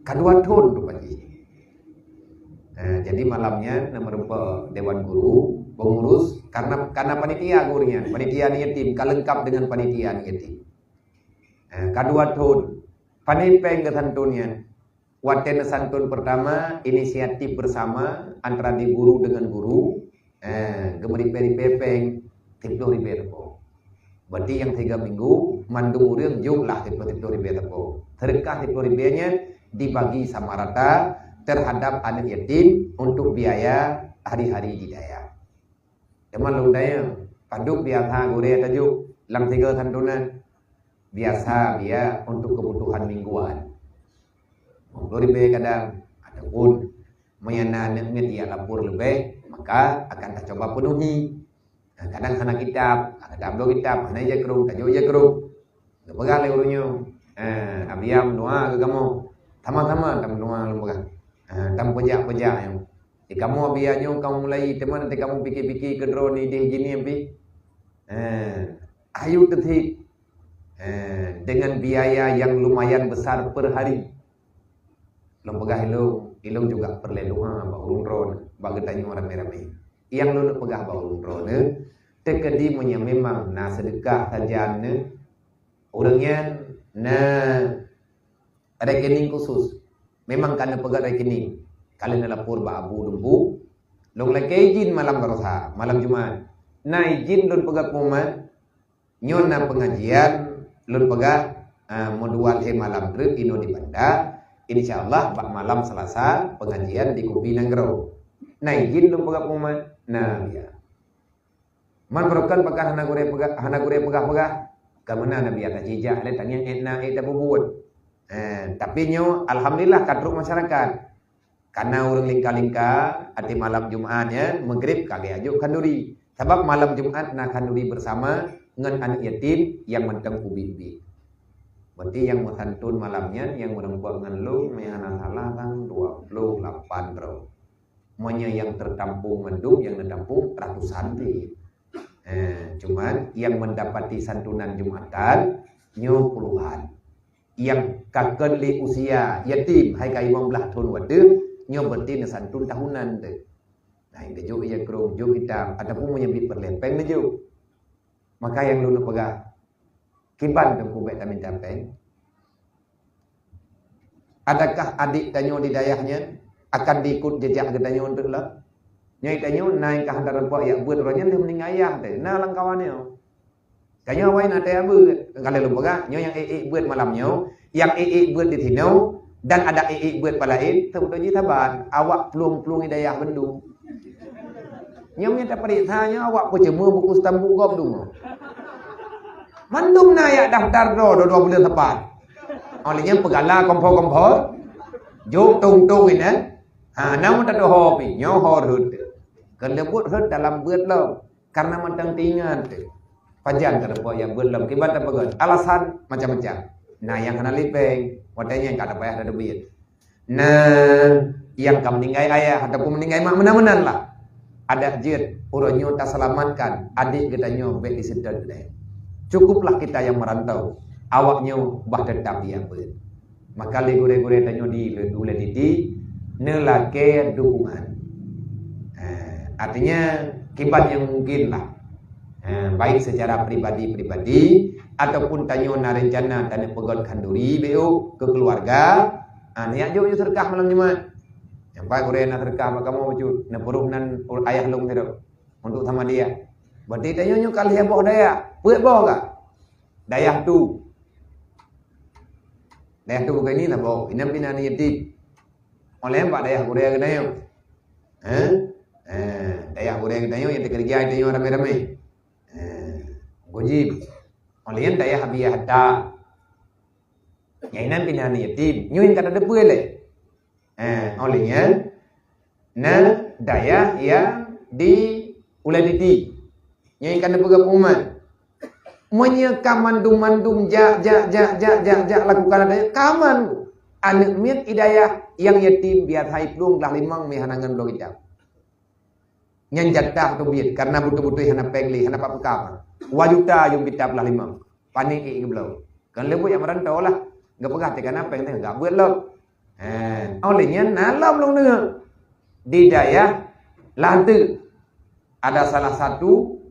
Ka dua thôn tu Pak Ji. Nah, jadi malam nyan na meurumpok dewan guru, pengurus, karena, karena panitia guru nyan, panitia yatim, ka lengkap dengan panitia yatim. Nah, ka dua thôn. Pane péng geusantun nyan. Watèe neusantun pertama, inisiatif bersama antara di guru dengan guru, eh, geumeureupèe-reupèe péng siplôh ribèe teupeu. Berarti nyang tiga minggu, mandum ureueng jok lah siplôh, siplôh ribèe teupeu. Sedekah siplôh ribèe nyan dibagi sama rata terhadap aneuk yatim untuk biaya hari-hari di dayah. Teuma lôn tanyong, padub biasa gurèe tajok lam tiga santunan? Biasa biaya untuk kebutuhan mingguan. Lima puluh ribèe kadang, ataupun meunyo na aneuk miet jak lapor leubeh, maka akan tacoba penuhi. Nah, kadang hana kitab, hana tabloe kitab, hana ija krông, tajok ija krông. Geupeugah lé ureueng nyoe, "Eh, Abiya meudoa keu kamoe." Sama-sama tameudoa lôn peugah. Eh, tameupeuja-peuja nyoe. Di kamoe Abiya nyoe kamoe mulai teuma nanti kamoe pike-pike keudroe nideh jinih pih. Eh, ayu teuthik. Eh, dengan biaya yang lumayan besar per hari. Lôn peugah ilôn, ilôn juga peureulèe doa bak ureueng droe, bak geutanyoe ramé-ramé. Nyang lôn peugah bak ureueng droe, teukeudi meunyo memang na seudeukah sajan, ureueng nyan na rekening khusus. Memang ka neupeugah rekening. Ka lheueh neulapor bak Abu Dumpu, lôn lakèe izin malam barosa, malam Jumat. Na izin lôn peugah pengumuman, nyoe na pengajian lôn peugah, ah, meudua lhèe malam treuk inoe di Banda. Insya Allah bak malam Selasa pengajian di Kupi Nanggroe. Na izin lôn peugah pengumuman, na ya. Man barokon pakon hana gurèe peugah, hana gurèe peugah-peugah. Ka meunan Nabi atas jijak lé tangieng ék na ék tapeubuet. Eh, tapi nyoe alhamdulillah ka trok masyarakat. Kana ureueng lingka-lingka, até malam Jumat nyan, Maghrib ka geuajok khanduri. Sabab malam Jumat na khanduri bersama ngon aneuk yatim nyang mantong ubit-ubit. Berarti nyang meusantun malam nyan, nyang meureumpok ngon lôn, meuhana salah kan dua puluh lapan droe. Meunyo nyang teutampong mandum, nyang neutampong ratusan pih. Eh, cuman nyang mendapati santunan Jumatan nyoe puluhan. Nyang ka kheun lé usia yatim hai ka limong blaih thon watèe, nyoe berarti neusantun tahunan teuh. Nah, geujok ija krông, jok kitab, ataupun meunyo bit peureulèe péng neujok. Maka nyang lôn peugah, kiban teungku bèk taminta péng. Adakah adik tanyoe di dayah nyan akan diikut jejak geutanyoe treuk lom? Nyoe tanyoe na nyang ka hana teureumpok jak beuet uroe nyan lheueh meuninggai ayah teuh, na lam kawan nyoe. Tanyoe awai na teuh beuet. Ka lheueh lôn peugah, nyoe nyang ék-ék beuet malam nyoe, nyang ék-ék beuet di sinoe, dan ada ék-ék beuet pat laén, seubeutôi jih saban, awak plueng-plueng di dayah bandum. Nyoe meunyo tapareksa nyoe awak peucuma buku stambu gob dum. Mandum na jak daftar droe dua-dua buleuen sapat. Óh lheueh nyan peugala kompor-kompor, jok tong-tong inan. Ha, na meutateuho pih, nyoe ho rhot. Keuneuk buet rhot dalam beuet lom. Karena mantong teuingat teuh. Pajan ka teupeu nyang beuet lom, kiban tapeugah. Alasan macam-macam. Na nyang hana lipeng, watèe nyan ka tapayah tateubiet. Na nyang ka meuninggai ayah ataupun meuninggai mak meunan-meunan lah. Adak jeuet uroe nyoe taseulamatkan adék geutanyoe bèk diseutôt lé. Cukuplah kita nyang merantau, awak nyoe bah teutap di abeuet. Maka lé gurèe-gurèe tanyoe di ulèe titi, neulakèe dukungan. Eh, artinya, kiban nyang mungkin lah. Eh, baik secara pribadi-pribadi, ataupun tanyoe na rencana taneuk peugöt khanduri B O keu keuluwarga, ah, neujak jok ju seudeukah malam Jumat. Nyang paih gurèe na seudeukah bak kamoe bacut, neupeuruh nan ayah lôn sidroe untuk sama dia. Berarti tanyoe nyoe ka lhèe boh dayah, peuet boh ka? Dayah tu. Dayah tu bukan ini lah, boh. Inan pih na aneuk yatim. Oleh bak dayah gurèe geutanyoe. Eh? Eh, dayah gurèe geutanyoe nyang teukeureuja tanyoe ramé-ramé. Eh, gojim. Oleh nyan dayah Abi Hatta. Nyang inan pih na aneuk yatim. Nyoe nyang ka tadeue lé. Eh, oleh nyan, na dayah nyang di ulèe titi. Nyoe nyang ka neupeugah pengumuman. Meunyoe ka mandum-mandum jak, jak, jak, jak, jak, jak lakukan dayah, ka aman. Aneuk miet i dayah nyang yatim biasa iplueng glah limong meuhana ngon bloe kitab. Nyan jatah teubiet, karena beutôi-beutôi hana péng lé, hana pat peukam. Dua juta yum kitab glah limong. Pané ék geubloe. Kan lé buet nyang meurantau lah. Geupeugah teuka na péng teuh, gak beuet lom. Eh, oleh nyan na lom lôn deungoe. Di dayah Lhanteu, ada salah satu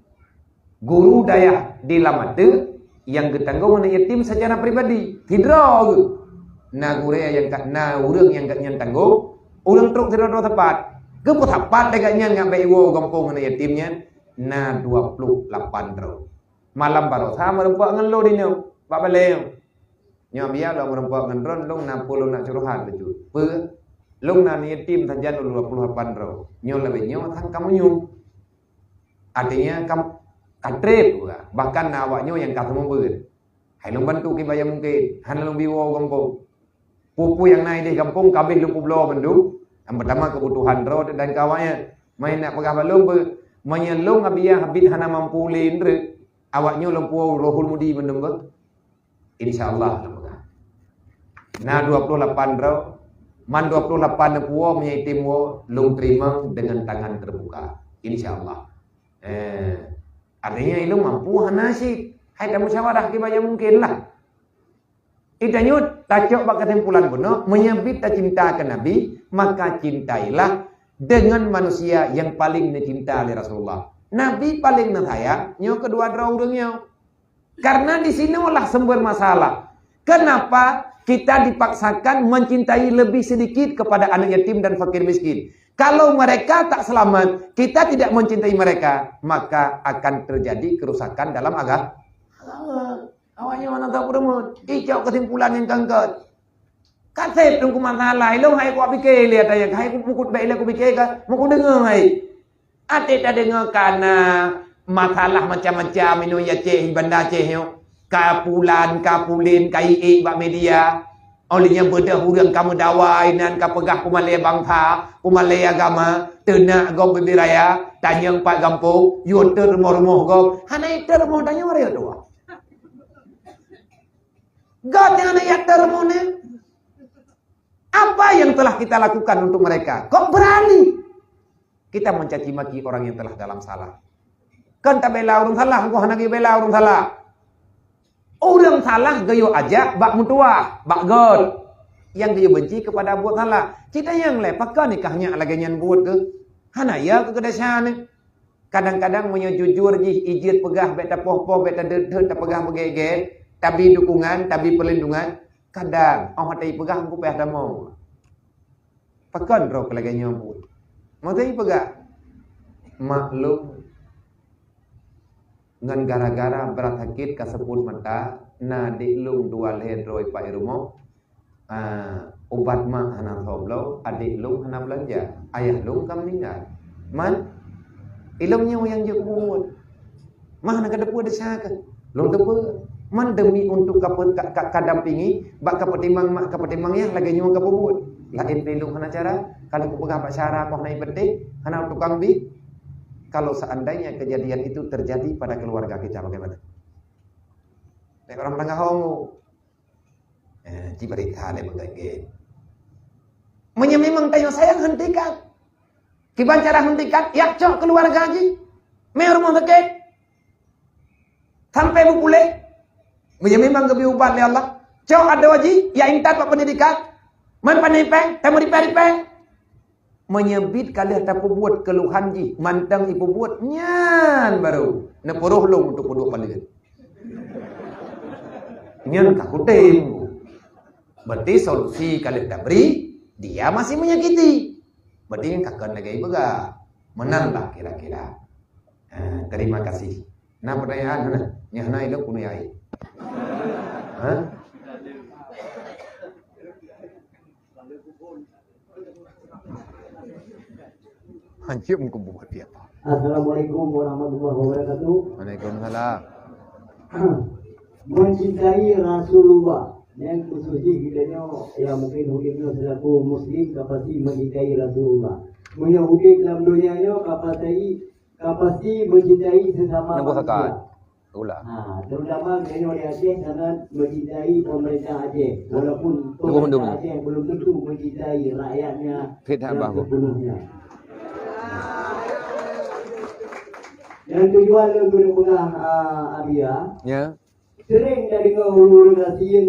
guru dayah di Lhanteu nyang geutanggong aneuk yatim secara pribadi. Sidroe geuh. Na gurèe nyang ka, na ureueng nyang gobnyan tanggong, ureueng trok sidroe-droe sapat. Geupeusapat lé gobnyan ngon bèk iwoe gampông aneuk yatim nyan, na dua ploh lapan droe. Malam baroesa meureumpok ngon lôn inoe, bak balèe nyoe. Nyoe biya lôn meureumpok ngon droen, lôn na peue lôn nak curhat bacut. Peue? Lôn na aneuk yatim sajan dua ploh lapan droe. Nyoe leubeh nyoe sang kamoe nyoe. Artinya, kam, ka trép, bahkan na awak nyoe nyang ka seumeubeuet. Hai lôn bantu kiban nyang mungken, hana lôn bi woe gampông. Peue-peue nyang na idéh gampông ka abéh lôn peubloe bandum. Nyang peutama keubutuhan droe dan keu awaknyan. Meunyo nak peugah bak lôn beuh, meunyo lôn Abiya Habib hana mampu lé ndreuk, awak nyoe lôn puwoe Rohul Mudi bandum beuh. Insya Allah lôn peugah. Na dua ploh lapan droe, man dua ploh lapan neupuwoe meunyo item woe, lôn teurimong deungon tangan teubuka. Insya Allah. Eh, artinya ilôn mampu hana cit. Hai tamusyawarah kiban nyang mungken lah. Geutanyoe tacok bak keusimpulan bunoe, meunyo bit tacinta keu Nabi, maka cintailah dengan manusia yang paling neucinta lé Rasulullah. Nabi paléng neusayang nyoe keudua droe ureuëng nyoe. Karena di sinoelah sumber masalah. Kenapa kita dipaksakan mencintai lebih sedikit kepada anak yatim dan fakir miskin? Kalau mereka tak selamat, kita tidak mencintai mereka, maka akan terjadi kerusakan dalam aga-, agama. Awak nyoe hana tapeureumeun. Icok keusimpulan nyang kangkot. Ka sép teungku masalah, ilôn hai kupiké lé ata nyan, hai kupukut bèk ilée kupiké ka, meukudeungoe hai. Até tadeungoe ka na masalah macam-macam inoe i Aceh, i Banda Aceh nyoe. Ka pulan, ka pulin, ka iék bak media. Óh lheueh nyan beudôh ureuëng ka meudawa inan ka peugah peumalée bansa, peumalée agama, teunak gob bibit raya, tanyong pat gampông, yue teurumoh-rumoh gob. Hana teurumoh tanyoe rayeuk tuha. Gata nyang na nyata rumoh nyan. Apa yang telah kita lakukan untuk mereka? Kok berani kita mencaci maki orang yang telah dalam salah? Kan tabela ureuëng salah, engkau hana geubela ureuëng salah. Ureuëng salah geuyue ajak bak meutuwah, bak göt. Nyang geuyue benci kepada buet salah. Cit tanyong lé, pakon nikah nyak lagée nyan buet keuh? Hana ya keu keudesya nyoe. Kadang-kadang meunyoe jujur jih, ijeuet peugah bèk tapoh-poh, bèk tadeuet-deuet, tapeugah beugèt-gèt, tabi dukungan, tabi perlindungan, kadang óh watèe ipeugah meukupéh tamong. Pakon droe keu lagèe nyoe buet? Maka ipeugah, "Mak lôn ngon gara-gara brat sakét ka seupôt mata, na adék lôn dua lhèe droe ipat i rumoh, ah, ubat mak hana soe bloe, adék lôn hana beulanja, ayah lôn ka meuninggai. Man, ilôn nyoe nyang jeuet keu bubuet. Mak hana ka teupeue desya keuh? Lôn teupeue." Man demi untuk ka, ka, ka, ka dampingi, bak ka peutimang mak, ka peutimang yah lagèe nyoe ka peubuet. Laén pih lôn hana cara, ka lôn peugah bak syara keuh na ipeuteh, hana tukang bi. Kalau seandainya kejadian itu terjadi pada keluarga kita, bagaimana? Lé ureueng tanggah ho. Eh, ci bari that lé beugét-gét. Meunyoe memang tanyoe sayang, hentikan. Kiban cara hentikan, yak cok keuluwarga jih. Mé rumoh sakét. Sampai beupuléh. Meunyoe memang geubri ubat lé Allah, cok adoe jih, yak intat bak peundidikan. Man pane péng, tameuripèe-ripèe. Meunyoe bit ka lheueh tapeubuet keuluhan jih, mantong ipeubuet, nyan baru neupuroh lôn untuk peuduek baleuen. Nyan ka kutem. Berarti solusi ka lheueh tabri, dia masih menyakiti. Berarti nyan ka kon lagèe ipeugah. Meunan lah kira-kira. Ha, terima kasih. Na pertanyaan hana? Nyang hana ilok keuneuk ai. Ha? Hanjeuet meukeubut ya. Assalamualaikum warahmatullahi wabarakatuh. Waalaikumsalam. Mencintai Rasulullah. Nyang khusus jih geutanyoe, ya, mungkin udép nyoe selaku muslim ka pasti mencintai Rasulullah. Meunyoe udép lam donya nyoe ka pasti, ka pasti mencintai sesama manusia. Ulah. Ha, terutama geutanyoe di Aceh sangat mencintai pemerintah Aceh, walaupun pemerintah Aceh belum tentu mencintai rakyatnya sepenuhnya. Nyang tujuan lôn keuneuk peugah, ah, Abia. Ya. Sering tadeungoe ureueng gasien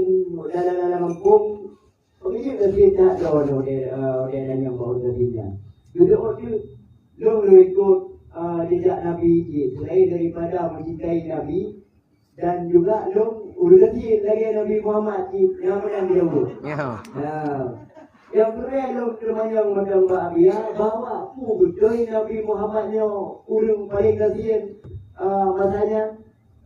dalam-dalam gampông, peue jeuet gasien that droeneuh, eh, daerah nyang bak ureueng gasien nyan. Geudong teuk lôn lôn ikot, eh, jejak Nabi jih, selain daripada mencintai Nabi, dan juga lôn ureueng gasien lagèe Nabi Muhammad jih, nyang meunan jaweueb. Ya. Nah, nyang keureueng lôn teumanyong mantong bak Abia, bahwa peue beutôi Nabi Muhammad nyoe ureueng paleng gasien, eh, masa nyan?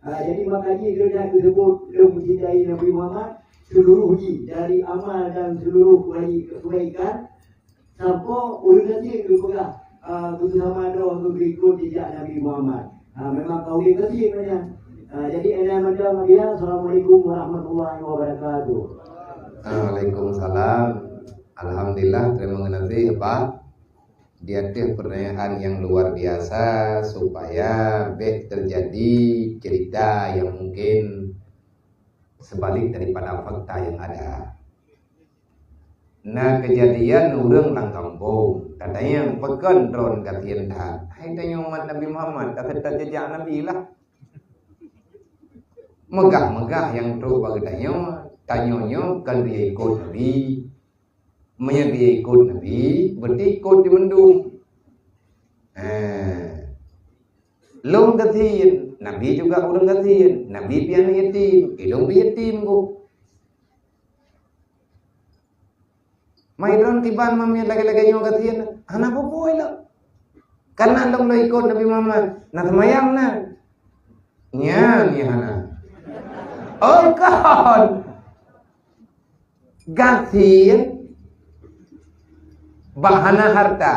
Ah, jadi, makajih lôn hana teusebut lôn mencintai Nabi Muhammad, seluruh jih, dari amal dan seluruh kebaji-, kebaikan, sampoe ureueng gasien geupeugah, ah, beusama droe geuikot jejak Nabi Muhammad. Ah, memang ka ureueng gasien nyan. Ah, jadi, enam macam dia. Assalamualaikum warahmatullahi wabarakatuh. Waalaikumsalam. Alhamdulillah, terima kasih, Pak. Di ateueh pertanyaan nyang luar biasa, supaya bèk teujadi cerita nyang mungkin seubalik daripada fakta nyang ada. Na keujadian ureueng lam gampông, tatanyong, "Pakon droen gasien that?" Hai tanyoe umat Nabi Muhammad, ka seutôt jejak Nabi lah. Meugah-meugah nyang trok bak geutanyoe, tanyoe nyoe kon lagèe ikot Nabi. Meunyoe ikot Nabi, berarti ikot di mandum. Eh. Lôn gasien, Nabi juga ureueng gasien. Nabi pian yatim, ilôn pih yatim, Bu. Mai droen kiban mamiet lagèe-lagèe nyoe gasien, hana peue-peue lom. Karena lôn lôn ikot Nabi Muhammad, na seumayang na. Nyan nyang hana. Oh, kon. Gasien bak hana harta.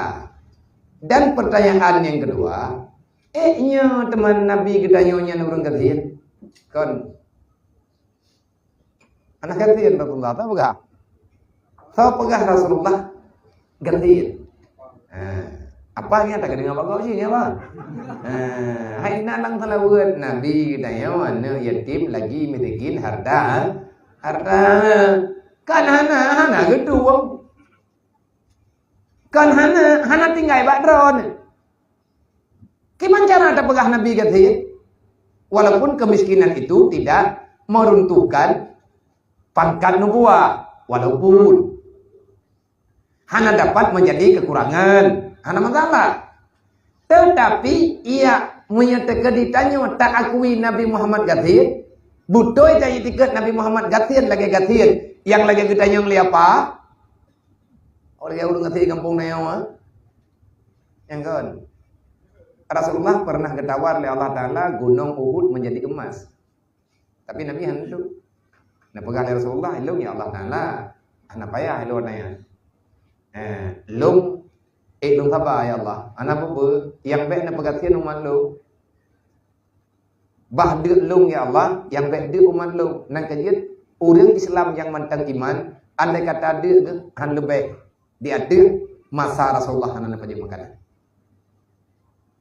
Dan pertanyaan nyang keudua, eh, nyoe teuma Nabi geutanyoe nyan ureueng gasien? Kon. Hana gasien Rasulullah, soe peugah? Soe peugah Rasulullah gasien? Ha, apa nyang tadeungoe bak gob jih, apa? Ha, hai na lam seulaweuet Nabi geutanyoe aneuk yatim lagi miskin harta, harta. Kan hana, hana geutueng. Kan hana, hana tinggai bak droeneuh. Kiban cara tapeugah Nabi gasien? Walaupun kemiskinan itu tidak meruntuhkan pangkat nubuwah, walaupun hana dapat menjadi kekurangan, hana masalah. Tetapi, iya, meunyoe teuka ditanyoe taakui Nabi Muhammad gasien, beutôi taiktikeuet Nabi Muhammad gasien lagèe gasien nyang lagèe geutanyoe lé apa? Lagèe ureueng gasien gampông tanyoe, ah. Nyang kon. Rasulullah pernah geutawar lé Allah Taala gunong Uhud menjadi emas. Tapi Nabi hana tuek. Neupeugah lé Rasulullah, "Ilôn, ya Allah Taala, hana payah ilôn nyan. Eh, lôn, eh, lôn saba, ya Allah. Hana peue-peue, nyang bèk neupeugasien umat lôn." Bah deuk lôn, ya Allah, nyang bék deuk umat lôn. Nyang keujeuet, ureuëng Islam nyang mantong iman, andai kata deuk geuh han leubeh di ateueh masa Rasulullah hana neupajoh makanan.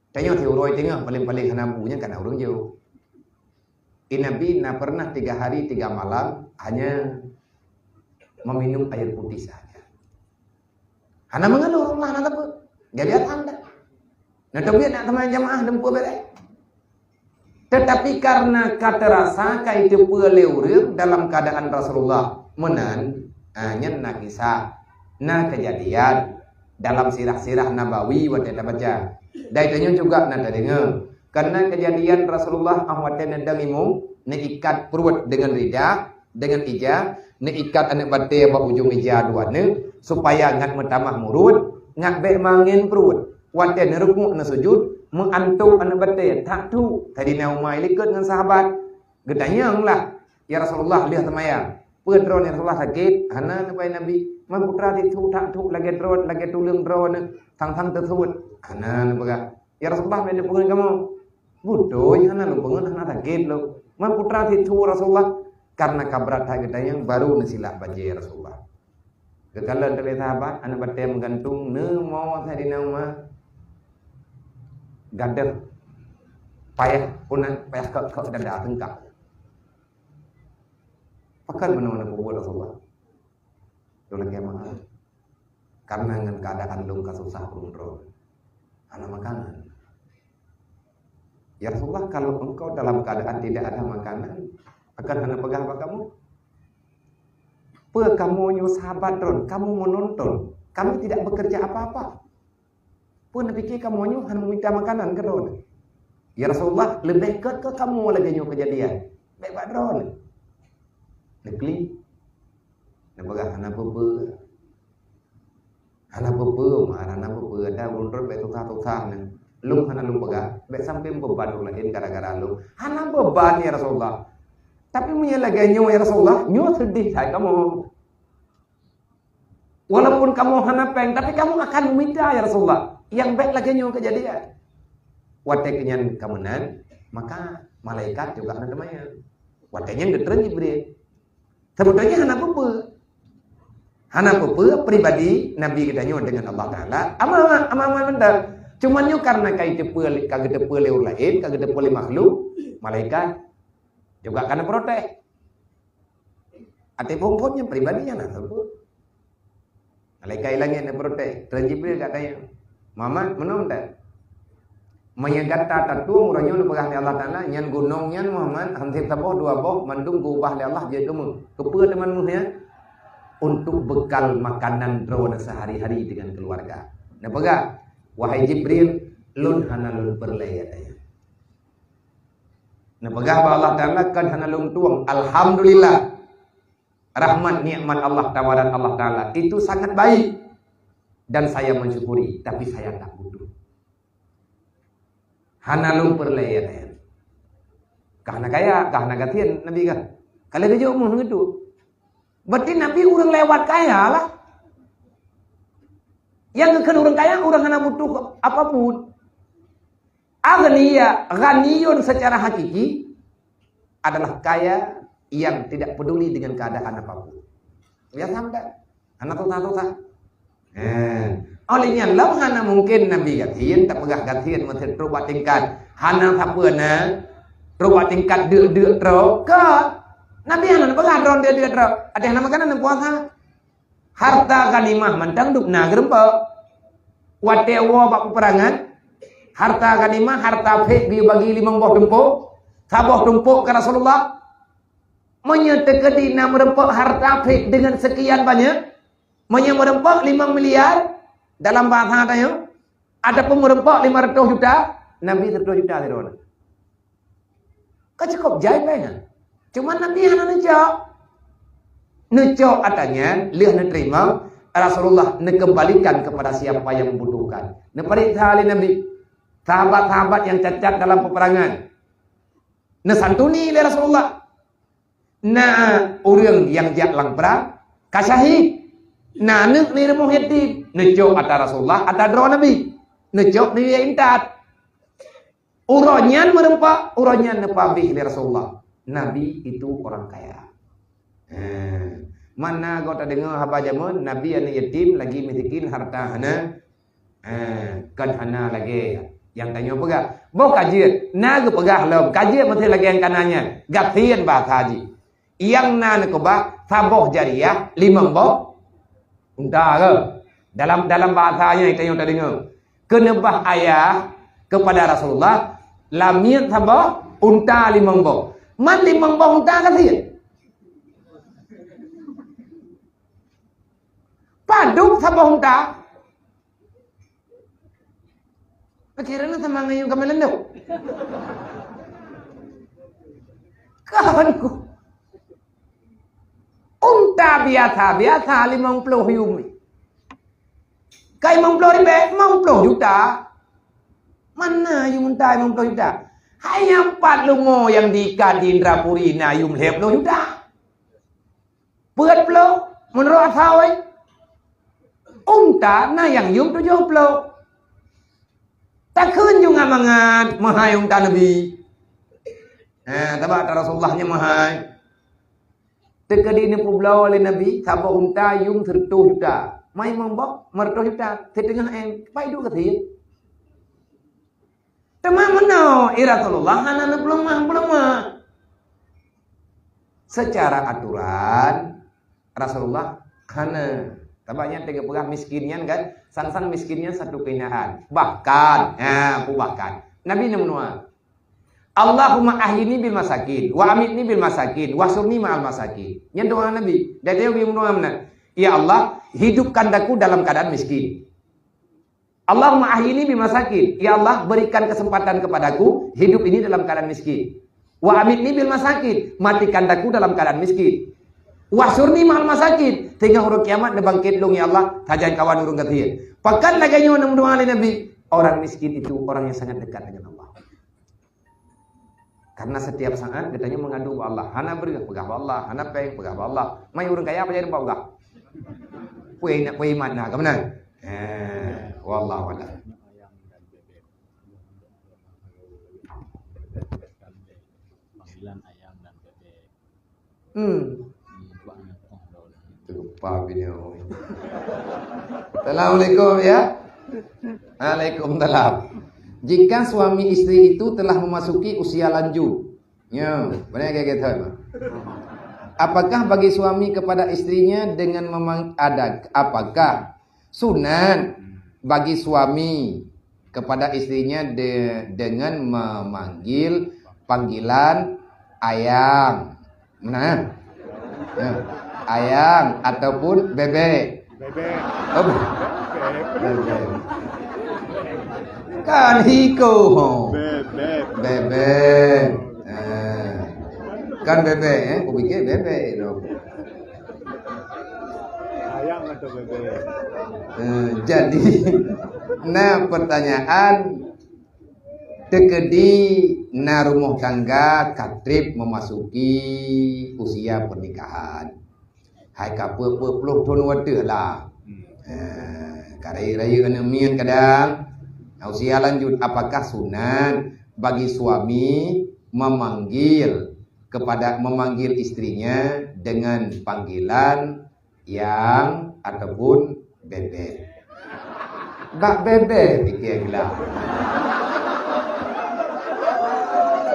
Tanyoe siuroe teungoh paléng-paléng hana bu nyan kana ureuëng jok. Di Nabi na pernah tiga hari tiga malam hanya meminum air putih saja. Hana meungeuluh Rasulullah, hana teupeu. Jadi apa anda? Nah, tapi nak teman jamaah dempu beres. Tetapi karena ka teurasa ka jiteupeue lé ureuëng dalam keadaan Rasulullah meunan, ah, nyan na kisah, na keujadian dalam sirah-sirah Nabawi watée tabaca. Dan tanyoe juga na tadeungoe. Karena keujadian Rasulullah ah watée neudong imu, neuikat pruet deungon ridah, deungon ija, neuikat aneuëk batée bak ujong ija dua neuh, supaya ngat meutamah murot, ngat bék mangén pruet. Watée neurukuk neusujud, meuantok aneuëk batée, that thok. Saidina Umar likot ngon sahabat. Geutanyong lah, "Ya Rasulullah, lheueh seumayang, peue droeneuh ya Rasulullah sakét?" "Hana," neubai Nabi. "Man putra sit thok, that thok lagée droe, lagée tuleueng droeneuh, sang-sang teusuet." "Hana," neupeugah. "Ya Rasulullah, bék neupeungeut kamoe." "Beutôi, hana lôn peungeut, hana sakét lôn." "Man putra sit thok Rasulullah?" Karena ka brat that geutanyong, baru neusilak bajée Rasulullah. Geukalon lé sahabat, aneuëk batée meugantung, neumo Saidina Umar. Gadôh payah punah, payah kok-kok dada seungkap. "Pakon meunoe neupeubuet Rasulullah?" "Lôn lakée meu'ah, karena ngon keuadaan lôn ka susah ulôn droe, hana makanan." "Ya Rasulullah, kalau engkau dalam keadaan tidak ada makanan, akan hana peugah bak kamu? Peue kamoe nyoe sahabat droen, kamoe meunonton, kami tidak bekerja apa-apa. Peue neupike kamoe nyoe hana meminta makanan keu droen?" "Ya Rasulullah, leubeh gét keu kamoe lagée nyoe keujadian. Bék bak droen." Neuklik. Neupeugah, "Hana peue-peue. Hana peue-peue, Umar, hana peue-peue. Ada ulôn rot bék susah-susah nyan. Lôn hana lôn peugah, bék sampai meubeban ureuëng laén gara-gara lôn." "Hana beban, ya Rasulullah. Tapi meunyoe lagée nyoe, ya Rasulullah, nyoe seudeh that kamoe. Walaupun kamoe hana péng, tapi kamoe akan meminta, ya Rasulullah. Nyang bék lagée nyoe keujadian." Watée keunyan ka meunan, maka malaikat juga hana teumanyong. Watée nyan geutreun Jibril. Sebetulnya hana peue-peue. Hana peue-peue pribadi Nabi geutanyoe dengan Allah Taala. Aman-aman, aman-aman dah. Cuman nyoe karena ka jiteupeue, ka geuteupeue lé ureuëng laén, ka geuteupeue lé makhluk, malaikat juga ka neuprotes. Até phon-phon nyan pribadi nyan hana peue-peue. Malaikat langét neuprotes, treun Jibril ka tanyong, "Muhammad, meunan dak? Meunyoe gata tatueng uroe nyoe neupeugah lé Allah Taala, nyan gunong nyan, Muhammad, han sép saboh dua boh, mandum geuubah lé Allah jeuet keu méuh. Keupeue teuma méuh nyan?" "Untuk bekal makanan droeneuh sehari-hari dengan keluarga." Neupeugah, "Wahai Jibril, lôn hana lôn peureulée," ya tanyong. Neupeugah bak Allah Taala, "Kon hana lôn tueng. Alhamdulillah. Rahmat nikmat Allah, tawaran Allah Taala itu sangat baik. Dan saya mensyukuri, tapi saya tak butuh." Hana lôn peureulée, ya kan? Kah na kaya, kah na gasien Nabi kah? Ka lheueh geujok méuh ngon itu. Berarti Nabi ureuëng lewat kaya lah. Nyang geukheun ureuëng kaya, ureuëng hana butuh apapun. Aghniya, ghaniyun secara hakiki adalah kaya yang tidak peduli dengan keadaan apapun. Biasa mudah. Hana susah-susah. Eh. Oleh nyan lom hana mungkin Nabi gasien, tapeugah gasien meusti trok bak tingkat. Hana sapeue na, trok bak tingkat deuk-deuk trok. Ka. Nabi hana peugah droe deuk-deuk trok. Até hana makanan, hana puasa. Harta ghanimah mantong dum na geureumpok. Watée woe bak peperangan, harta ghanimah, harta phek geubagi limong boh tumpok, saboh tumpok keu Rasulullah. Meunyoe teukeudi na meureumpok harta phek deungon seukian banyak, meunyoe meureumpok limong miliar dalam bahasa tanyoe, ataupun meureumpok lima ratus juta, Nabi seratus juta sidroe. Ka cukup jai péng nyan. Cuma Nabi hana neucok. Neucok ata nyan, lheueh neuteurimong, Rasulullah neukeumbalikan kepada siapa yang membutuhkan. Neupareksa lé Nabi sahabat-sahabat nyang cacat dalam peperangan. Neusantuni lé Rasulullah. Na ureuëng nyang jak lam prang, ka syahid. Na aneuëk lé rumoh yatim. Neucok ata Rasulullah, ata droe Nabi. Neucok neuintat. Uroe nyan meureumpok, uroe nyan neupeuabéh lé Rasulullah. Nabi itu orang kaya. Eh, mana gata deungoe haba jameun, Nabi aneuk yatim, lagi miskin, harta hana. Eh, kan hana lagée nyang tanyoe peugah. Boh ka jeuet, na geupeugah lom, ka jeuet meusti lagée nyang kana nyan. Gasien bahasa jih. Nyang na neukeubah saboh jariah limong boh unta ke. Dalam, dalam bahasa nyan tanyoe tadeungoe. Keuneubah ayah kepada Rasulullah, lamiet saboh unta limong boh. Man limong boh unta gasien. Padub saboh unta. Akhirnya sama ngayuem kami lendok. Kan ku. Unta biasa-biasa limong ploh yuem. Kai limong ploh ribée, limong ploh juta. Mana yuem unta limong ploh juta? Hai nyang pat lumo nyang diikat di Indrapuri na yuem lhée ploh juta. Peuet ploh, meunurot asai. Unta na nyang yuem tujoh ploh. Takheun ju ngat mangat meuhai unta Nabi. Ha, taba ta Rasulullah nyan meuhai. Teukeudi neupeubloe lé Nabi, saboh unta yuem seureutôh juta. Mai meuboh meureutoh juta, siteungoh éng, pai duek gasien. Teuma meunoe, i Rasulullah hana neupeuleumah-peuleumah. Secara aturan, Rasulullah hana. Sabab nyan teuka peugah miskin nyan kan, sang-sang miskin nyan satu kehinaan. Bahkan, ha, peue bahkan. Nabi neumeunoe, "Allahumma ahyini bil masakin, wa amitni bil masakin, wahsyurni ma'al masakin." Nyan doa Nabi. Dan dia meunoe meunan, "Ya Allah, hidupkan aku dalam keadaan miskin." "Allahumma ahyini bil masakin." Ya Allah, berikan kesempatan kepadaku hidup ini dalam keadaan miskin. "Wa amitni bil masakin." Matikan aku dalam keadaan miskin. "Wahsyurni ma'al masakin." Teungoh uroe kiamat neubangkét lôn, ya Allah, sajan kawan ureuëng gasien. Pakon lagée nyoe neumeudoa lé Nabi? Orang miskin itu orang yang sangat dekat dengan Allah. Karena setiap saat geutanyoe meungadu bak Allah. Hana breueh peugah bak Allah, hana péng peugah bak Allah. Mai ureuëng kaya pajan bak Allah. Pue nak pue iman na ka meunan. Eh, wallahu a'lam. Panggilan ayam dan bebek. Hmm. Terlupa biniau. Assalamualaikum ya. Waalaikumsalam. Jika suami istri itu telah memasuki usia lanjut, ya, benar kayak gitu. Apakah bagi suami kepada istrinya dengan memang ada, apakah sunat bagi suami kepada istrinya de-, dengan memanggil panggilan ayang. Nah. Ya. Ayang ataupun bebek. Bebek. Oh, be-, bebek. Kan hiko ho. Bebek. Bebek. Ah. Kan bebek, eh? Aku pikir bebek tu. Ayang atau bebek? Eh, jadi, nah, pertanyaan, teukeudi na rumoh tangga ka trép memasuki usia pernikahan. Hai ka peuet-peuet ploh thon watée lah. Hmm. Eh, ka rayeuk-rayeuk aneuk miet kadang. Nah, usia lanjut, apakah sunat bagi suami memanggil kepada, memanggil istrinya dengan panggilan yang ataupun bebek? Bak bebek pikée glak.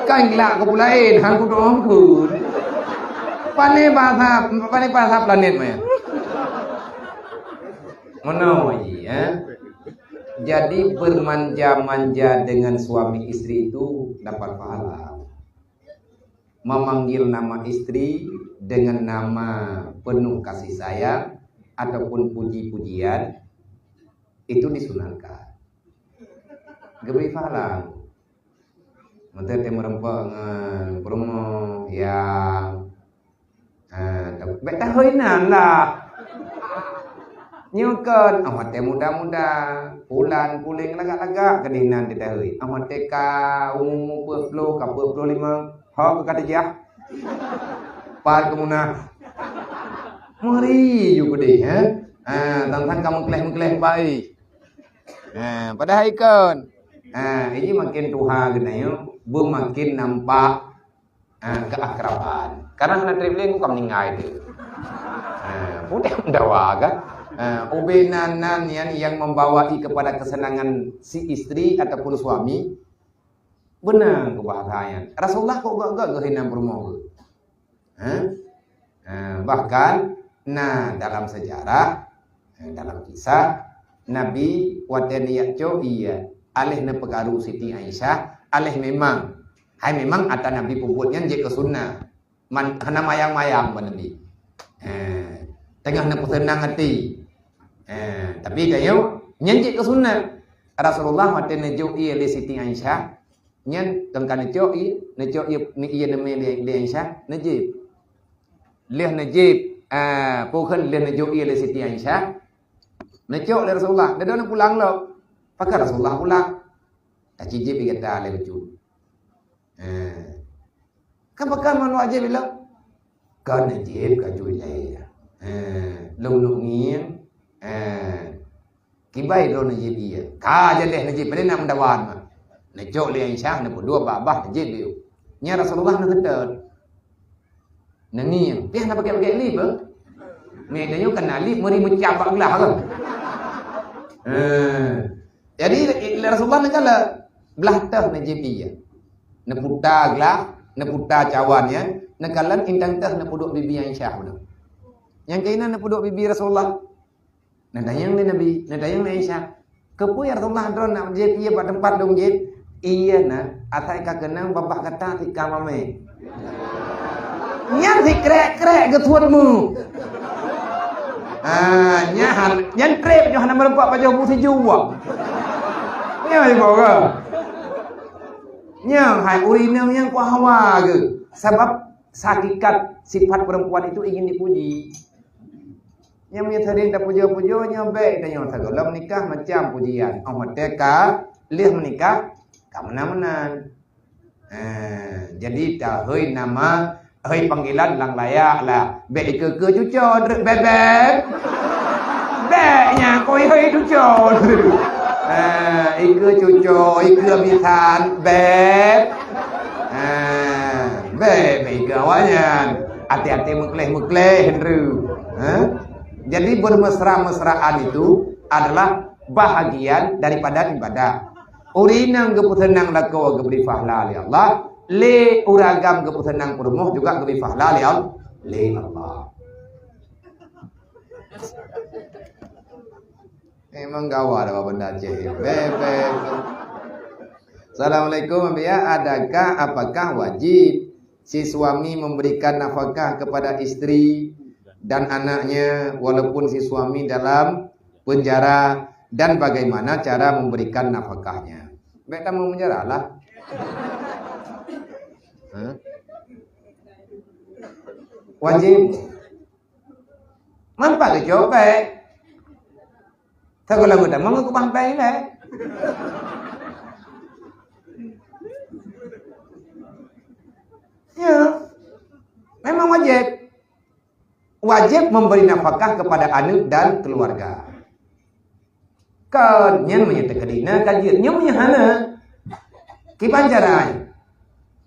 Kan glak keu peue laén, han kudoe pun. Pane bahasa, pane bahasa planet maya. Meunoe, ya. Jadi bermanja-manja dengan suami istri itu dapat pahala. Memanggil nama istri dengan nama penuh kasih sayang ataupun puji-pujian itu disunahkan. Geubri pahala. Meuteumé meureumpok ngon peurumoh yang, ah, bék tahôi nan lah. Nyoe kon, oh, watée muda-muda, pulan puléng lagak-lagak keudeh nan teudahui. Oh, watée ka umu peuet ploh, ka peuet ploh limong, ho keu ka teujah. Pat keu munah. Meuri ju keudeh, eh? Ha, tang-tang ka meukleh-meukleh baik. Ha, padahai kon. Ha, ini makin tuha geutanyoe, beumakin nampak, ha, keakraban. Karena hana treb lé, ka meuninggai teuh. Ha, peue dawa kan? Ha, ubé nan-nan yang, yang membawai kepada kesenangan si istri ataupun suami, beunang keu bahasa nyan. Rasulullah kok gak-gak geuh hinan peurumoh geuh. Ha? Ha, bahkan, na dalam sejarah, ha, dalam kisah, Nabi watée neujak cok ié, aléh neupeukaru Siti Aisyah, aléh memang, hai memang ata Nabi peubuet nyan jeuet keu sunnah. Man, hana mayang-mayang bak Nabi. Ha, teungoh neupeuseunang até. Ha, tapi tanyoe, nyan jeuet keu sunnah. Rasulullah watée neujok ié lé Siti Aisyah, nyan kan ka neucok ié, neucok ié, ié neumé lé, lé Aisyah, neujieb. Lheueh neujieb, ah, peue kheun lheueh neujok ié lé Siti Aisyah, neucok lé Rasulullah, neudoe neupulang lom. Pakon Rasulullah pulang? Tacijieb ié gata lé bacut. Ah. Kan pakon man wajéb ilong? Kon neujieb ka jui lé. Ah, lôn neuk ngieng. Ah. Kiban droe neujieb ié. Ka jadeh neujieb, padahai na meudawan mah. Neucok lé Aisyah, neupeuduek bak babah, neujieb ié. Nyan Rasulullah neukeutôt. Neungieng. Piah na pakai-pakai lip, eh? Mé tanyoe kan na lip, meuri meucab bak glah, kan? Eh. Jadi, lé Rasulullah neukalon, blah teuh neujieb ié. Neuputa glah, neuputa cawan nyan, neukalon indang teuh neupeuduek bibi Aisyah bunoe. Nyang keunan neupeuduek bibi Rasulullah. Neutanyong lé Nabi, neutanyong lé Aisyah, "Keupeue ya Rasulullah droe nak jieb ié bak teumpat lôn jieb?" "Ié na, asai ka keunong babah gata sika mamé." Nyan sikrek-krek geusuet mu. Ah, nyan, nyan treb nyoe hana meureumpok pajoh bu sijuek. Nyan ibu ke? Nyan hai ureueng inong nyang kuah hawa geuh. Sabab hakikat sifat perempuan itu ingin dipuji. Nyang meunyoe sering tapujoe-pujoe nyoe bèk tanyoe sagoe lom nikah macam pujian. Oh, merdeka, lheueh meunikah, ka meunan-meunan. Eh, jadi tahôi nama, hôi panggilan lam layak lah. Bèk ikeue-keue cuco, bèk, bèk. Bèk nyan koi hôi cuco. Eh, ikeue cuco, ikeue bisan, bèk. Eh, bèk, bèk ikeue awaknyan. Até-até meukleh-meukleh, Andrew. Eh? Jadi, bermesra-mesraan itu adalah bahagian daripada ibadah. Ureueng inong geupeuseunang lakoe geubri pahala lé Allah, lé ureueng agam geupeuseunang peurumoh juga geubri pahala lé Al-, lé Allah. Memang gawat apa benda Aceh ni. Bèk, bèk. Assalamualaikum, Abiya. Adakah, apakah wajib si suami memberikan nafkah kepada istri dan anaknya walaupun si suami dalam penjara, dan bagaimana cara memberikan nafkahnya? Bèk tamu penjara lah. Hah? Wajib. Mampat keucok bèk. Sagoe lom geutamong keu bang bèk ilèe. Ya. Memang wajib. Wajib memberi nafkah kepada aneuk dan keluarga. Kon nyan meunyoe teukeudi na ka jeuet, nyoe meunyoe hana. Kiban cara?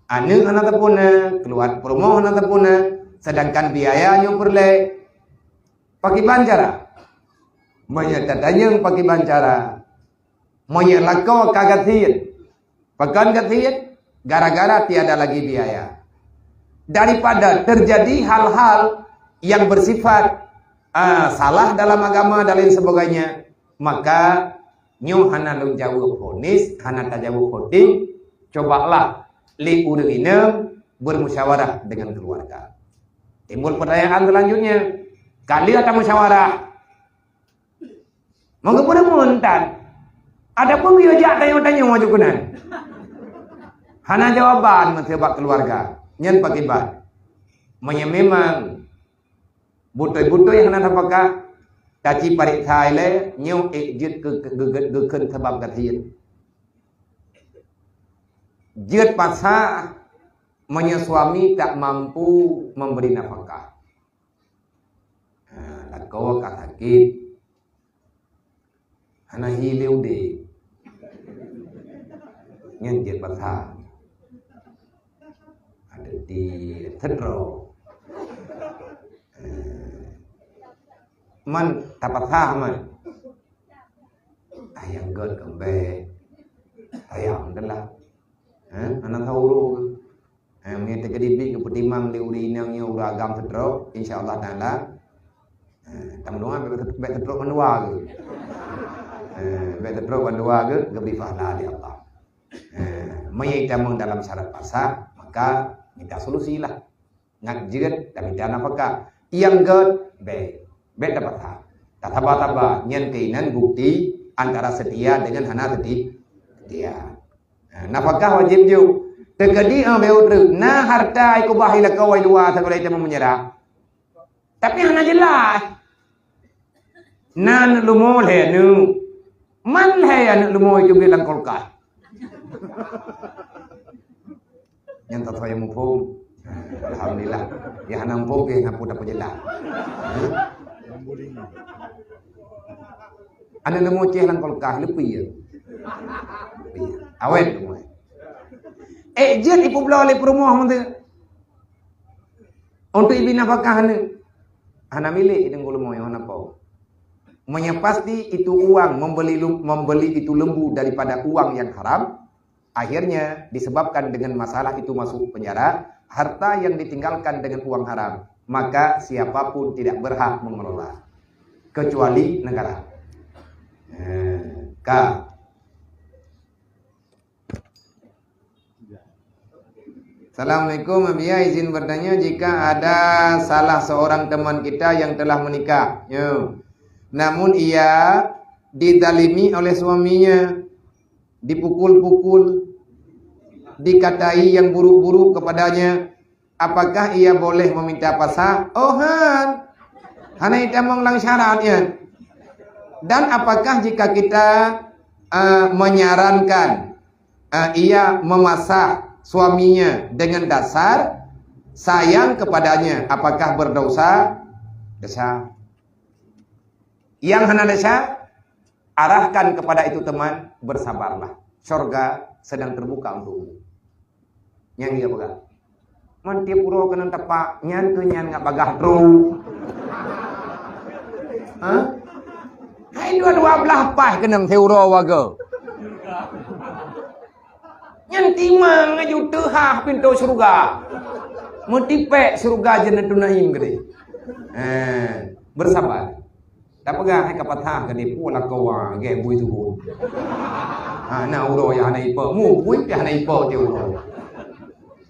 Aneuk hana teupeu na, keluarga peurumoh hana teupeu na, sedangkan biaya nyoe peureulèe. Pakiban cara? Meunyoe tatanyong pakiban cara, meunyoe lakoe ka gasien, pakon gasien? Gara-gara tiada lagi biaya. Daripada terjadi hal-hal yang bersifat, ah, salah dalam agama dan lain sebagainya, maka nyoe hana lôn jaweueb vonis, hana tajaweueb voting, cobalah lé ureueng inong bermusyawarah dengan keluarga. Timbul pertanyaan selanjutnya, ka lheueh tamusyawarah, meugeupeurumun tan. Ataupun geuyue jak tanyoe-tanyoe aju keunan. Hana jawaban meuseubat keuluwarga. Nyan pakiban. Meunyoe memang beutôi-beutôi hana nafakah, taci pareksa ilée nyoe ék jeuet keu, keu, keu, geukheun sabab gasien. Jeuet pasak meunyoe suami tak mampu memberi nafakah. Ha, lakoe ka sakét. Hana hi lé udeb. Nyan jeuet pasah. Ada di Sedro. Eh, man tapasah man. Ayang gèt keumbè. Ayang adalah. Eh, anak sauro ke? Eh, meunyoe teukeudi bit geupeutimang lé ureueng inong nyoe ureueng agam Sedro, insya Allah Taala, eh, tameudoa bèk, bèk Sedro mandua ke. Eh, bèk Sedro mandua ke, geubri pahala lé Allah. Eh, meunyoe itamong dalam syarat pasah, maka mita solusi lah. Ngat jeuet tamita nafakah. Nyang gèt, bèk. Bèk tapasah. Tasaba-saba. Nyan keuh inan bukti antara seutia dengan hana seuti-, seutia. Nah, nafakah wajéb ju. Teukeudi, ah, bèk treuk. Na harta ai kubah i lakoe i luwa sagoe tamong meunyeurah. Tapi hana jeulaih. Na aneuk leumo lhèe aneuk. Man lhèe aneuk leumo itu bit lam kulkas. Nyang tasoe nyang muphom. Alhamdulillah. Nyang hana muphom pih hana peue tapeujeulaih. Aneuk leumo ceh lam kulkas, leupie. Awet leumo. Eh, jeuet ipeubloe lé peurumoh meunteu. Untuk ibi nafakah aneuk. Hana milék i teungku leumo nyoe, hana po. Meunyoe pasti itu uang membeli lem-, membeli itu lembu daripada uang yang haram, akhirnya disebabkan dengan masalah itu masuk penjara, harta yang ditinggalkan dengan uang haram, maka siapapun tidak berhak mengelola, kecuali negara. Eh, ka. Assalamualaikum, Abiya izin bertanya, jika ada salah seorang teman kita yang telah menikah, ya, namun ia dizalimi oleh suaminya, dipukul-pukul, dikatai yang buruk-buruk kepadanya, apakah ia boleh meminta pasah? Oh, han. Hana itamong lam syarat nyan. Dan apakah jika kita, eh, menyarankan, eh, ia memasah suaminya dengan dasar sayang kepadanya, apakah berdosa? Dosa. Yang hana desya, arahkan kepada itu teman, bersabarlah. Syurga sedang terbuka untukmu. Nyan dia peugah. Man tiep uroe keunan tapak, nyan keu nyan ngat bagah droe. Ha? Hai dua-dua blah paih keunong siuroe wagoe. Nyan timang aju teuhah pintoe syeuruga. Meutipék syeuruga Jannatul Naim keudeh. Eh, bersabar. Tapeugah hai ka pathah keudeh, peue lakoe wa, gét bui suhut. Ha, na uroe nyang hana ipe, mu bui pih hana ipe tiep uroe.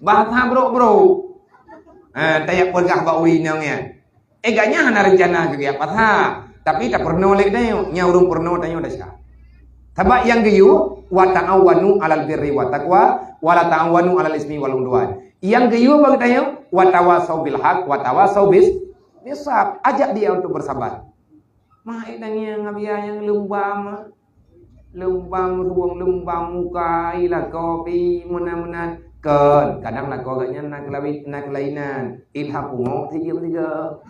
Bahasa brok-brok. Ha, tajak peugah bak ureueng inong nyan. Eh, gobnyan hana reuncana keu geujak pathah, tapi tapeurunoe lé geutanyoe, nyang ureueng peurunoe tanyoe desya. Sabab nyang geuyue, "Wa ta'awanu 'alal birri wat taqwa, wa la ta'awanu 'alal ismi wal 'udwan." Nyang geuyue bak geutanyoe, "Wa tawasau bil haq, wa tawasau bis, bis sabr." Ajak dia untuk bersabar. Mah, eh, tangieng Abiya nyang leumbam. Leumbam rueng, leumbam muka, i lakoe pih meunan-meunan. Kon, kadang lakoe gobnyan na keulawi-, na keulainan. Ilham pungo sijeuem sigoe.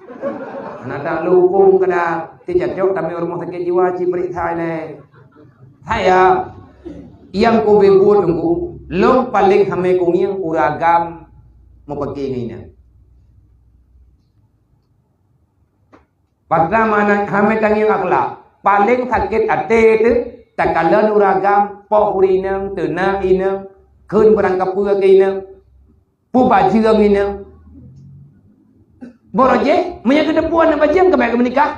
Hana taklok hukôm kadang. Teucocok tamé rumoh sakét jiwa ci peuriksa ilèe. Hai, nyang kube buet teungku, lôn paleng hamé kungieng ureueng agam meupaké ngon inong. Padahai meunan hamé tangieng akhlak. Paleng sakét até teuh, takalon ureueng agam, poh ureueng inong, teunak inong, kheun beurangkapeue keu inong, peubajeueng inong. Barô jih, meunyoe keuteupue aneuk bajeueng, keubiet keu meunikah.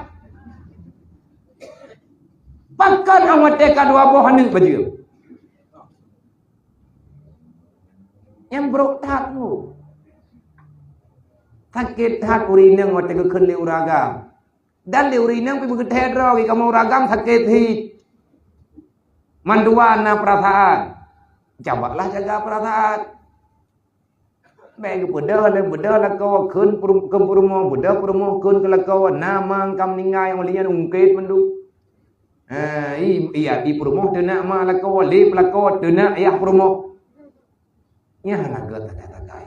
Pakon 'oh watèe ka dua boh aneuk bajeueng? Nyang brok that tu. Sakét that ureueng inong watèe geukheun lé ureueng agam. Dan lé ureueng inong pih beugeuteuhe droe, kamoe ureueng agam sakét hit. Mandua na peurasaan. Cubalah jaga peurasaan. Bèk geupeudeuh lé, beudeuh lakoe kheun peurum-, kheun peurumoh, beudeuh peurumoh kheun keu lakoe, na ma ka meuninggai, óh lheueh nyan ungkét mandum. Ha, i, iya, i peurumoh teunak ma lakoe, lé lakoe teunak yah peurumoh. Nyan hana gèt takai-takai.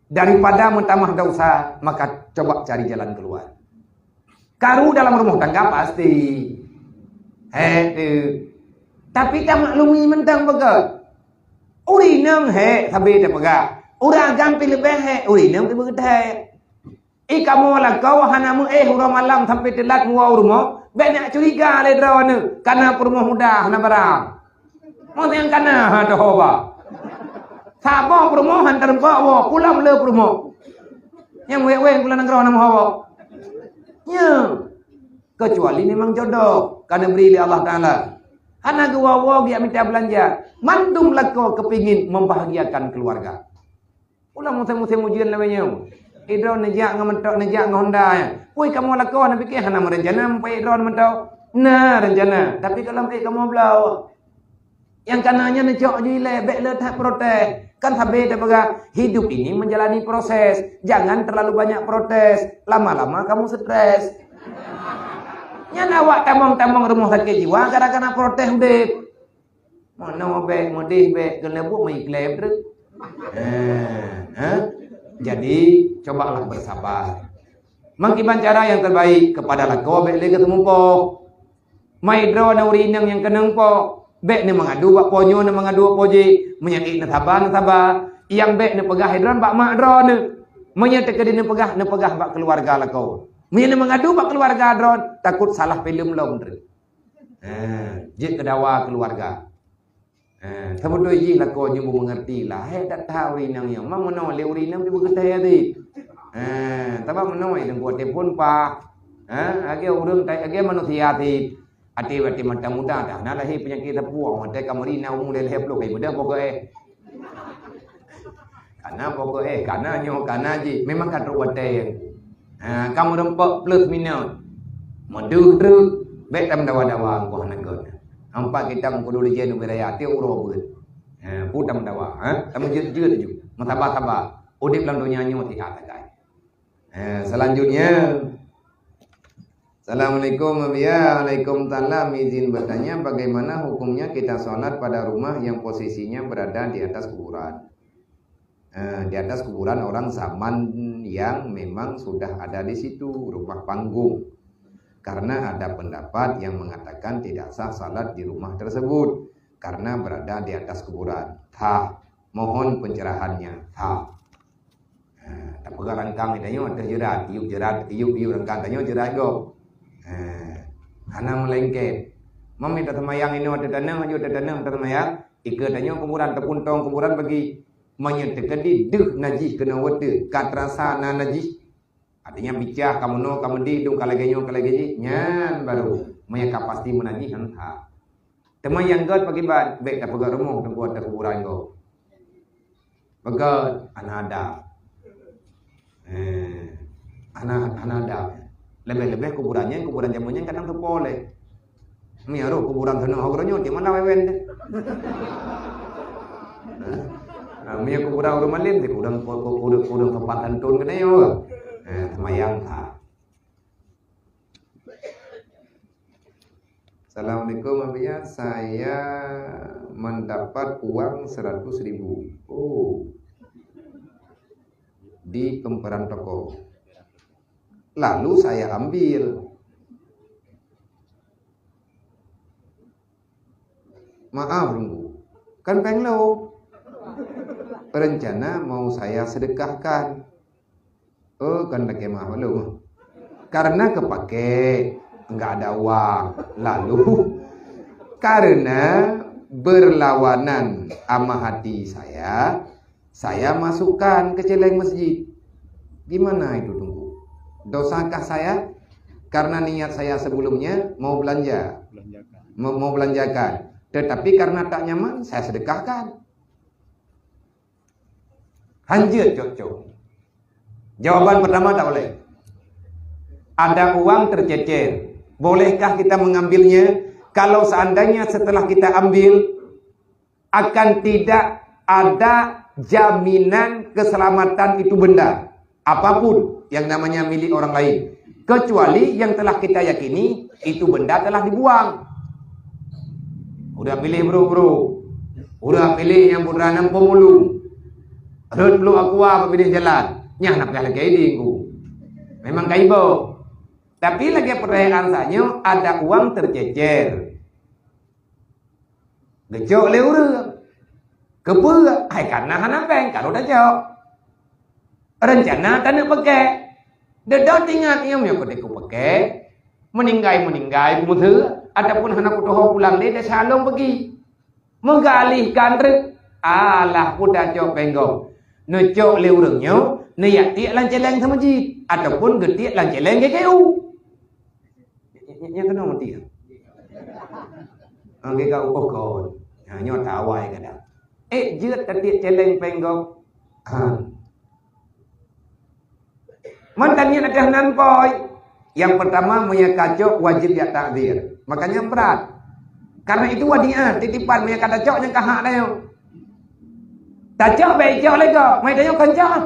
Daripada meutamah dosa, maka coba cari jalan keluar. Karu dalam rumah tangga pasti. Hèk, eh. Tapi tamaklumi mantong beugét. Ureueng inong hék sabe tapeugah. Ureueng agam pih leubeh hék, ureueng inong pih beugét hék. I kamoe lakoe hana meuéh uroe malam sampai teulat muwoe u rumoh, bék neujak curiga lé droeneuh, kana peurumoh muda hana barang. Meusiang kana ha toho ba. Saboh peurumoh han teurumpok woe, pulang le peurumoh. Nyang wék-wék kula nanggroe na meuho woe. Nya. Kecuali memang jodoh ka neubri lé Allah Taala. Hana geuwoe-woe geujak mita beulanja. Mandum lakoe keupingin membahagiakan keuluwarga. Ulang musém-musém ujeuen lawét nyoe. Idroe neujak ngon meutok, neujak ngon honda nyan. Pui kamoe lakoe na pike hana meurencana meupaék droe meutok. Na rencana, tapi ka lom ék kamoe bloe. Nyang kana nyan neucok ju ilée, bék le that protes. Kan sabe tapeugah, hidup ini menjalani proses. Jangan terlalu banyak protes. Lama-lama kamu stres. Nyan awak tamong-tamong rumoh sakét jiwa gara-gara protes udeb. Meunoe bék, meudeh bék, keuneuk buet meuiklém treuk. Eh, eh? Jadi, cobalah bersabar. Meukiban cara yang terbaik kepada lakoe bék lé geuteumeupo. Mai droe na ureueng inong nyang keunong po, bék neumeungadu bak po nyoe, neumeungadu bak po jih. Meunyoe ék neusaba, neusaba. Nyang bék neupeugah droe bak mak droeneuh. Meunyoe teukeudi neupeugah, neupeugah bak keuluwarga lakoe. Meunyoe neumeungadu bak keuluwarga droe, takot salah filem lom treuk. Ha, jeuet keu dawa keuluwarga. Ha, sabeutôi jih lakoe nyoe beumeungeurti, lahé that that ureueng inong nyoe. Ma meunoe lé ureueng inong dibeugeutée até. Ha, sabab meunoe teungku até phon paih. Ha, lagée ureueng tai, lagée manusia até. Até, até mata muda dah na lahé peunyakét sapeue, watée ka meuri na umu lhée ploh kai beudah pokok eh. Kana pokok eh, kana nyoe, kana jih. Memang ka trok watée. Ha, ka meureumpok plus minus. Meudeuh treuk, bék tameudawa-dawa engkoh hana gét. Ampat kitab meukudu lijén ubé raya, tiep uroe beuet. Ha, peue tameudawa, ha? Tameujeuet-jeuet laju. Meusaba-saba. Udeb lam donya nyoe siat sagai. Ha, selanjutnya. Assalamualaikum, Abiya. Waalaikumsalam. Izin bertanya, bagaimana hukumnya kita sholat pada rumah yang posisinya berada di atas kuburan? Eh, di atas kuburan orang zaman yang memang sudah ada di situ, rumah panggung. Karena ada pendapat yang mengatakan tidak sah salat di rumah tersebut karena berada di atas kuburan. Tha, mohon pencerahannya. Tha. Ha, tapeugah rangkang tanyoe ateueh jeurat, tiup jeurat, tiup-tiup rangkang tanyoe jeurat gob. Ha, hana meulengket. Mami tasemayang inoe ateueh taneuh, aju ateueh taneuh tasemayang, ikeue tanyoe kuburan, teupuntong kuburan bagi. Meunyoe teukeudi deuh najih keunoe watée, ka teurasa na najih. Artinya bicah ka meunoe ka meudeh dong ka lagée nyoe ka lagée jih, nyan baru meunyoe ka pasti meunajih nyan ha. Teuma nyang gét pakriban, bék tapeugét rumoh teungku ateueh kuburan gob. Peugét hana adab. Eh, hana, hana adab. Leubeh-leubeh kuburan nyan, kuburan jameun nyan kadang teupo lé. Meunyoe roh kuburan teunoh uroe nyoe, di mana wewen deh? Ha? Ha, meunyoe kuburan ureueng malém, di kuburan, kuburan, kuburan sopan santun keunoe. Eh, semayang ha. Assalamualaikum, Abiya. Saya mendapat uang seratus ribu. Oh. Di pemperan toko. Lalu saya ambil. Maaf, Teungku. Kan péng lom. Rencana mau saya sedekahkan. Oh, kan pakai maaf lom. Karena kepake, enggak ada uang. Lalu, karena berlawanan sama hati saya, saya masukkan ke celeng masjid. Gimana itu, Teungku? Dosakah saya? Karena niat saya sebelumnya mau belanja. Belanjakan. Mau, mau belanjakan. Tetapi karena tak nyaman, saya sedekahkan. Hanjeuet cok-cok. Jawaban pertama tak boleh. Ada uang tercecer. Bolehkah kita mengambilnya? Kalau seandainya setelah kita ambil, akan tidak ada jaminan keselamatan itu benda. Apapun yang namanya milik orang lain. Kecuali yang telah kita yakini itu benda telah dibuang. Udah pilih bro-bro. Udah pilih yang putra enam pemulung. Rot lu aqua pilih jalan. Nyah nak pilih lagi dingku. Memang kaibo. Tapi lagi pertanyaan saya ada uang tercecer. Geucok lé ureuëng. Keupeue? Hai karena hana péng, ka lheueh tacok. Reuncana taneuk pakè. Deudon teuingat, nyoe meunyoe keuteuk pakè, meuninggai-meuninggai kumeuseu, ataupun hana kutoho pulang lé, desya lom peugi. Meugalih kan treuk, alah peue tacok péng gob. Neucok lé ureuëng nyoe, neujak tiek lam céléng seumeujid, ataupun geutiek lam céléng G K U. Nya, nya, nya keunoe meuti. Ah, G K U oh kon. Ha, nyoe tawai kadang. Eh, jeuet tatiek céléng péng gob. Ha. Man taniet ateueh nan poi. Yang pertama, meunyo kacok wajib jak takzir. Makanya berat. Karena itu wadiah, titipan meunyo ka tacok nyang ka hak tanyoe. Tacok bèk icok lé gob, mai tanyoe kon cok.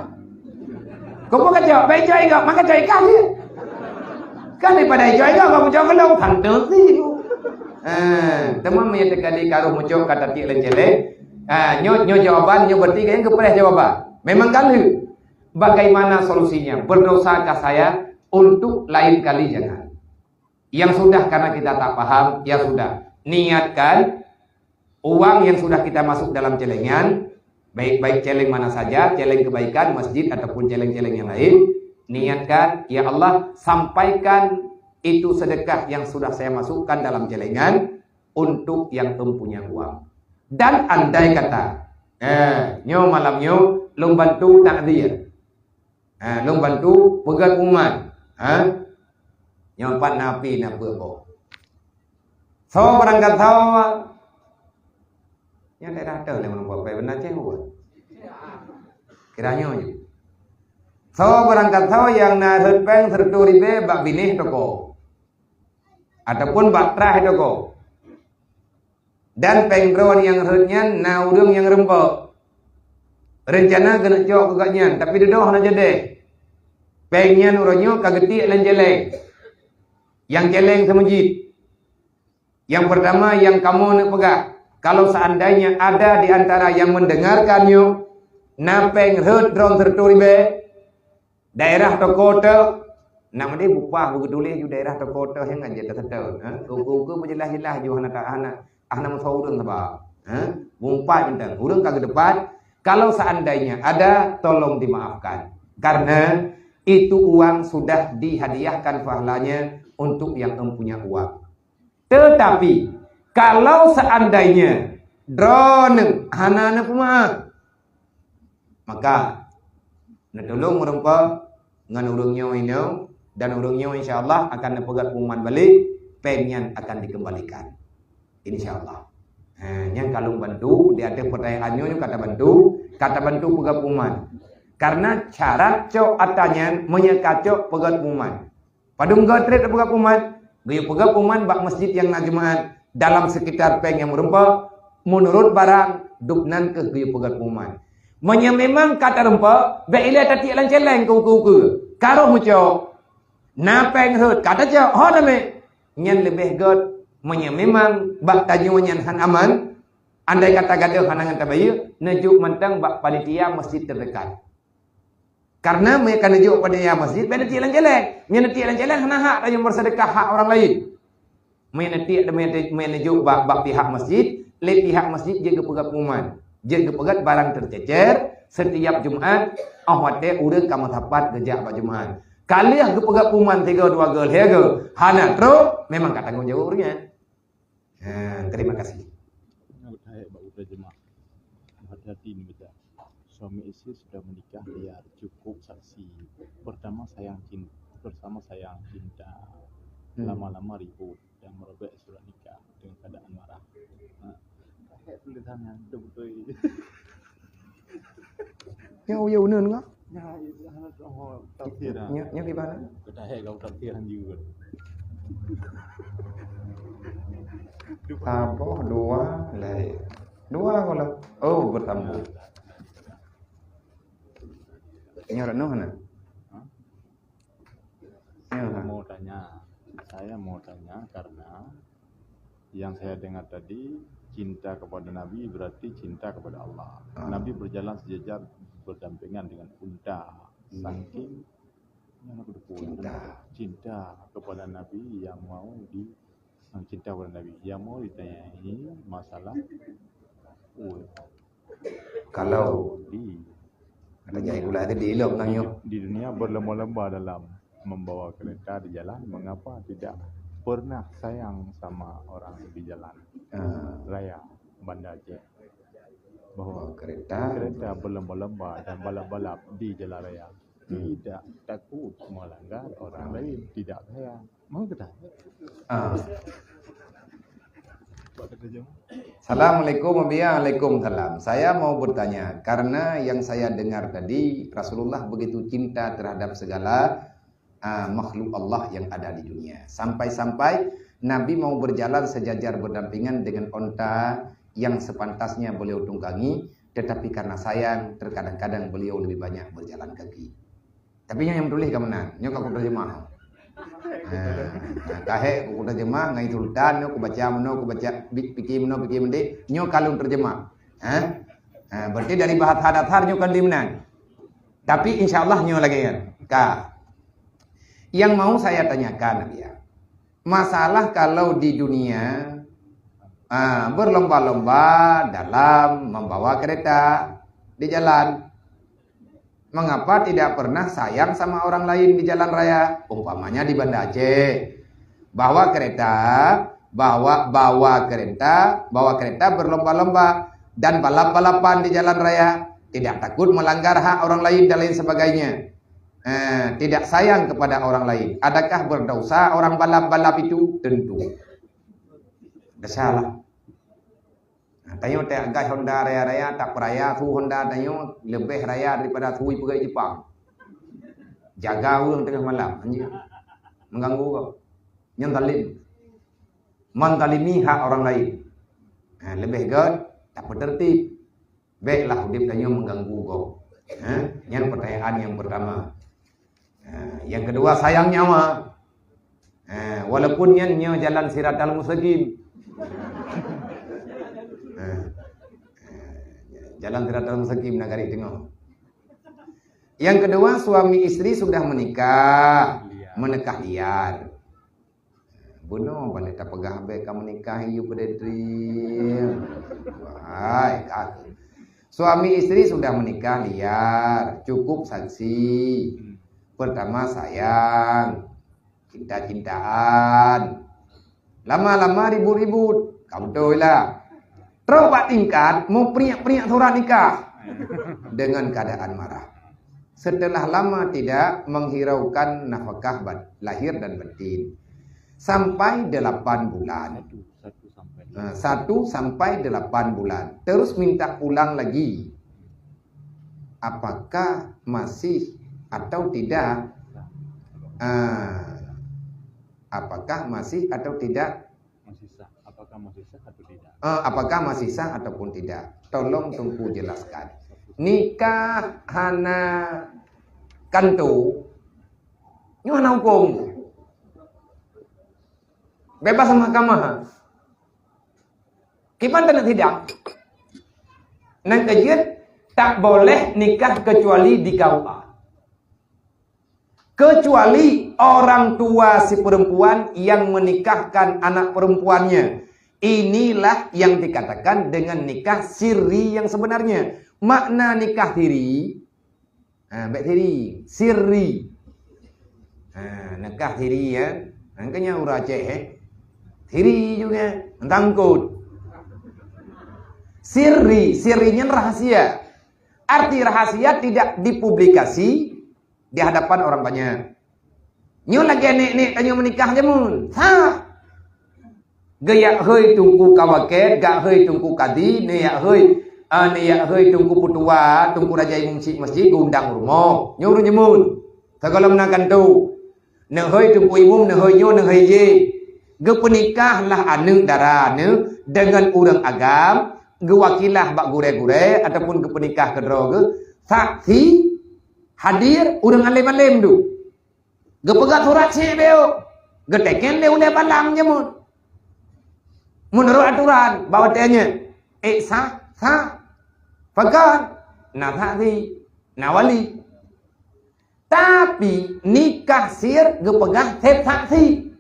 Keupeue kacok? Bèk icok lé gob, maka cok ikan je. Kan daripada icok lé gob, gob mucok keulong, pantes sih. Eh, teuma meunyo teuka di karoh mucok ka tatiek lam céléng. Ah, nyoe, nyoe jawaban, nyoe berarti kayang geupreh jawaban. Memang galak. Bagaimana solusinya? Berdosakah saya? Untuk lain kali jangan. Yang sudah karena kita tak paham, ya sudah. Niatkan uang yang sudah kita masuk dalam céléngan, baik-baik céléng mana saja, céléng kebaikan, masjid ataupun céléng-céléng yang lain, niatkan, "Ya Allah, sampaikan itu sedekah yang sudah saya masukkan dalam céléngan untuk yang empunya uang." Dan andai kata, eh, nyoe malam nyoe lôn bantu takzir. Ha, lôn bantu peugöt pengumuman. Ha? Nyoe pat na api na peuet boh. Soe beurangkat soe? Nyan daerah teuh lé meunumpa pai beuna ceng buet. Kira nyoe je. Soe beurangkat soe nyang na rhot péng sireutoh ribèe bak binéh toko. Ataupun bak trah toko. Dan péng droe nyang rhot nyan na ureuëng nyang rumpok. Reuncana keuneuk cok keu gobnyan, tapi dudoe hana jadeh. Péng nyan uroe nyoe ka geutiek lam céléng. Nyang céléng seumeujid. Yang pertama yang kamoe neuk peugah, kalau seandainya ada di antara yang mendengarkan nyoe, na péng rhot droe sireutoh ribèe, daerah toko teuh, nak meudeh bupah beugeutuleh ju daerah toko teuh nyang ngan jeuet teuseutôt, ha? Ukeue-ukeue beujeulaih-jeulaih ju hana ta-, hana, hana meusoe ureuëng sabab, ha? Bumpat mantong, ureuëng ka geuteupat, kalau seandainya ada, tolong dimaafkan. Karena itu uang sudah dihadiahkan pahalanya untuk yang empunya uang. Tetapi, kalau seandainya droeneuh hana neupeumaaf, maka neutulông meureumpok ngon ureuëng nyoe inoe, dan ureuëng nyoe insya Allah akan neupeugöt pengumuman balik, péng nyan akan dikembalikan. Insya Allah. Ha, nyan ka lôn bantu, di ateueh pertanyaan nyoe ka tabantu, ka tabantu peugöt pengumuman. Karena syarat cok ata nyan meunyo ka cok peugöt pengumuman. Padum göt trép tapeugah pengumuman, geuyue peugah pengumuman bak masjid nyang na jeumaat dalam sekitar péng nyang meurumpok, meunurot barang, dub nan kheueh geuyue peugah pengumuman. Meunyoe memang ka tarumpok, bèk ilèe tatiek lam céléng keu ukeue-ukeue. Ka roh meucok, na péng rhot, ka tacok, ho tamè. Nyan leubeh göt, meunyoe memang bak tanyoe nyan hán aman, andai kata gadôh hana ngon tabayeue, neujok mantong bak panitia masjid teudekat. Karena meunyoe ka neujok panitia masjid, bèk neutiek lam céléng. Meunyoe neutiek lam céléng, hana hak tanyoe meuseudeukah hak ureuëng laén. Meunyoe neutiek, meunyoe neujok bak, bak pihak masjid, lé pihak masjid jeuet geupeugah pengumuman. Jeuet geupeugah barang tercecer, setiap Jumat, óh watèe ureuëng ka meusapat geujak bak Jumat. Ka lheueh geupeugah pengumuman tiga dua go, lhèe go, hana trok, memang ka tanggong jaweueb ureuëng nyan. Ha, terima kasih. Nyoe hai bak udah jemaah. Hati-hati ni baca. Suami istri sudah menikah, biar cukup saksi. Pertama sayang cinta, pertama sayang cinta. Hmm. Lama-lama ribut dan merobek surat nikah dengan keadaan marah. Ha. Hai tulisannya betul-betul. Nyoe uyah uneun kah? Nyoe, nyoe, nyoe kiban? Saboh, dua, laén. Dua kalau. Oh, bersambung. Nyoe renung na? Hah? Nyoe, ha. Mau tanya, saya mau tanya karena yang saya dengar tadi, cinta kepada Nabi berarti cinta kepada Allah. Ah. Nabi berjalan sejajar berdampingan dengan unta. Hmm. Saking, yang aku dukung, cinta. Cinta kepada Nabi yang mau di, Cinta kepada Nabi. Yang mau ditanyai masalah, oh, kalau di, kata jai pula tadi, ilok nang nyoe. Di dunia berlomba-lomba dalam membawa kereta di jalan, mengapa tidak pernah sayang sama orang di jalan Ah. raya Banda Aceh? Bahwa Bawa kereta. kereta berlomba-lomba dan balap-balap di jalan raya Hmm. tidak takut melanggar orang lain, tidak sayang. Mau kita? Ah. Assalamualaikum, waalaikumsalam. Saya mau bertanya, karena yang saya dengar tadi, Rasulullah begitu cinta terhadap segala, ah, makhluk Allah yang ada di dunia. Sampai-sampai Nabi mau berjalan sejajar berdampingan dengan onta yang sepantasnya beliau tunggangi, tetapi karena sayang, terkadang-kadang beliau lebih banyak berjalan kaki. Tapi nyoe nyang tuléh ka meunan, nyoe ka kuterjemah. Ha, ha, ka hék kuterjemah ngon Sultan, nyoe kubaca meunoe, kubaca bi-, pike meunoe, pike meudéh, nyoe ka lôn terjemah. Ha? Ha, berarti dari bahasa dasar nyoe ka di meunan. Tapi insya Allah nyoe lagée nyan. Ka. Yang mau saya tanyakan, Nabiya, masalah kalau di dunia, ah, berlomba-lomba dalam membawa kereta di jalan. Mengapa tidak pernah sayang sama orang lain di jalan raya? Umpamanya di Banda Aceh. Bawa kereta, bawa, bawa kereta, bawa kereta berlomba-lomba dan balap-balapan di jalan raya. Tidak takut melanggar hak orang lain dan lain sebagainya. Eh, tidak sayang kepada orang lain. Adakah berdosa orang balap-balap itu? Tentu. Dosa lah. Nah, tanyoe tak gas Honda raya-raya, tak peraya su Honda tanyoe lebih raya daripada su pegawai Jepang. Jaga ureuëng tengah malam, anjing. Mengganggu kau. Nyan zalim. Menzalimi hak orang lain. Nah, lebih gét, tak tertib. Béklah udeb tanyoe mengganggu gob. Ha? Nyan pertanyaan yang pertama. Ha, yang kedua, sayang nyawa. Ha, walaupun nyan nyoe jalan siratal mustaqim. Ha. Ha, jalan siratal mustaqim na garis teungoh. Yang kedua, suami istri sudah menikah, menikah liar. Bunoe balik tapeugah bék ka meunikahi you peudeh. Wahai, ka. Suami istri sudah menikah liar, cukup saksi. Pertama sayang, cinta-cintaan. Lama-lama ribut-ribut, ka beutôi lah. Trok bak tingkat meupriek-priek surat nikah dengan keadaan marah. Setelah lama tidak menghiraukan nafkah bat-, lahir dan batin. Sampai delapan bulan. Satu, satu sampai. Nah, satu sampai delapan bulan. Terus minta pulang lagi. Apakah masih atau tidak? Ah, apakah masih atau tidak? Masih sah. Apakah masih sah atau tidak? Eh, apakah masih sah ataupun tidak? Tolong Teungku jelaskan. Nikah hana kanto, nyoe hana huköm. Bebas mahkamah. Kiban tanah sidang. Nang keujeuet tak boleh nikah kecuali di K U A. Kecuali orang tua si perempuan yang menikahkan anak perempuannya. Inilah yang dikatakan dengan nikah siri yang sebenarnya. Makna nikah siri, ha, bék siri, siri. Ha, nikah siri, ya. Makanya ureuëng Aceh, eh. Siri juga, entangkut. Siri, sirinya rahasia. Arti rahasia tidak dipublikasi di hadapan orang banyak. Nyoe lagée nek-nek tanyoe meunikah jameun. Sah. Geujak hôi Teungku Kawaket, jak hôi Teungku Kadi, neujak hôi, ah, neujak hôi Teungku Peutua, Teungku Raja Imum Syik Masjid, geundang u rumoh. Nyoe ureuëng jameun. Sigohlom na kanto. Neuhôi Teungku Imum, neuhôi nyoe, neuhôi jéh. Geupeunikah lah aneuëk dara neuh deungon ureuëng agam, geuwakilah bak gurée-gurée ataupun geupeunikah keudroe geuh, saksi hadir ureuëng além-além duek. Geupeugah surat syik beuyôh, geuteken lé ulée balang jameun. Meunurot atoran, bak watée nyan, ék sah, sah. Pakon? Na saksi, na wali. Tapi nikah sir geupeugah sép saksi.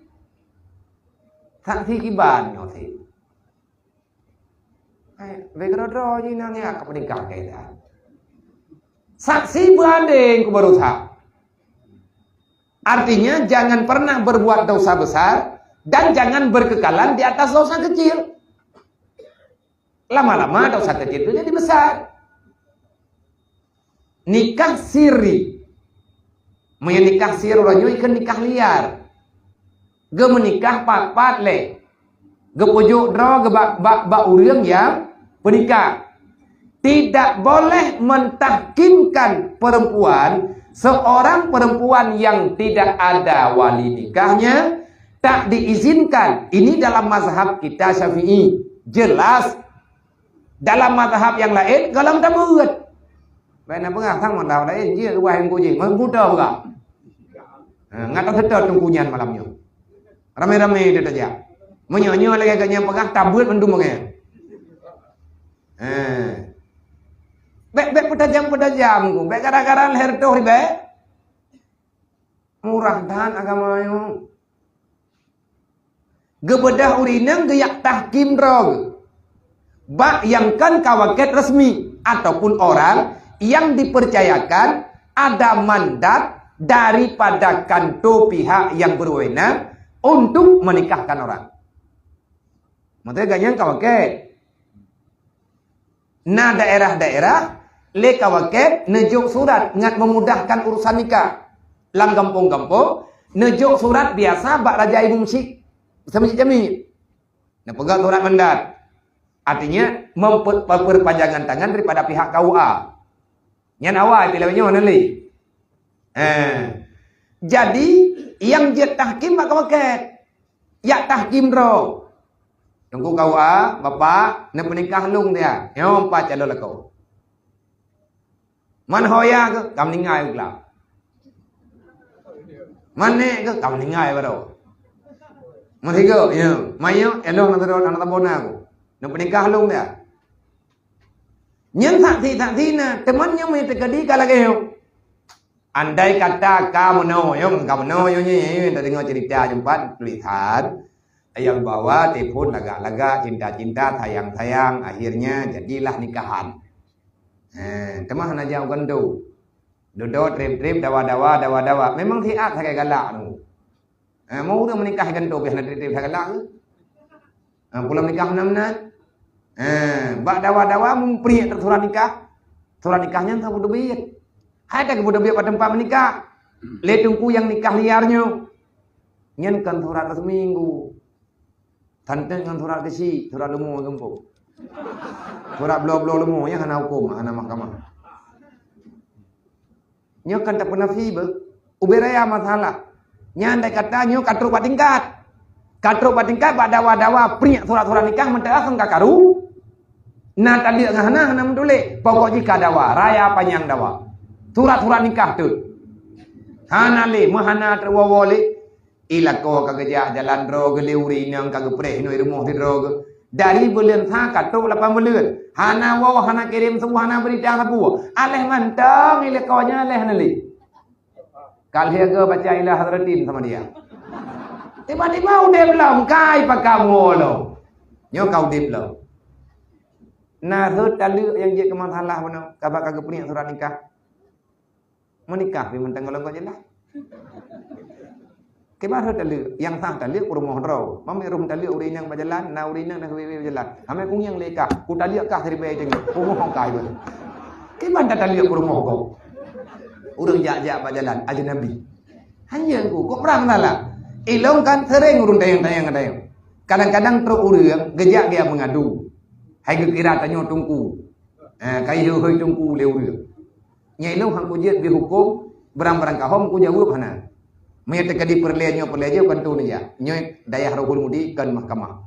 Saksi kiban nyoe sit. Hai, bèk keudroe-droe jih nang nyak ka peunikah keu ida. Saksi beuranding keu baroesa. Artinya, jangan pernah berbuat dosa besar dan jangan berkekalan di atas dosa kecil. Lama-lama dosa kecil itu jadi besar. Nikah siri. Meunyoe nikah siri uroe nyoe ikheun nikah liar. Geumeunikah pat-pat lé. Geupeujok droe geuba-, bak, bak ureuëng nyang peunikah. Tidak boleh mentahkimkan perempuan, seorang perempuan yang tidak ada wali nikahnya, tak diizinkan. Ini dalam mazhab kita Syafi'i. Jelas. Dalam mazhab nyang laén, golom tabeuet. Bèk na peugah sang mazhab laén, jeuet reuwah nyang kujih, meugudoh peugah. Ha, ngat taseutôt teungku nyan malam nyoe. Ramé-ramé dia tajak. Meunyoe nyoe lagèe geuh nyang peugah, tabeuet mandum beungèh. Ha. Bèk, bèk peutajam-peutajam ku. Bèk gara-gara lhèe reutôh ribèe. Murah that agama nyoe. Geubeudôh ureuëng inong geujak tahkim droe geuh. Bak nyang kon kawakét resmi ataupun orang yang dipercayakan ada mandat daripada kantor pihak yang berwenang untuk menikahkan orang. Maksudnya ganyang kawakét. Na daerah-daerah lé kawakét neujok surat ngat memudahkan urusan nikah. Lam gampông-gampông neujok surat biasa bak raja ibu meusyik, meusyik jamé. Neupeugah surat mandat. Artinya memper-, perpanjangan tangan daripada pihak K U A. Nyan awai pih lawét nyoe na lé. Eh. Jadi nyang jeuet tahkim bak kawakét. Yak tahkim droe. Teungku K U A, bapak, neupeunikah lôn dia. Nyoe empat calon lakoe. Man ho ya keuh, ka meuninggai u glab. Man nék keuh, ka meuninggai baroe. Man sigoe, ya. Man nyoe, elong na sidroe aneuk tabona ku. Neupeunikah lôn dia. Nyan saksi-saksi na, teuma nyoe meunyoe teukeudi ka lagèe nyoe. Andai kata ka meunoe, nyoe ka meunoe, nyoe, nyoe, nyoe, tadeungoe cerita jumpa tulisan, yang bahwa telepon lagak-lagak, cinta-cinta, sayang-sayang, akhirnya jadilah nikahan. Eh, teuma hana jauh gantung. Dudoe trép-trép, dawa-dawa, dawa-dawa. Memang siat sagai galak tu. Eh, mau ureuëng meunikah gantung pih hana trép-trép sagai galak tu. Eh, pulang nikah meunan-meunan. Eh, bak dawa-dawa meupriek surat nikah. Surat nikah nyan saboh teubiet. Hai tak saboh teubiet bak teumpat meunikah. Lé teungku nyang nikah liar nyoe. Nyan kon surat resmi nggu. Tanteuk ngon surat keuchik, surat leumo gampông. Surat bloe-bloe leumo nyang hana huköm, hana mahkamah. Nyoe kan tapeunafi beuh. Ubé raya masalah. Nyan andai kata nyoe ka trok bak tingkat. Ka trok bak tingkat bak dawa-dawa priek surat-surat nikah meunteuah ka karu. Na taleuek ngon hana, hana meutuléh. Pokok jih ka dawa, raya panyang dawa. Surat-surat nikah teuh. Hana lé, meuhana teuwoe-woe lé. I lakoe ka geujak jalan droe geuh lé ureuëng inong ka geupreh inong i rumoh sidroe geuh. Dari buleuen sa ka trok lapan buleuen. Hana woe, hana kirém su, hana beurita sapeue. Aléh mantong i lakoe nyan aléh hana lé. Ka lheueh geuh baca ila hadratin sama dia. Tiba-tiba udeb lom, kai pakam woe lom. Nyoe ka udeb lom. Na rhot taleuek nyang jeuet keu masalah bunoe, ka bak ka geupriek surat nikah. Meunikah pih mantong golom ka jeulaih. Kiban rhot taleuek, nyang sah taleuek peurumoh droe. Mamé rhom taleuek ureuëng inong bak jalan, na ureuëng inong na keubiet-biet bak jalan. Hamé kunyang lé kah, kutaleuek kah siribèe teungoh. Peurumoh kah iban. Kiban tataleuek peurumoh gob. Ureuëng jak-jak bak jalan, ajnabi. Hanya ku, kok prang salah. Ilong kan sering ureuëng tanyong-tanyong-tanyong. Kadang-kadang trok ureuëng geujak gaya meungadu. Hai geukira tanyoe teungku. Eh, kai hôi-hôi teungku lé ureuëng. Nyan ilong han kujeuet bri huköm, barang-barang kahom kujaweueb hana. Meunyoe teukeudi peureulèe nyoe peureulèe jih, kon tu neujak. Nyoe dayah Rohul Mudi kon mahkamah.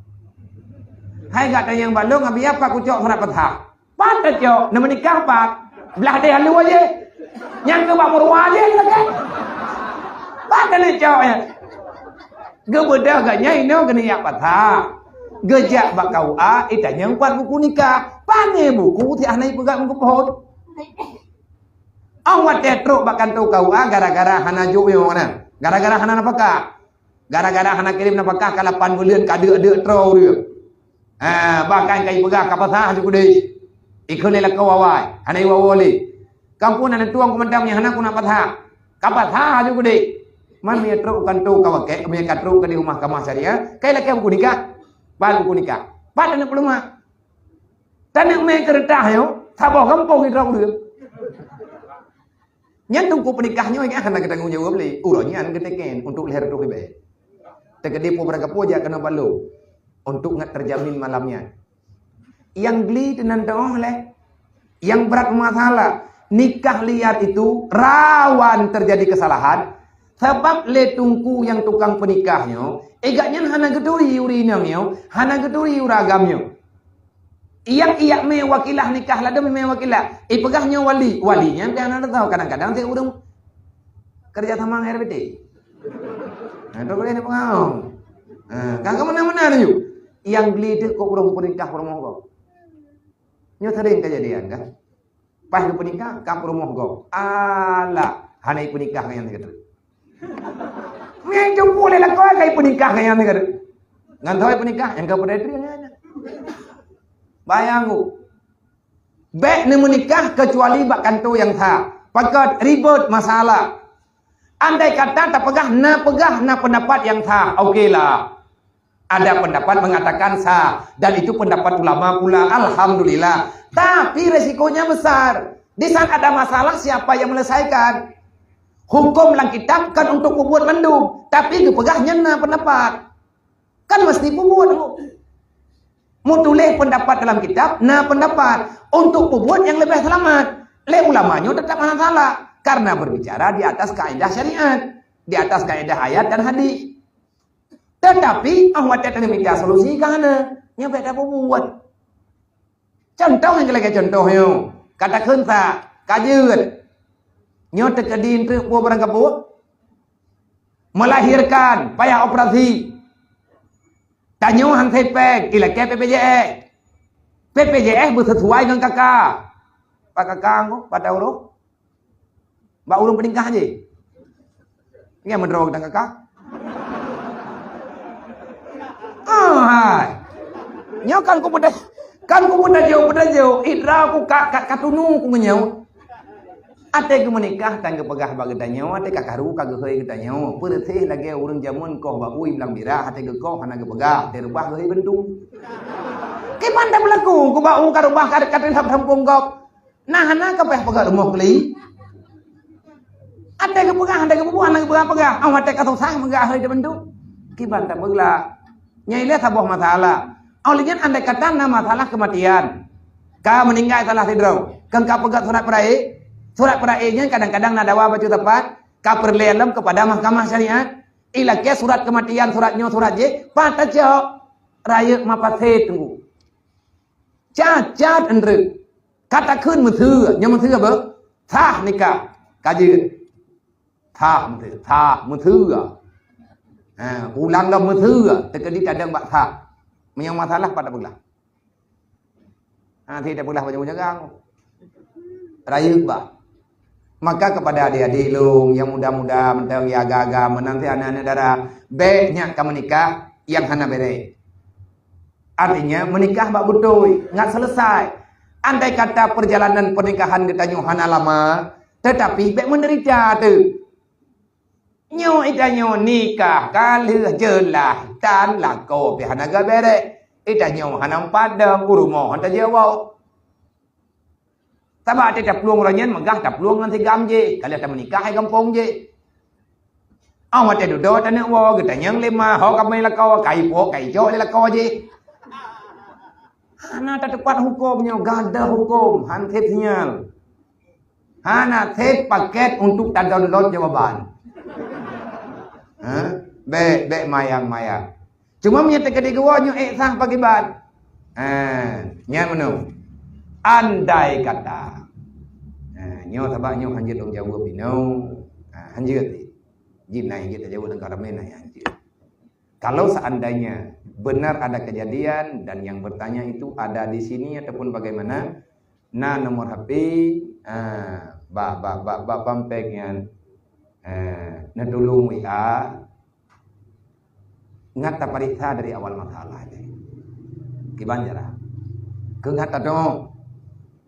Hai gata nyang balong, abi apa kucok surat peusah? Pat tacok, na meunikah pat. Blah deh alu aja. Nyang keu bak meuruwa aja lagèe. Pat tacok ya. Geubeudôh geuh nyan inoe geuneuk jak peusah. Geujak bak K U A, itanyong pat buku nikah. Pane buku si hana ipeugah meukeupot. Ong watèe trok bak kantô K U A gara-gara hana jok nyoe na. Gara-gara hana nafakah. Gara-gara hana kirém nafakah ka lapan buleuen ka deuk-deuk troe ureuëng. Ha, bahkan ka ipeugah ka pasah ju keudeh. Ikheun lé lakoe awai, hana iwoe-woe lé. Kampung na tuang kumandan nyang hana kuna pasah. Ka pasah ju keudeh. Man meunyo trok u kantô ka wakée, meunyo ka trok ka di rumoh mahkamah syariah, ka ilakée buku nikah. Ban buku nikah. Pat aneuk peuleumak. Taneuk mé keureutah nyoe, saboh gampông sidroe ureuëng. Nyan teungku peunikah nyoe nyang hana geutanggong jaweueb lé. Uroe nyan geuteken untuk lhée reutôh ribée. Teukeudi peue barang kapeue jak keunoe bak lôn untuk ngat terjamin malam nyan. Nyang gli teunan teuoh lé. Nyang brat masalah, nikah liar itu rawan terjadi kesalahan sabab lé teungku nyang tukang peunikah nyoe, eh, gobnyan hana geuturi ureuëng inong nyoe, hana geuturi ureuëng agam nyoe. Iyak-iyak mé wakilah nikah ladôm mé wakilah. Ipeugah nyoe wali. Wali nyan pih hana tau, kadang-kadang cit ureuëng kerja sama ngon R B T. Nah, tu boleh nak pengaum. Ha, kan kau mana-mana tu. Yang geli tu kok ureuëng peunikah peurumoh kau. Nyoe sering kejadian kan. Pas geupeunikah, ka peurumoh gob. Alah, hana ipeunikah ngon nyang sigoe. Nyan jumpa lé lakoe ka ipeunikah ngon nyang sigoe. Ngon soe ipeunikah, nyang ka peudeh nyan. Bayang ku. Bék neumeunikah keucuali bak kantô nyang sah. Pakon ribet masalah. Andai kata tapeugah na peugah na pendapat nyang sah, oke lah. Ada pendapat mengatakan sah, dan itu pendapat ulama pula, alhamdulillah. Tapi resikonya besar. Di saat ada masalah, siapa yang menyelesaikan? Hukum lam kitab kan untuk peubuet mandum, tapi geupeugah nyan na pendapat. Kan mesti peubuet. Meutuléh pendapat dalam kitab, na pendapat untuk peubuet nyang leubeh seulamat. Lé ulama nyoe tetap hana salah karena berbicara di atas kaedah syariat, di atas kaedah ayat dan hadis. Tetapi, ah, watée taneuk mita solusi ka hana, nyan bék tapeubuet. Contoh nyang lagée contoh nyoe, ka takheun sa, ka jeuet. Nyoe teukeudi eunteuk peue barang kapeue? Melahirkan, payah operasi. Tanyoe han sipéng, ilakée P P J S. P P J S beusesuai ngon K K. Pak K K ngko, pada uroe. Bak ureuëng peunikah jih. Nyan meudroe geutanyoe ka. Ah, hai. Nyoe kan ku peuda-, kan ku peudajo, peudajo. Idra ku ka, ka, ka tunu ku ngeunyoe. Até geumeunikah tan geupeugah bak geutanyoe, até ka karu ka geuhôi geutanyoe. Peureuséh lagée ureuëng jameun koh bak ui blang bira, até geukoh hana geupeugah, até reubah geuhôi beuntu. Kiban dah beulaku, ku bak u ka reubah ka, ka teutab sampông gob. Nah, hana ka payah peugah rumoh keuli. Até geupeugah, até geupeugah, hana geupeugah-peugah. Awai até ka susah meugah hôi teubeuntu. Kiban tapeugah. Nyan ilée saboh masalah. Awai lé nyan andai kata na masalah keumatian. Ka meuninggai salah sidroe. Keu ka peugah surat peurayeuk. Surat peurayeuk nyan kadang-kadang na dawa bacut tepat. Ka peureulée lom keupada mahkamah syariat. Ilakée surat keumatian, surat nyoe, surat jih. Pat tacok. Rayeuk mapaséh teungku. Cacat eunteuk. Ka takheun meuseue, nyoe meuseue beuh? Sah nikah. Ka jeuet. Sah meuseue, sah meuseue. Ha, ulang lom meuseue, teukeudi tadong bak sah. Meunyoe masalah pat tapeugah. Ha, si tapeugah banyak-banyak gang. Rayeuk bah. Maka kepada adik-adik lôn nyang muda-muda, mantong nyang agam-agam, meunan si aneuk-aneuk dara, bék nyak ka meunikah nyang hana beureh. Artinya, meunikah bak beutôi, ngat selesai. Andai kata perjalanan pernikahan geutanyoe hana lama, tetapi bék menderita teuh. Nyoe geutanyoe nikah ka lheueh jeulaih tan lakoe pih hana geubeureh. Geutanyoe hana padam u rumoh hana tajak woe. Sabab até taplueng uroe nyan meugah taplueng ngon sigam jih, ka lheueh tameunikah hai gampông jih. Awai watée dudoe taneuk woe geutanyong lé ma, ho ka meuilakoe, ka ipok, ka ijok lé lakoe jih. Hana tateupat huköm nyoe, gadoh huköm, han sép sinyal. Hana sép paket untuk tadownload jawaban. Ha? Bék, bék mayang-mayang. Cuma meunyoe teukeudi geuwoe nyoe ék sah pakiban. Ha, nyan meunoe. Andai kata. Ha, nyoe sabab nyoe hanjeuet lôn jaweueb inoe. Ha, hanjeuet. Jih na hanjeuet tajaweueb lam karemen na hanjeuet. Kalau seandainya benar ada kejadian dan yang bertanya itu ada di sini ataupun bagaimana, na nomor H P, ha, bak, bak, bak, bak pampeng nyan, ha, neutulông W A, Ngat tapareksa dari awal masalah nyan. Kiban cara. Keu ngat tadoe.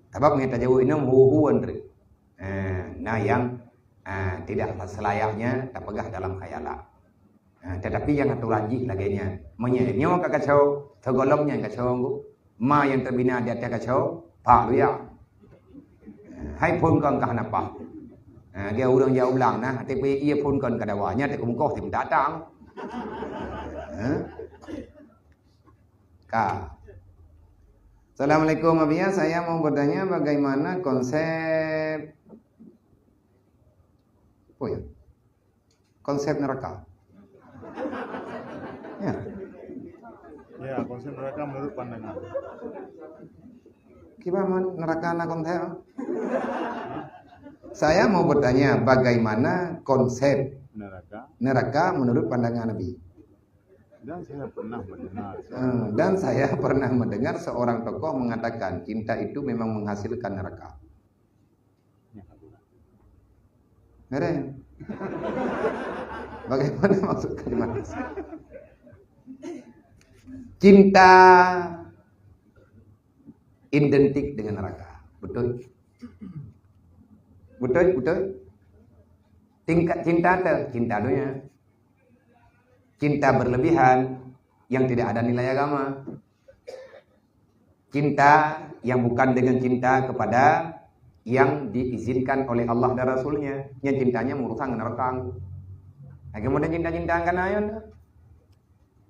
Sabab ngat tajaweueb inong hu-hu treuk. Eh, na nyang, eh, tidak selayaknya tapeugah dalam khayalat. Eh, tetapi nyang atoran jih lagée nyan. Meunyoe nyoe ka kacau, teugohlom nyan kacau, ma nyang teubina di ateueh kacau, pak luya. Eh, hai phon kon ka hana pah. Eh, dia ureuëng jak u blang nah, tapi iya phon kon ka dawa, nyan teuk meukoh tim datang. Eh? Ka. Assalamualaikum, Abiya. Saya mau bertanya bagaimana konsep, apa ya? Konsep neraka. Ya. Ya, konsep neraka menurut pandangan. Kiban neraka na konsep? Saya mau bertanya bagaimana konsep neraka, neraka menurut pandangan Nabi. Dan saya pernah mendengar. Hmm, dan saya pernah mendengar seorang tokoh mengatakan cinta itu memang menghasilkan neraka. Ngeren. Bagaimana maksud kalimat? Cinta identik dengan neraka. Betul? Betul, betul. Tingkat cinta tu, cinta dunia. Cinta berlebihan yang tidak ada nilai agama. Cinta yang bukan dengan cinta kepada yang diizinkan oleh Allah dan Rasulnya. Yang cintanya merusak neraka. Nah, kemudian cinta-cinta yang kana nyan.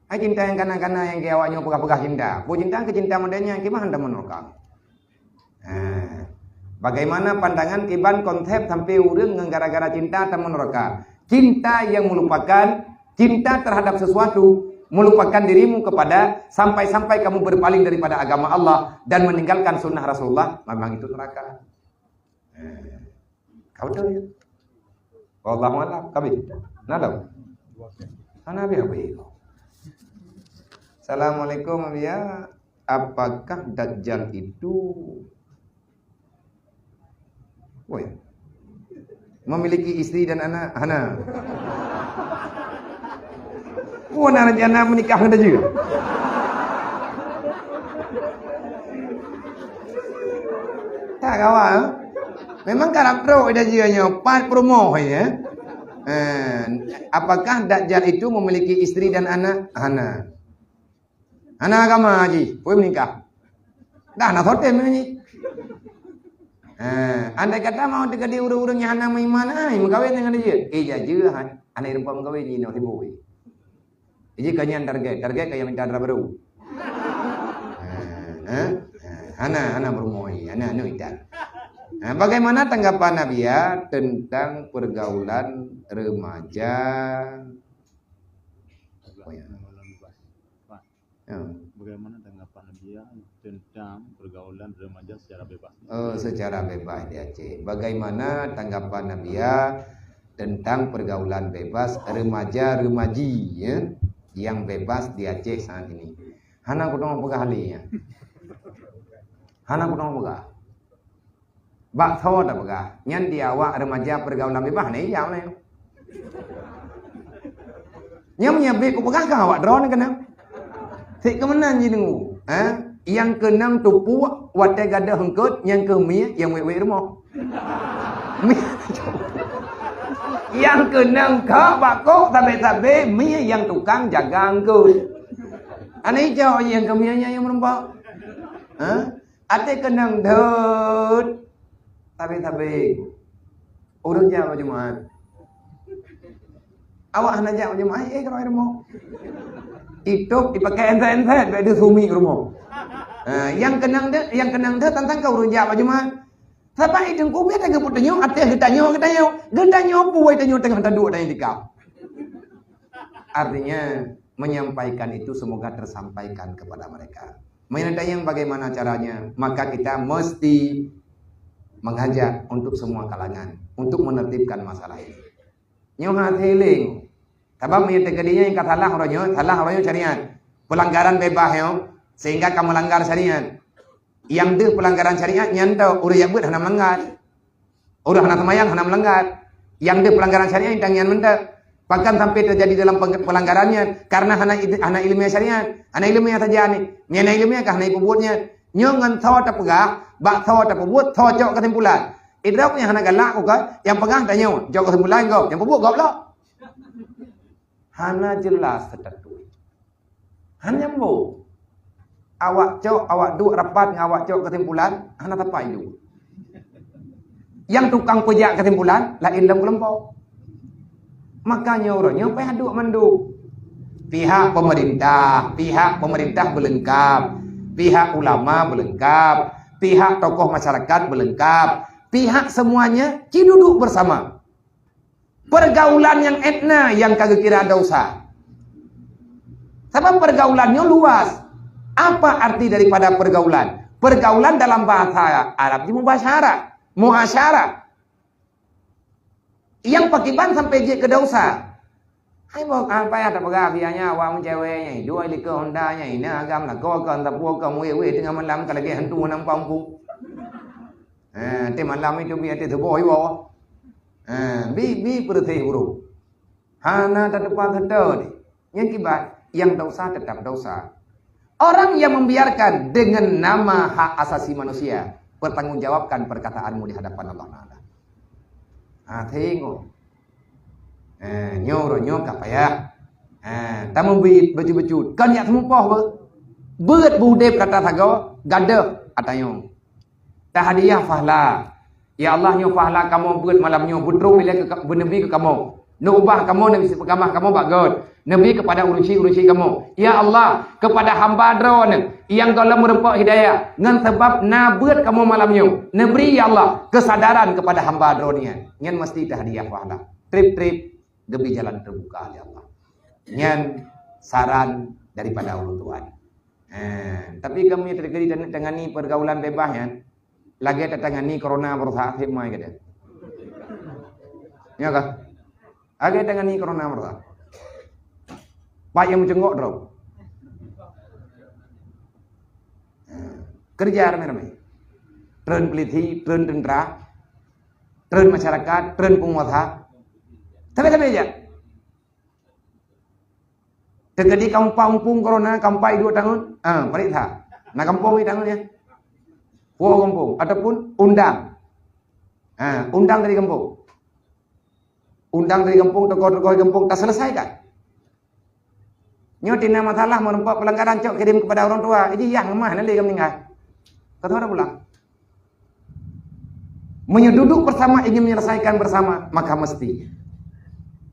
Hai cinta yang kana-kana yang keu awak nyoe peugah-peugah cinta. Peue cinta keu cinta model nyan, kiban hana meunurka. Ha. Bagaimana pandangan kiban konsep sampai ureuëng ngon gara-gara cinta tamong neraka? Cinta yang melupakan, cinta terhadap sesuatu, melupakan dirimu kepada, sampai-sampai kamu berpaling daripada agama Allah dan meninggalkan sunnah Rasulullah, memang itu neraka. Ha. Ka beutôi, ya? Wallahu a'lam. Ka habéh? Na lom? Hana habéh-habéh. Assalamualaikum, Abiya. Apakah Dajjal itu, woi, memiliki istri dan anak? Hana. Peue na rencana meunikah ngon Dajjal? Tak kawa, eh? Memang karab trok Dajjal nyoe, pat peurumoh, ya. Eh, apakah Dajjal itu memiliki istri dan anak? Hana. Hana agama jih, peue meunikah. Dah na sotem nyan jih. Eh, andai kata mau teuka di ureuëng-ureuëng nyang hana meuiman, ai meukawen ngon Dajjal. Eh, Dajjal, hana ireumpok meukawen jih, nyoe sibuk. Jadi ka nyan target, target ka nyang minta dara baru. Ha, ha, ha, hana, hana berumoe, hana, hana idat. Ha, bagaimana tanggapan Abiya tentang pergaulan remaja? Oh, ya. Ya. Bagaimana tanggapan Abiya tentang pergaulan remaja secara bebas? Oh, secara bebas di Aceh. Bagaimana tanggapan Abiya tentang pergaulan bebas remaja-remaji, ya, yang bebas di Aceh saat ini? Hana kudeungo peugah lé, ya. Hana kudeungo peugah. Bak soe tapeugah? Nyan di awak remaja pergaulan bebas, hana ijaweueb lé. Nyan meunyo bit kupeugah keu awak droeneuh keunong. Sik keu meunan jideungoe, ha? Nyang keunong tupuk watée gadôh eungkôt, nyang keu miet nyang wét-wét rumoh. Miet. Nyang keunong kok bak kok sabé-sabé, miet nyang tukang jaga eungkôt. Hana ijaweueb nyang keu miet nyan nyang meureumpok. Ha? Até keunong dot, tapi-tapi ureuëng jak bak Jumat. Awak hana jak bak Jumat, eh, keuroi rumoh. Itôb ipakai enset-enset, bèk deuh sumi rumoh. Ha, nyang keunong deuh, nyang keunong deuh tantang ka ureuëng jak bak Jumat. Sabab i teungku biasa geupeutanyoe, até geutanyoe, geutanyoe, geutanyoe peue tanyoe teungoh taduek dan itikaf. Artinya, menyampaikan itu semoga tersampaikan kepada mereka. Meunyoe tanyong bagaimana caranya, maka kita mesti mengajak untuk semua kalangan untuk menertibkan masalah ini. Nyoe hase lé. Sabab meunyoe teukeudi nyoe ka salah uroe nyoe, salah uroe nyoe syariat. Pelanggaran bebas nyoe sehingga ka melanggar syariat. Nyang deuh pelanggaran syariat nyan teuh ureuëng nyang beuet hana melanggar. Ureuëng hana seumayang hana melanggar. Nyang deuh pelanggaran syariat nyang tangian mantong. Bahkan sampai terjadi dalam peng-, pelanggaran nyan karena hana id-, hana ilmiah syariat, hana ilmiah saja ni. Nyan hana ilmiah kah hana ipubuet nyan? Nyoe ngon tho tapeugah, bak tho tapubuet, tho cok kesimpulan. Idrok nyang hana galak bukan, nyang peugah tanyoe, cok kesimpulan gob, nyang pubuet gob lom. Hana jelas teutatui. Hana nyambung. Awak cok, awak duek rapat ngon awak cok kesimpulan, hana tepat ju. Nyang tukang peujak kesimpulan, laén lam keulompok. Makanya uroe nyoe payah duek mandum. Pihak pemerintah, pihak pemerintah beuleungkab, pihak ulama beuleungkab, pihak tokoh masyarakat beuleungkab, pihak semuanya ci duduk bersama. Pergaulan nyang étna nyang ka geukira dosa. Sabab pergaulan nyoe luas. Apa arti daripada pergaulan? Pergaulan dalam bahasa Arab jih mubasyarah, muasyarah. Nyang pakriban sampai jeuet keu dosa. Hai boh, apa nyang tapeugah biasanya awak meucewek nyang hidup likot honda nyang ina agam lakoe keu, tapue keu, muweh-weh teungoh malam ka lagèe hantu nam pampu. Ha, teuh malam itu bi ateueh tuboh iwoe. Ha, bi, bi peureuséh uroe. Hana tateupat seutôt. Nyang kiban, nyang dosa tetap dosa. Orang yang membiarkan dengan nama hak asasi manusia, pertanggungjawabkan perkataanmu di hadapan Allah Taala. Ha, tengok. Ha, nyoe uroe nyoe ka payah. Ha, tameubiet bacut-bacut. Kon jak seumupoh beuh. Beuet beu udeb rata sagoe, gadôh ata nyoe. Tahadiah fahla. Ya Allah, nyoe fahla kamoe beuet malam nyoe, beutrok ilée keu ka-, beuneubri keu kamoe. Neuubah kamoe, neubi sipeukamah kamoe bak gét. Neubi keupada ureuëng syik-ureuëng syik kamoe. Ya Allah, keupada hamba Droeneuh nyang gohlom meurumpok hidayah, ngon sabab na beuet kamoe malam nyoe. Neubri, ya Allah, keusadaran keupada hamba Droeneuh nyan. Nyan meuseuti tahadiah fahla. Treb-treb geubri jalan teubuka lé Allah. Nyan saran daripada ulôn tuan. Eh, tapi kami terjadi dan tangani pergaulan bebas nyan, lagèe tatangani corona baroesa akhé mai keudeh. Ya kah? Lagèe tangani corona baroesa. Pat nyang meucunggok droe. Eh, kerja ramai-ramai. Treun polisi, treun tentara, treun masyarakat, treun penguasa. Tapi-tapi aja. Teukeudi ka muphom muphom corona, ka muphom dua tahun, ah, parit that. Na gampông di tangan ya. Puwoe gampông ataupun undang. Ah, undang dari gampông. Undang dari gampông, tokoh-tokoh gampông taselesaikan. Nyoe tina masalah meureumpok pelanggaran cok kirim kepada orang tua. Jadi yah ngeumah nanti kamu tinggal. Kata orang pulang. Meunyoe duduk bersama ingin menyelesaikan bersama, maka mesti.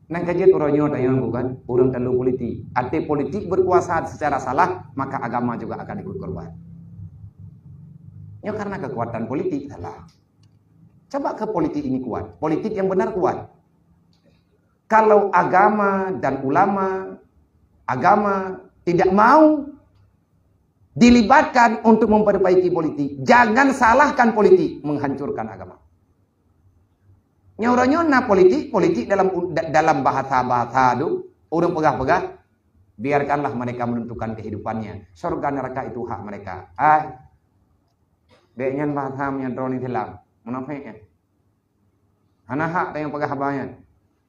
Nang ka jeuet uroe nyoe tanyong bukan ureuëng talu politik. Até politik berkuasa secara salah, maka agama juga akan ikut korban. Nyoe karena kekuatan politik salah. Coba ke politik ini kuat, politik yang benar kuat. Kalau agama dan ulama, agama tidak mau dilibatkan untuk memperbaiki politik. Jangan salahkan politik menghancurkan agama. Nyoe uroe nyoe na politik, politik dalam u-, da-, dalam bahasa-bahasa tu, ureuëng peugah-peugah, biarkanlah mereka menentukan kehidupannya. Surga neraka itu hak mereka. Ah, bék nyan bahasa meunyoe droe Islam, munafék nyan. Hana hak tayang peugah haba nyan.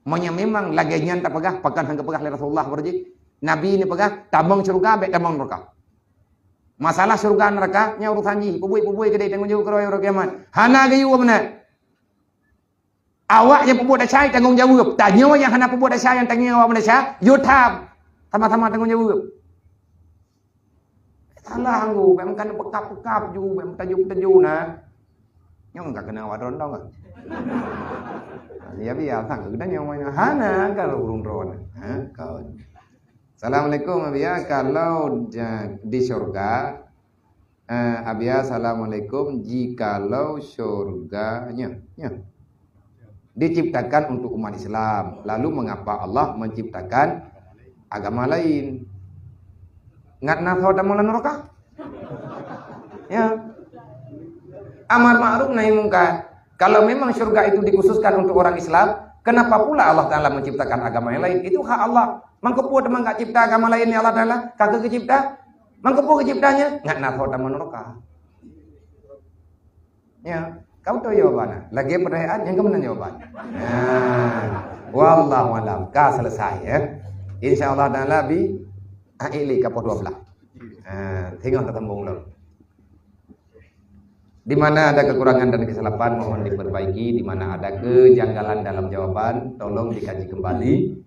Meunyoe memang lagée nyan tapeugah, pakon han geupeugah lé Rasulullah beureuji? Nabi ni peugah, tamong syeuruga, bék tamong neuraka. Masalah syeuruga neuraka, nyan urusan jih, peubuet-peubuet keudeh tanggong jaweueb keudroe uroe kiamat. Hana geuyue meunan. Awak nyang peubuet desya tanggong jaweueb. Tanyoe nyang hana peubuet desya nyang tangieng awak meudesya, yue tham. Sama-sama tanggong jaweueb. Salah anggu, bèk meukan peukab-peukab ju, bèk meutajô-tajô na. Nyoe ka keunong awak droe-droe kan. Ya biasa, kita nyoe hana ka ureuëng droe. Ha, kau. Assalamualaikum, Abiya. Kalau ja-, di syurga, eh, Abiya, assalamualaikum. Jikalau syurganya, ya. Diciptakan untuk umat Islam, lalu mengapa Allah menciptakan agama lain? Ngat na soe tamong lam neraka? Ya. Amar ma'ruf nahi mungkar. Kalau memang syurga itu dikhususkan untuk orang Islam, kenapa pula Allah Taala menciptakan agama yang lain? Itu hak Allah. Mangkeupeu teuma ka cipta agama lain ya Allah Taala? Ka geucipta? Mangkeupeu geuciptanya? Ngat na soe tamong neraka. Ya. Kamu tahu jawabannya. Lagi pertanyaan, yang kemana jawaban? Nah, wallahu alam. Ka selesai, ya. Insya Allah taala bi, ah, ili ka poh dua belas. Ah, tinggal tersambung lom. Di mana ada kekurangan dan kesilapan, mohon diperbaiki. Di mana ada kejanggalan dalam jawaban, tolong dikaji kembali.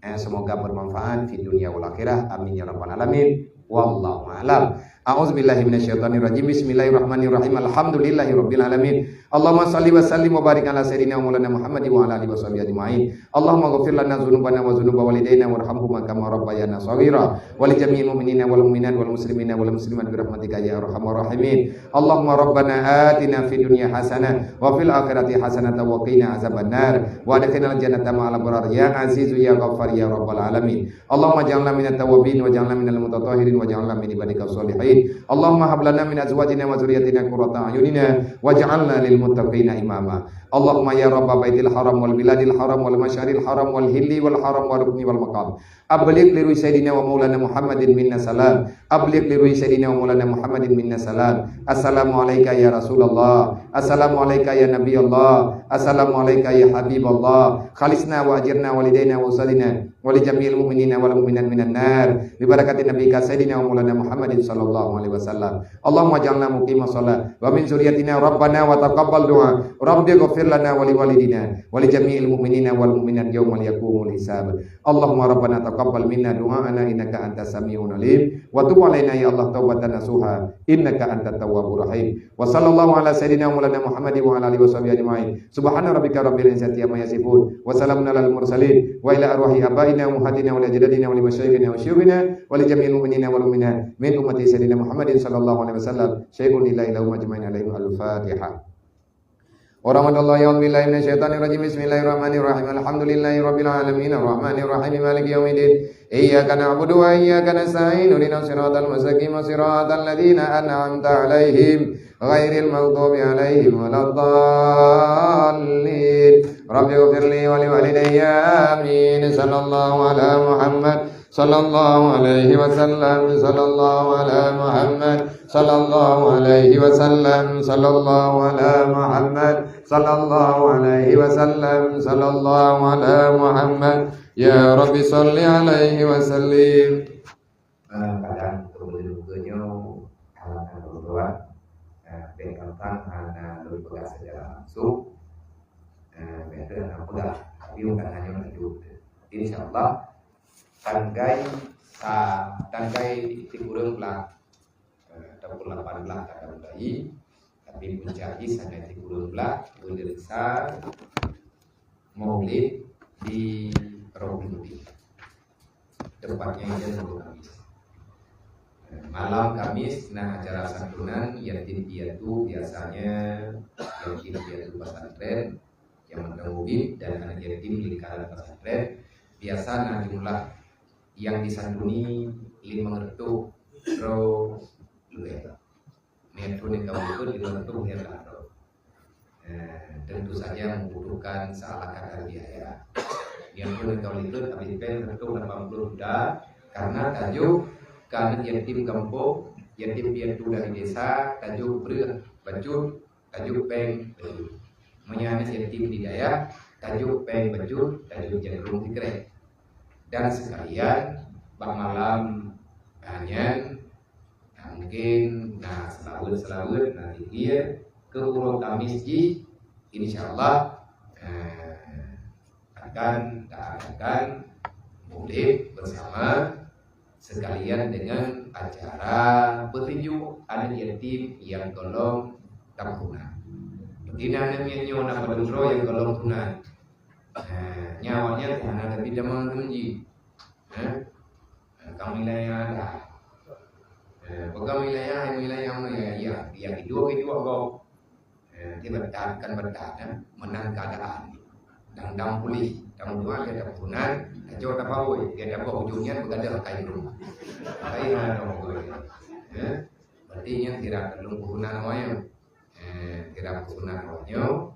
Eh, semoga bermanfaat di dunia wal akhirah. Amin ya rabbal alamin. Wallahu a'lam. A'udzubillahi minasyaitonirrajim. Bismillahirrahmanirrahim. Alhamdulillahirabbil alamin. Allahumma shalli wa sallim wa barik ala sayyidina wa maulana Muhammad wa ala alihi wa sahbihi ajma'in. Allahumma ghfir lana dzunubana wa dzunuba walidaina warhamhuma kama rabbayana shaghira. Wa li jami'il mu'minina wal mu'minat wal muslimina wal muslimat bi rahmatika ya arhamar rahimin. Allahumma rabbana atina fid dunya hasanah wa fil akhirati hasanah wa qina azabannar. Wa adkhilnal jannata ma'al abrar. Ya Azizu ya Ghaffar ya Rabbal alamin. Allahumma ja'alna minat tawwabin wa ja'alna minal mutatahhirin wa ja'alna min ibadika shalihin. Allahumma hab lana min azwajina wa dzurriyyatina qurrata a'yunina waj'alna lil muttaqina imama. Allahumma ya Rabba baitil haram wal biladil haram wal masyaril haram wal hilli wal haram wa rukni wal maqam. Abligh li ruhi sayyidina wa maulana Muhammadin minna salam. Abligh li ruhi sayyidina wa maulana Muhammadin minna salam. Assalamu alaika ya Rasulullah. Assalamu alaika ya Nabi Allah. Assalamu alaika ya Habib Allah. Khalisna wa ajirna walidaina wa usadina wa li jami'il mu'minina wal mu'minat minan nar. Bi barakati nabika sayyidina wa maulana Muhammadin sallallahu alaihi wasallam. Allahumma ja'alna muqima shalah wa min zuriyatina rabbana wa taqabbal du'a. Rabbi ghafir lana wa li walidina wa li jami'il mu'minina wal mu'minat yauma yaqumul hisab. Allahumma rabbana taqabbal minna du'a'ana innaka antas sami'un alim wa tub alaina ya Allah taubatan nasuha innaka antat tawwabur rahim. Wa sallallahu ala sayyidina wa maulana Muhammadin wa ala alihi wa sahbihi ajma'in. Subhana rabbika rabbil izzati amma yasifun. Wa salamun alal mursalin. Wa ila arwahi abaina wa ummahatina wa li ajdadina wa li masyayikhina wa syuyukhina wa li jami'il mu'minina wal mu'minat min ummati sayyidina Muhammadin sallallahu alaihi wasallam. Syai'un illa ila ajma'in alaihim al-Fatihah. Wa rahmatullahi wa billahi minasyaitonir rajim. Bismillahirrahmanirrahim. Alhamdulillahi rabbil alamin. Arrahmanirrahim. Maliki yaumiddin. Iyyaka na'budu wa iyyaka nasta'in. Ihdinas siratal mustaqim. Siratal ladzina an'amta 'alaihim ghairil maghdubi 'alaihim waladdallin. Rabbighfirli wa liwalidayya. Amin. Sallallahu ala Muhammad. Sallallahu alaihi wasallam. Sallallahu ala Muhammad. Sallallahu alaihi wasallam. Sallallahu ala Muhammad. Sallallahu alaihi wasallam. Sallallahu ala Muhammad. Ya Rabbi salli alaihi wasallim. Eh, kadang keubeuleuen-keubeuleuen nyoe halangan keubeuleuen, eh, bèk gampang hana lôn peugah secara langsung, eh, bèk hana peugah, tapi bukan hanya laju. Insya Allah, tanggai sa-, tanggai sikureueng blah, eh, ataupun lapan blah ka mulai, tapi puncak jih sagai sikureueng blah, beudeusa Maulid di Rohul Muti. Tepatnya itu Minggu Kamis. Eh, malam Kamis na acara santunan yatim piatu, biasanya yatim piatu pesantren yang mantong ubit dan anak yatim lingkaran pesantren. Biasa na jumlah yang disantuni limong reutôh droe leubeh. Nyan pun nyang ka meukeue di lôn tueng nyan lah droe. Eh, tentu saja membutuhkan seala kadar biaya. Nyan pun nyang ka meukeue habis péng seratus lapan puluh juta, karena tajok keu aneuk yatim gampông, yatim piatu dari desa, tajok breueh bacut, tajok péng bacut. Meunyo aneuk yatim di dayah, tajok péng bacut, tajok jaroe sikrek. Dan sekalian, bak malam, ah, nyan, nah, mungkin na seulaweuet-seulaweuet, na zikir, keu uroe Kamis jih, insya Allah, eh, akan taadakan maulid bersama sekalian dengan acara peutunjuk aneuk yatim nyang gohlom tampunan. Di na aneuk miet nyoe na padum droe nyang gohlom tunan. Eh, nyan awaknyan hana tapi damang teumeuji. Eh? Eh, ka wilayah dah. Eh, bukan wilayah, wilayah mana ya? Ya, ya, itu, itu apa? Eh, dia bertahan, kan bertahan, eh? Menang keadaan. Dang-dang pulih, dang dua dia dah punan, ajo dah bawoi, dia dah bawa ujungnya begadang kayu rumah. Kayu mana dong bawoi? Eh? Berarti nyan tidak perlu punan wayang. Eh, tidak punan wayang.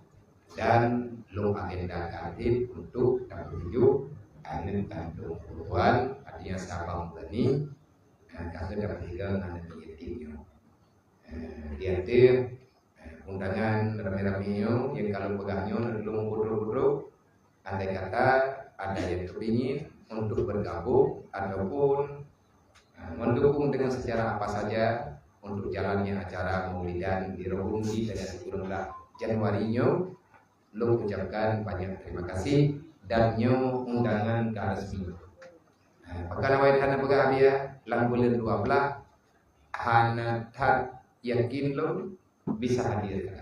Dan lôn agenda hadir untuk tapeununjuk aneuk kandông Ulôn, artinya Sabang Meurani, eh, ka keuh tapeugah ngon aneuk yatim nyoe. Eh, di ateueh, eh, Undangan ramé-ramé nyoe nyang ka lôn peugah nyoe lôn putôh-putôh. Andai kata ada yang kepingin untuk bergabung ataupun, eh, mendukung dengan secara apa saja untuk jalannya acara Maulidan di Rohun di tanggal sepuluh belas Januari nyoe, lôn ucapkan banyak terima kasih dan nyoe undangan ka resmi. Eh, pakon awai hana peugah biya lam buleuen dua belas hana that yakin lôn bisa hadir.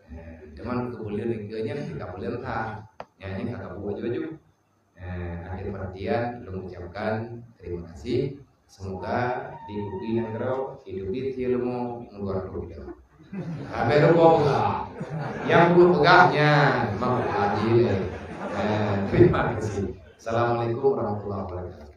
Eh, teuma keu buleuen keue nyan ka buleuen that. Nyan nyang ka buet aju-aju. Eh, akhir perhatian, lôn ucapkan terima kasih. Semoga di bukti nanggroe hidup di Tielemo mengguar tu kita. Habis rupa pula. Yang perlu pegang nyan, mampu haji. Eh, terima kasih. Assalamualaikum warahmatullahi wabarakatuh.